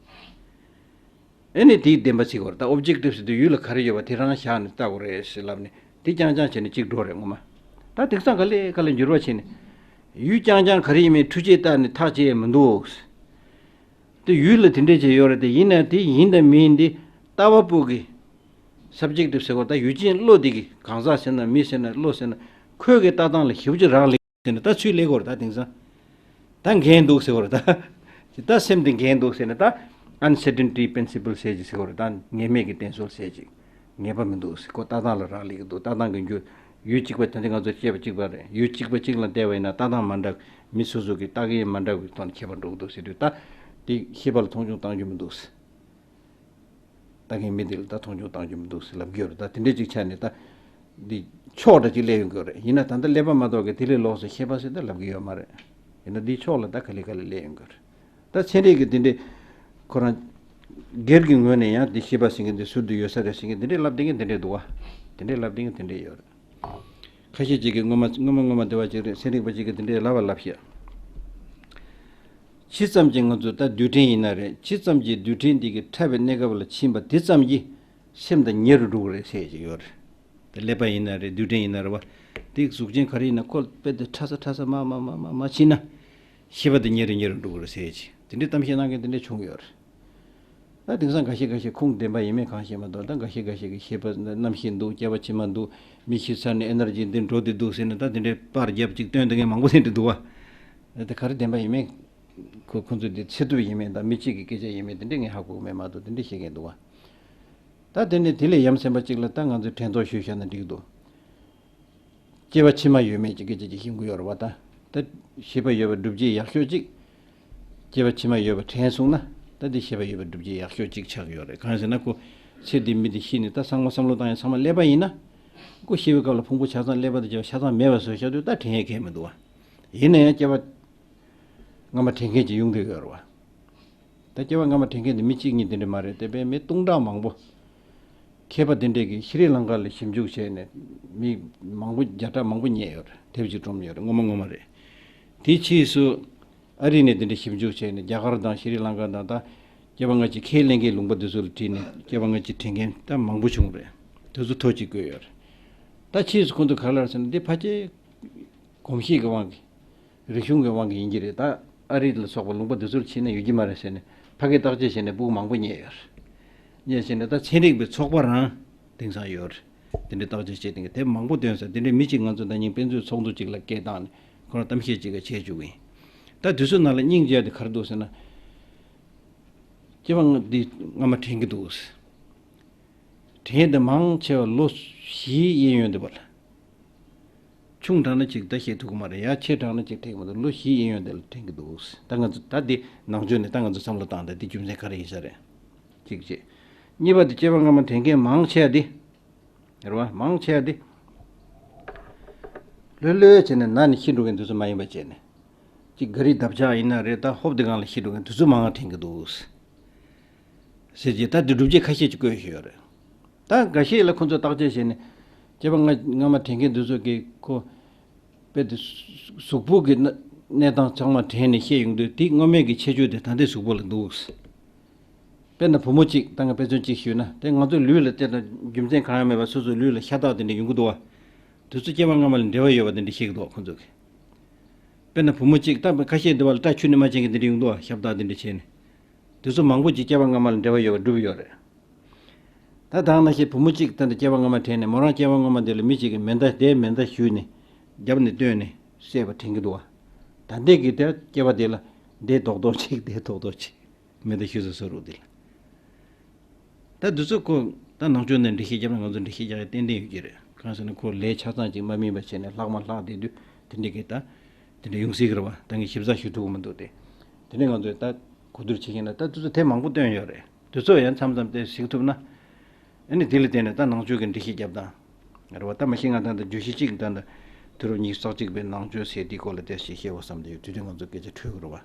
ཨེ་ནི་དེའི་བདེན་པ་བརྩི་དགོས་རེད། ད་ཨོབ་ཇེག་ཊིབ་ཟེར་དུས་ཡུལ་ལ་ག་རེ་ཡོད་པ་དེ་རང་བཞག་ནས་ལྟ་དགོས་རེད་ཟེར་ལབ་ནས་དེ་རྐྱང་རྐྱང་བྱས་ནས་གཅིག་འགྲོ་རེད་སྔོན་མ། ད་དེང་སང་ག་ལེ་ག་ལེ་འགྱུར་བ་ཕྱིན་ནས་ཡུལ་རྐྱང་རྐྱང་ག་རེ་ཡིན་མིན་འཕྲུལ་ཆས་བལྟས་ནས་ཐག་བཅད་ཡས་མི་འདུག་དེ་ཡུལ་ལ་དེ་འདྲས་ཅིག་ཡོད་རེད་དེ། ཡིན་ན་དེ་ཡིན་དང་མིན་དེ་ལྟ་བ་པོ་གི་སབ་ཇེག་ཊིབ་ཟེར་བ་ད་ཡུལ་ཅན་བློ་དེ་གི་གང་ཟག་ཟེར་ན་མི་ཟེར་ན་བློ་ཟེར་ན་ཁོའི་གི་ལྟ་སྟངས་ལ་ཞིབ་ཅིག་རག་ལས་ཟེར་ན་ད་ཚུར་ལས་དགོས་རེད། ད་དེང་སང་ད་འགན་འདུག་ཟེར་བ་རེད། ད་ད་སེམས་དེ་འགན་འདུག་ཟེར་ན་ད་ཨན་སར་ཊན་ཊི་པི་རིན་སི་པལ་ཟེར་ཅིག་ཟེར་བ་རེད། ད་ངེས་མེད་ཀྱི་གཏན་སྲོལ་ཟེར་ཅིག་ངེས་པ་མི་འདུག་ཟེར། ཁོ་ལྟ་སྟངས་ལ་རག་ལས་ཀྱི་འདུག་ལྟ་སྟངས་ཀྱི་འགྱུར་ཡུལ་གཅིག་པ་ད་ལྟ་ང་ཚོ་བཤད་པ་གཅིག་པ་རེད། ཡུལ་གཅིག་པ་གཅིག་ལ་བལྟས་པ་ཡིན་ན་ལྟ་སྟངས་མ་འདྲ། མི་སོ་སོ་གི་ལྟ་གི་མ་འདྲ་བའི་ཐོག་ནས་ཁྱད་པར་འགྲོ་གི་འདུག་ཟེར་དུས་ད་དེ་ཤེས་པ་ལ་མཐོང་ཆུང་བཏང་རྒྱུ་མི་འདུག་ཟེར། ལྟ་མཁན་མི་དེ་ལ་ད་མཐོང་ཆུང་བཏང་རྒྱུ་མི་འདུག་ཟེར་ལབ་ཀྱི་ཡོད་རེད། ད་དེ་འདྲས་ཅིག་ཆགས་ནས་ད་འདི་ཕྱོགས་འདྲ་ཅིག་སླེབས་ཡོང་གི་ཡོད་རེད། ཡིན་ན་ད་ལྟ་ཀླད་པ་མ་གཏོགས་ཀྱི་དེ་ལས་ལོགས་སུ་ཤེས་པ་ཟེར་ད་ལབ་ཀྱི་ཡོད་མ་རེད། ཡིན་ན་འདིའི་ཕྱོགས་ལ་ད་ག་ལེ་ག་ལེ་སླེབས་ཡོང་གི་ཡོད་རེད། ད་ཚན་རིག་གི་དེ་འདྲས་ཁོ་རང་སྒེར་གྱི་ངོས་ནས་ཡང་འདི་ཤེས་པ་ཟེར་མཁན་འདི་ཟུར་དུ་ཡོད་ས་རེད་ཟེར་མཁན་དེ་འདྲས་ལབ་བསྡད་མཁན་དེ་འདྲས་འདུག་བ། དེ་འདྲས་ལབ་བསྡད་མཁན་དེ་འདྲས་ཡོད་རེད། ཁ་ཤས་ཅིག་གིས་སྔོན་མ་སྔོན་མ་སྔོན་མ་དེ་བ་ཅིག་རེད། ཚན་རིག་པ་ཅིག་གིས་དེ་འདྲས་ལབ་པ་ལབ་ཤག་ཇི་ཙམ་གྱིས་ང་ཚོ་ད་རྡུལ་ཕྲན་ཡིན་ན་རེད། ཇི་ཙམ་གྱིས་རྡུལ་ཕྲན་འདི་གི་ཕྲ་བའི་གནས་སྐབས་ལ་ཕྱིན་པ་དེ་ཙམ་གྱིས་སེམས་དང་ཉེ་རུ་འགྲོ་གི་རེད་ཟེར་གྱི་ཡོད་རེད། དེ་ཀླད་པ་ཡིན་ན་རེད། རྡུལ་ཕྲན་ཡིན་ན་རེད་བ། དེ་གཟུགས་ཅན་ག་རེ་ཡིན་ན་ཁོ་དཔེ་དེ་ཕྲ་ས་ཕྲ་ས་མ་མ་མ་མ་མ་ཕྱིན་ན། ཤེས་པ་དེ་ཉེ་རུ་ཉེ་རུ་འགྲོ་གི་རེད་ཟེར་གྱི་དེ་འདྲའི་གཏམ་བཤད་གནང་མཁན་དེ་འདྲ་བྱུང་ཡོད་རེད། ད་དེང་སང་འགའ་ཤས་འགའ་ཤས་ཁུངས་ལྡན་པ་ཡིན་མིན་གང་ཤེས་མ་གཏོགས། ད་འགའ་ཤས་འགའ་ཤས་ཀྱི་ཤེས་པ་རྣམ་ཤེས་འདུག་སྐྱེ་བ་ཕྱི་མ་འདུག་མི་ཤི་ཚར་ནས་ཨེ་ནར་ཇི་འདི་འགྲོ་བསྡད་འདུག་ཟེར་ནས་ད་དེ་འདྲའི་པར་རྒྱབ་ཅིག་སྟོན་བསྡད་མཁན་མང་པོ་དེ་འདྲ་འདུག་བ། ད་ག་རེ་བདེན་པ་ཡིན་མིན་ ཁོ་ཁོ་ཚོས་འདི་ཚེ་ཐུབ་ཡིན་མིན་དང་མི་གཅིག་གི་སྐད་ཆ་ཡིན་མིན་དེ་འདྲས་ངས་ཧ་གོ་གི་མེད་མ་གཏོགས་དེ་འདྲས་བཤད་མཁན་འདུག་བ། ད་དེ་ནས་དེ་ལས་ཡ་མཚན་པ་གཅིག་ལ་ད་ང་ཚོས་དྲན་རྟོག་ཞུས་བཞག་ན་འགྲིག་འདུག་སྐྱེ་བ་ཕྱི་མ་ཡོད་མེད་ཀྱི་སྐད་ཆ་ཅིག་ཤེས་ཀྱི་ཡོད་རེད་བ། ད་ད་ཤེས་པ་ཡོད་པ་སྒྲུབ་བྱེད་ཡག་ཤོས་གཅིག་སྐྱེ་བ་ཕྱི་མ་ཡོད་པ་དྲན་སོང་ན་ད་འདི་ཤེས་པ་ཡོད་པ་སྒྲུབ་བྱེད་ཡག་ཤོས་གཅིག་ཆགས་ཀྱི་ཡོད་རེད། གང་ཡིན་ཟེར་ན་ཁོ་ཚེ་འདི་མི་འདི་ཤི་ནས་ད་ཚང་མ་བསམ་བློ་བཏང་ཡ་ཚང་མ་ཀླད་པ་ཡིན་ན་ཁོ་ཤི་བའི་སྐབས་ལ་ཕུང་པོ་ཆ་ཚང་ཀླད་པ་དང་བཅས་པ་ཆ་ཚང་མེད་པ་བཟོས་བཞག་དུས་ད་དྲན་ཡས་གལ་མི་འདུག་བ། ཡིན་ན་ཡང་སྐྱེ་བ་སྔ་མ་དྲན་མཁན་ཅིག་ཡོང་བསྡད་ཡོད་རེད་བ། ད་སྐྱེ་བ་སྔ་མ་དྲན་མཁན་དེ་མི་གཅིག་གཉིས་དེ་འདྲ་མ་རེད་དེ། དཔེ་མི་སྟོང་ཕྲག་མང་པོ་མཁས་པ་དེ་འདྲས་ཀྱིས་ཤྲི་ལང་ཀ་ལ་ཞིབ་འཇུག་བྱས་ནས་མི་མང་པོ་བརྒྱ་ཕྲག་མང་པོ་རྙེད་ཡོད་རེད། དེབ་ཅིག་བཀྲོམ་ཡོད་རེད། ངོ་མ་ངོ་མ་རེད། དེའི་ཕྱིས་སུ་ཨ་རི་ནས་དེ་འདྲ་ཞིབ་འཇུག་བྱས་ནས་རྒྱ་གར་དང་ཤྲི་ལང་ཀ་དང་ད་སྐྱེ་བ་སྔ་ཕྱི་ཁས་ལེན་མཁན་ལུང་པ་དེ་ཚོ་ལ་དྲིས་ནས་སྐྱེ་བ་སྔ་ཕྱི་དྲན་མཁན་ད་མང་པོ་བྱུང་རེད། དེ་ཚོ་ཐོ་གཅིག་བཀོད་ཡོད་རེད། ད་ཕྱིས་སུ་ཁོང་ཚོ་ག་རེ་ལབ་ཟེར་ན་འདི་ཕལ་ཆེར་གོམས་གཤིས་ཀྱི་དབང་གིས། རིག་གཞུང་གི་དབང་གིས་ཡིན་གྱི་རེད། ད་ཨ་རི་ལ་སོགས་པ་ལུང་པ་འདི་ཚོར་ཕྱིན་ན་ཡོད་ཀྱི་མ་རེད་ཟེར་ནས་ཕ་གིར་བརྟག་དཔྱད་བྱས་ནས་སྤུ་གུ་མང་པོ་རྙེད་ཡོད་རེད། རྙེད་བྱས་ནས་ད་ཚན་རིག་པའི་ཚོགས་པ་རང་དེང་སང་ཡོད་རེད། དེ་འདྲའི་བརྟག་དཔྱད་བྱས་དེང་གི་དེབ་མང་པོ་བཏོན་ཟེར། དེ་འདྲའི་མི་གཅིག་ང་ཚོ་ད་ཉིན་དཔེ་མཛོད་ཚོགས་འདུ་གཅིག་ལ་སྐད་བཏང་ནས་ཁོ་རང་གཏམ་བཤད་ཅིག་བྱས་བཅུག་གི་ཡིན། ད་དུས་ཚོད་ནང་ལ་སྙིང་རྗེ་དེ་ག་རེ་འདུག་ཟེར་ན། སྐྱེ་བ་འདི་སྔ་མ་དྲན་གྱི་འདུག་དྲན་དེ་མང་ཆེ་བ་ལོ་བཞིའི་གཡས་གཡོན་དེ་བ་ལ། ཆུང་དྲགས་ན་ཅིག་ད་བཤད་ཐུབ་ཀྱི་མ་རེད། ཡ་ཆེ་དྲགས་ན་ཅིག་དྲན་གྱི་མ་འདུག་ལོ་བཞི་གཡས་གཡོན་དེ་ལ་དྲན་གྱི་འདུག་ད་ང་ཚོ་ད་འདི་ནང་ཆོས་ནས་ད་ང་ཚོ་བསམ་བློ་བཏང་ད་འདི་རྒྱུ་མཚན་ག་རེ་ཡིན་ས་རེད། གཅིག་བྱས། གཉིས་པ་དེ་སྐྱེ་བ་སྔ་མ་དྲན་མཁན་མང་ཆེ་བ་འདི། རེད་བ། མང་ཆེ་བ་འདི། ལྷོད་ལྷོད་བྱས་ནས་ན་ནས་ཤི་འགྲོ་མཁན་དེ་ཚོ་མ་ཡིན་པ་བྱས་ནས། གཅིག་ག་རི་འདབ་ཆགས་ཡིན་ན་རེད། ད་ཧོབ་དེ་སྒང་ལ་ཤི་འགྲོ་མཁན་དེ་ཚོ་མང་བ་དྲན་གྱི་འདུག་ཟེར་གྱི། ད་འདི་སྒྲུབ་བྱེད་ཁ་ཤས་ཅིག་བཀོད་བཞག་ཡོད་རེད། ད་འགའ་ཤས་ལ་ཁོ་ཚོས་བརྟག་དཔྱད་བྱས་ནས་སྐྱེ་བ་སྔ་སྔ་མ་དྲན་མཁན་འདི་ཚོ་གིས་ཁོ་དཔེ་དེ་གཟུགས་པོ་གི་གནས་གནས་སྟངས་ཚང་མ་དྲན་ནས་བཤད་ཡོང་དུས་དེ་སྔོན་མའི་གི་ཁྱད་ཆོས་དེ་ད་ལྟའི་གཟུགས་པོ་ལ་འདུག་དཔེར་ན་བུ་མོ་གཅིག་ད་ང་དཔེ་མཚོན་གཅིག་ཞུས་ན་དེ་ང་ཚོའི་ལུས་ལ་དེ་དང་རྒྱུ་མཚན་གང་ཡང་མེད་པར་སོ་སོའི་ལུས་ལ་ཤ་སྟག་དེ་འདྲ་ཡོང་གི་འདུག་བ། དེ་ཚོ་སྐྱེ་བ་སྔ་མ་ལ་འབྲེལ་བ་ཡོད་པ་དེ་འདྲ་བཤད་ཀྱི་འདུག་བ་ཁོ་ཚོ་གིས། དཔེར་ན་བུ་མོ་གཅིག་ད་ཁ་ཤས་འདི་བ་ལ་སྐྲ་ཆུ་ནི་མ་ཅན་གྱི་འདི་འདྲ་ཡོང་འདུག་བ། ཤ་སྟག་དེ་འདྲ་བྱས་ནས། དེ་ཚོ་མང་པོ་ཅིག་སྐྱེ་བ་སྔ་མ་ལ་འབྲེལ་བ་ཡོད་པ་གྲུབ་ཡོད་རེད། ད་དེ་ནང་བཞིན་བུ་མོ་གཅིག་ད་ལྟ་སྐྱེ་བ་སྔ་མ་དྲན་ནས་མོ་རང་སྐྱེ་བ་སྔ་མ་དེ་ལ་མི་གཅིག་གིས་མེ་མདའ་དེའི་མེ་མདའ་གཞུས་ནས་རྒྱབ་ནས་བཏོན་ནས་བསད་པ་དྲན་གྱི་འདུག་བ། ད་ལྟའི་གི་དེ་སྐྱེ་བ་དེ་ལ་དེ་རྡོག་རྡོག་གཅིག་དེ་རྡོག་རྡོག་གཅིག་མེ་མདའ་གཞུས་ས་བཟོ་རུ་དེ་ལ། ད་འདི་ཚོ་ཁོ་ད་ནང་ཆོས་ནས་འགྲེལ་བཤད་བརྒྱབ་ན་ང་ཚོ་འགྲེལ་བཤད་རྒྱག་ཡ་ཏན་ཏན་ཡོད་ཀྱི་རེད། གང་ཟེར་ན་ཁོ་ལས་ཆ་ཚང་ཅིག་མ་སྨིན་པ་བྱས་ནས་ལྷག་མ་ལྷག་བསྡད་དུས་དེ་འདྲའི་གི་ད་དེ་འདྲ་ཡོང་སྲིད་ཀྱི་རེད་བ། ད་ངས་ཞིབ་ཚགས་ཞུ་ཐུབ་ཀྱི་མི་འདུག་སྟེ། དེ་ནས་ང་ཚོས་ད་གོ་བསྡུར་བྱེད་ཀྱིན་ན་ད་དེ་ཚོ་དེབ་མང་པོ་བཏོན་ཡོད་རེད། དེ་ཚོ་ཡང་མཚམས་མཚམས་དེ་གཟིགས་ཐུབ་ན། ཨ་ནི་དེ་ལ་བརྟེན་ནས་ད་ནང་ཆོས་ཀྱི་འགྲེལ་བཤད་རྒྱབ་སྟངས་རེད་བ། ད་མ་གཞི་ང་ད་ལྟ་བརྗོད་གཞི་གཅིག་ད་ལྟ་དུས་རབས་ཉི་ཤུ་རྩ་གཅིག་པའི་ནང་ཆོས་ཟེར་དེའི་སྐོར་ལ་དེ་ཞིག་བཤད་དགོས་བསམ་བསྡད་ཡོད། དུས་དེ་ང་ཚོ་སྐད་ཆ་འཕྲོད་ཀྱི་རེད་བ།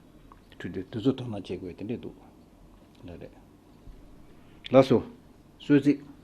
འཕྲོད་དུས་དེ་ཚོ་དོ་སྣང་བྱེད་དགོས་དེ་འདྲས་འདུག་ལགས་རེད། ལགས་སོ། གསོལ་ཚིགས།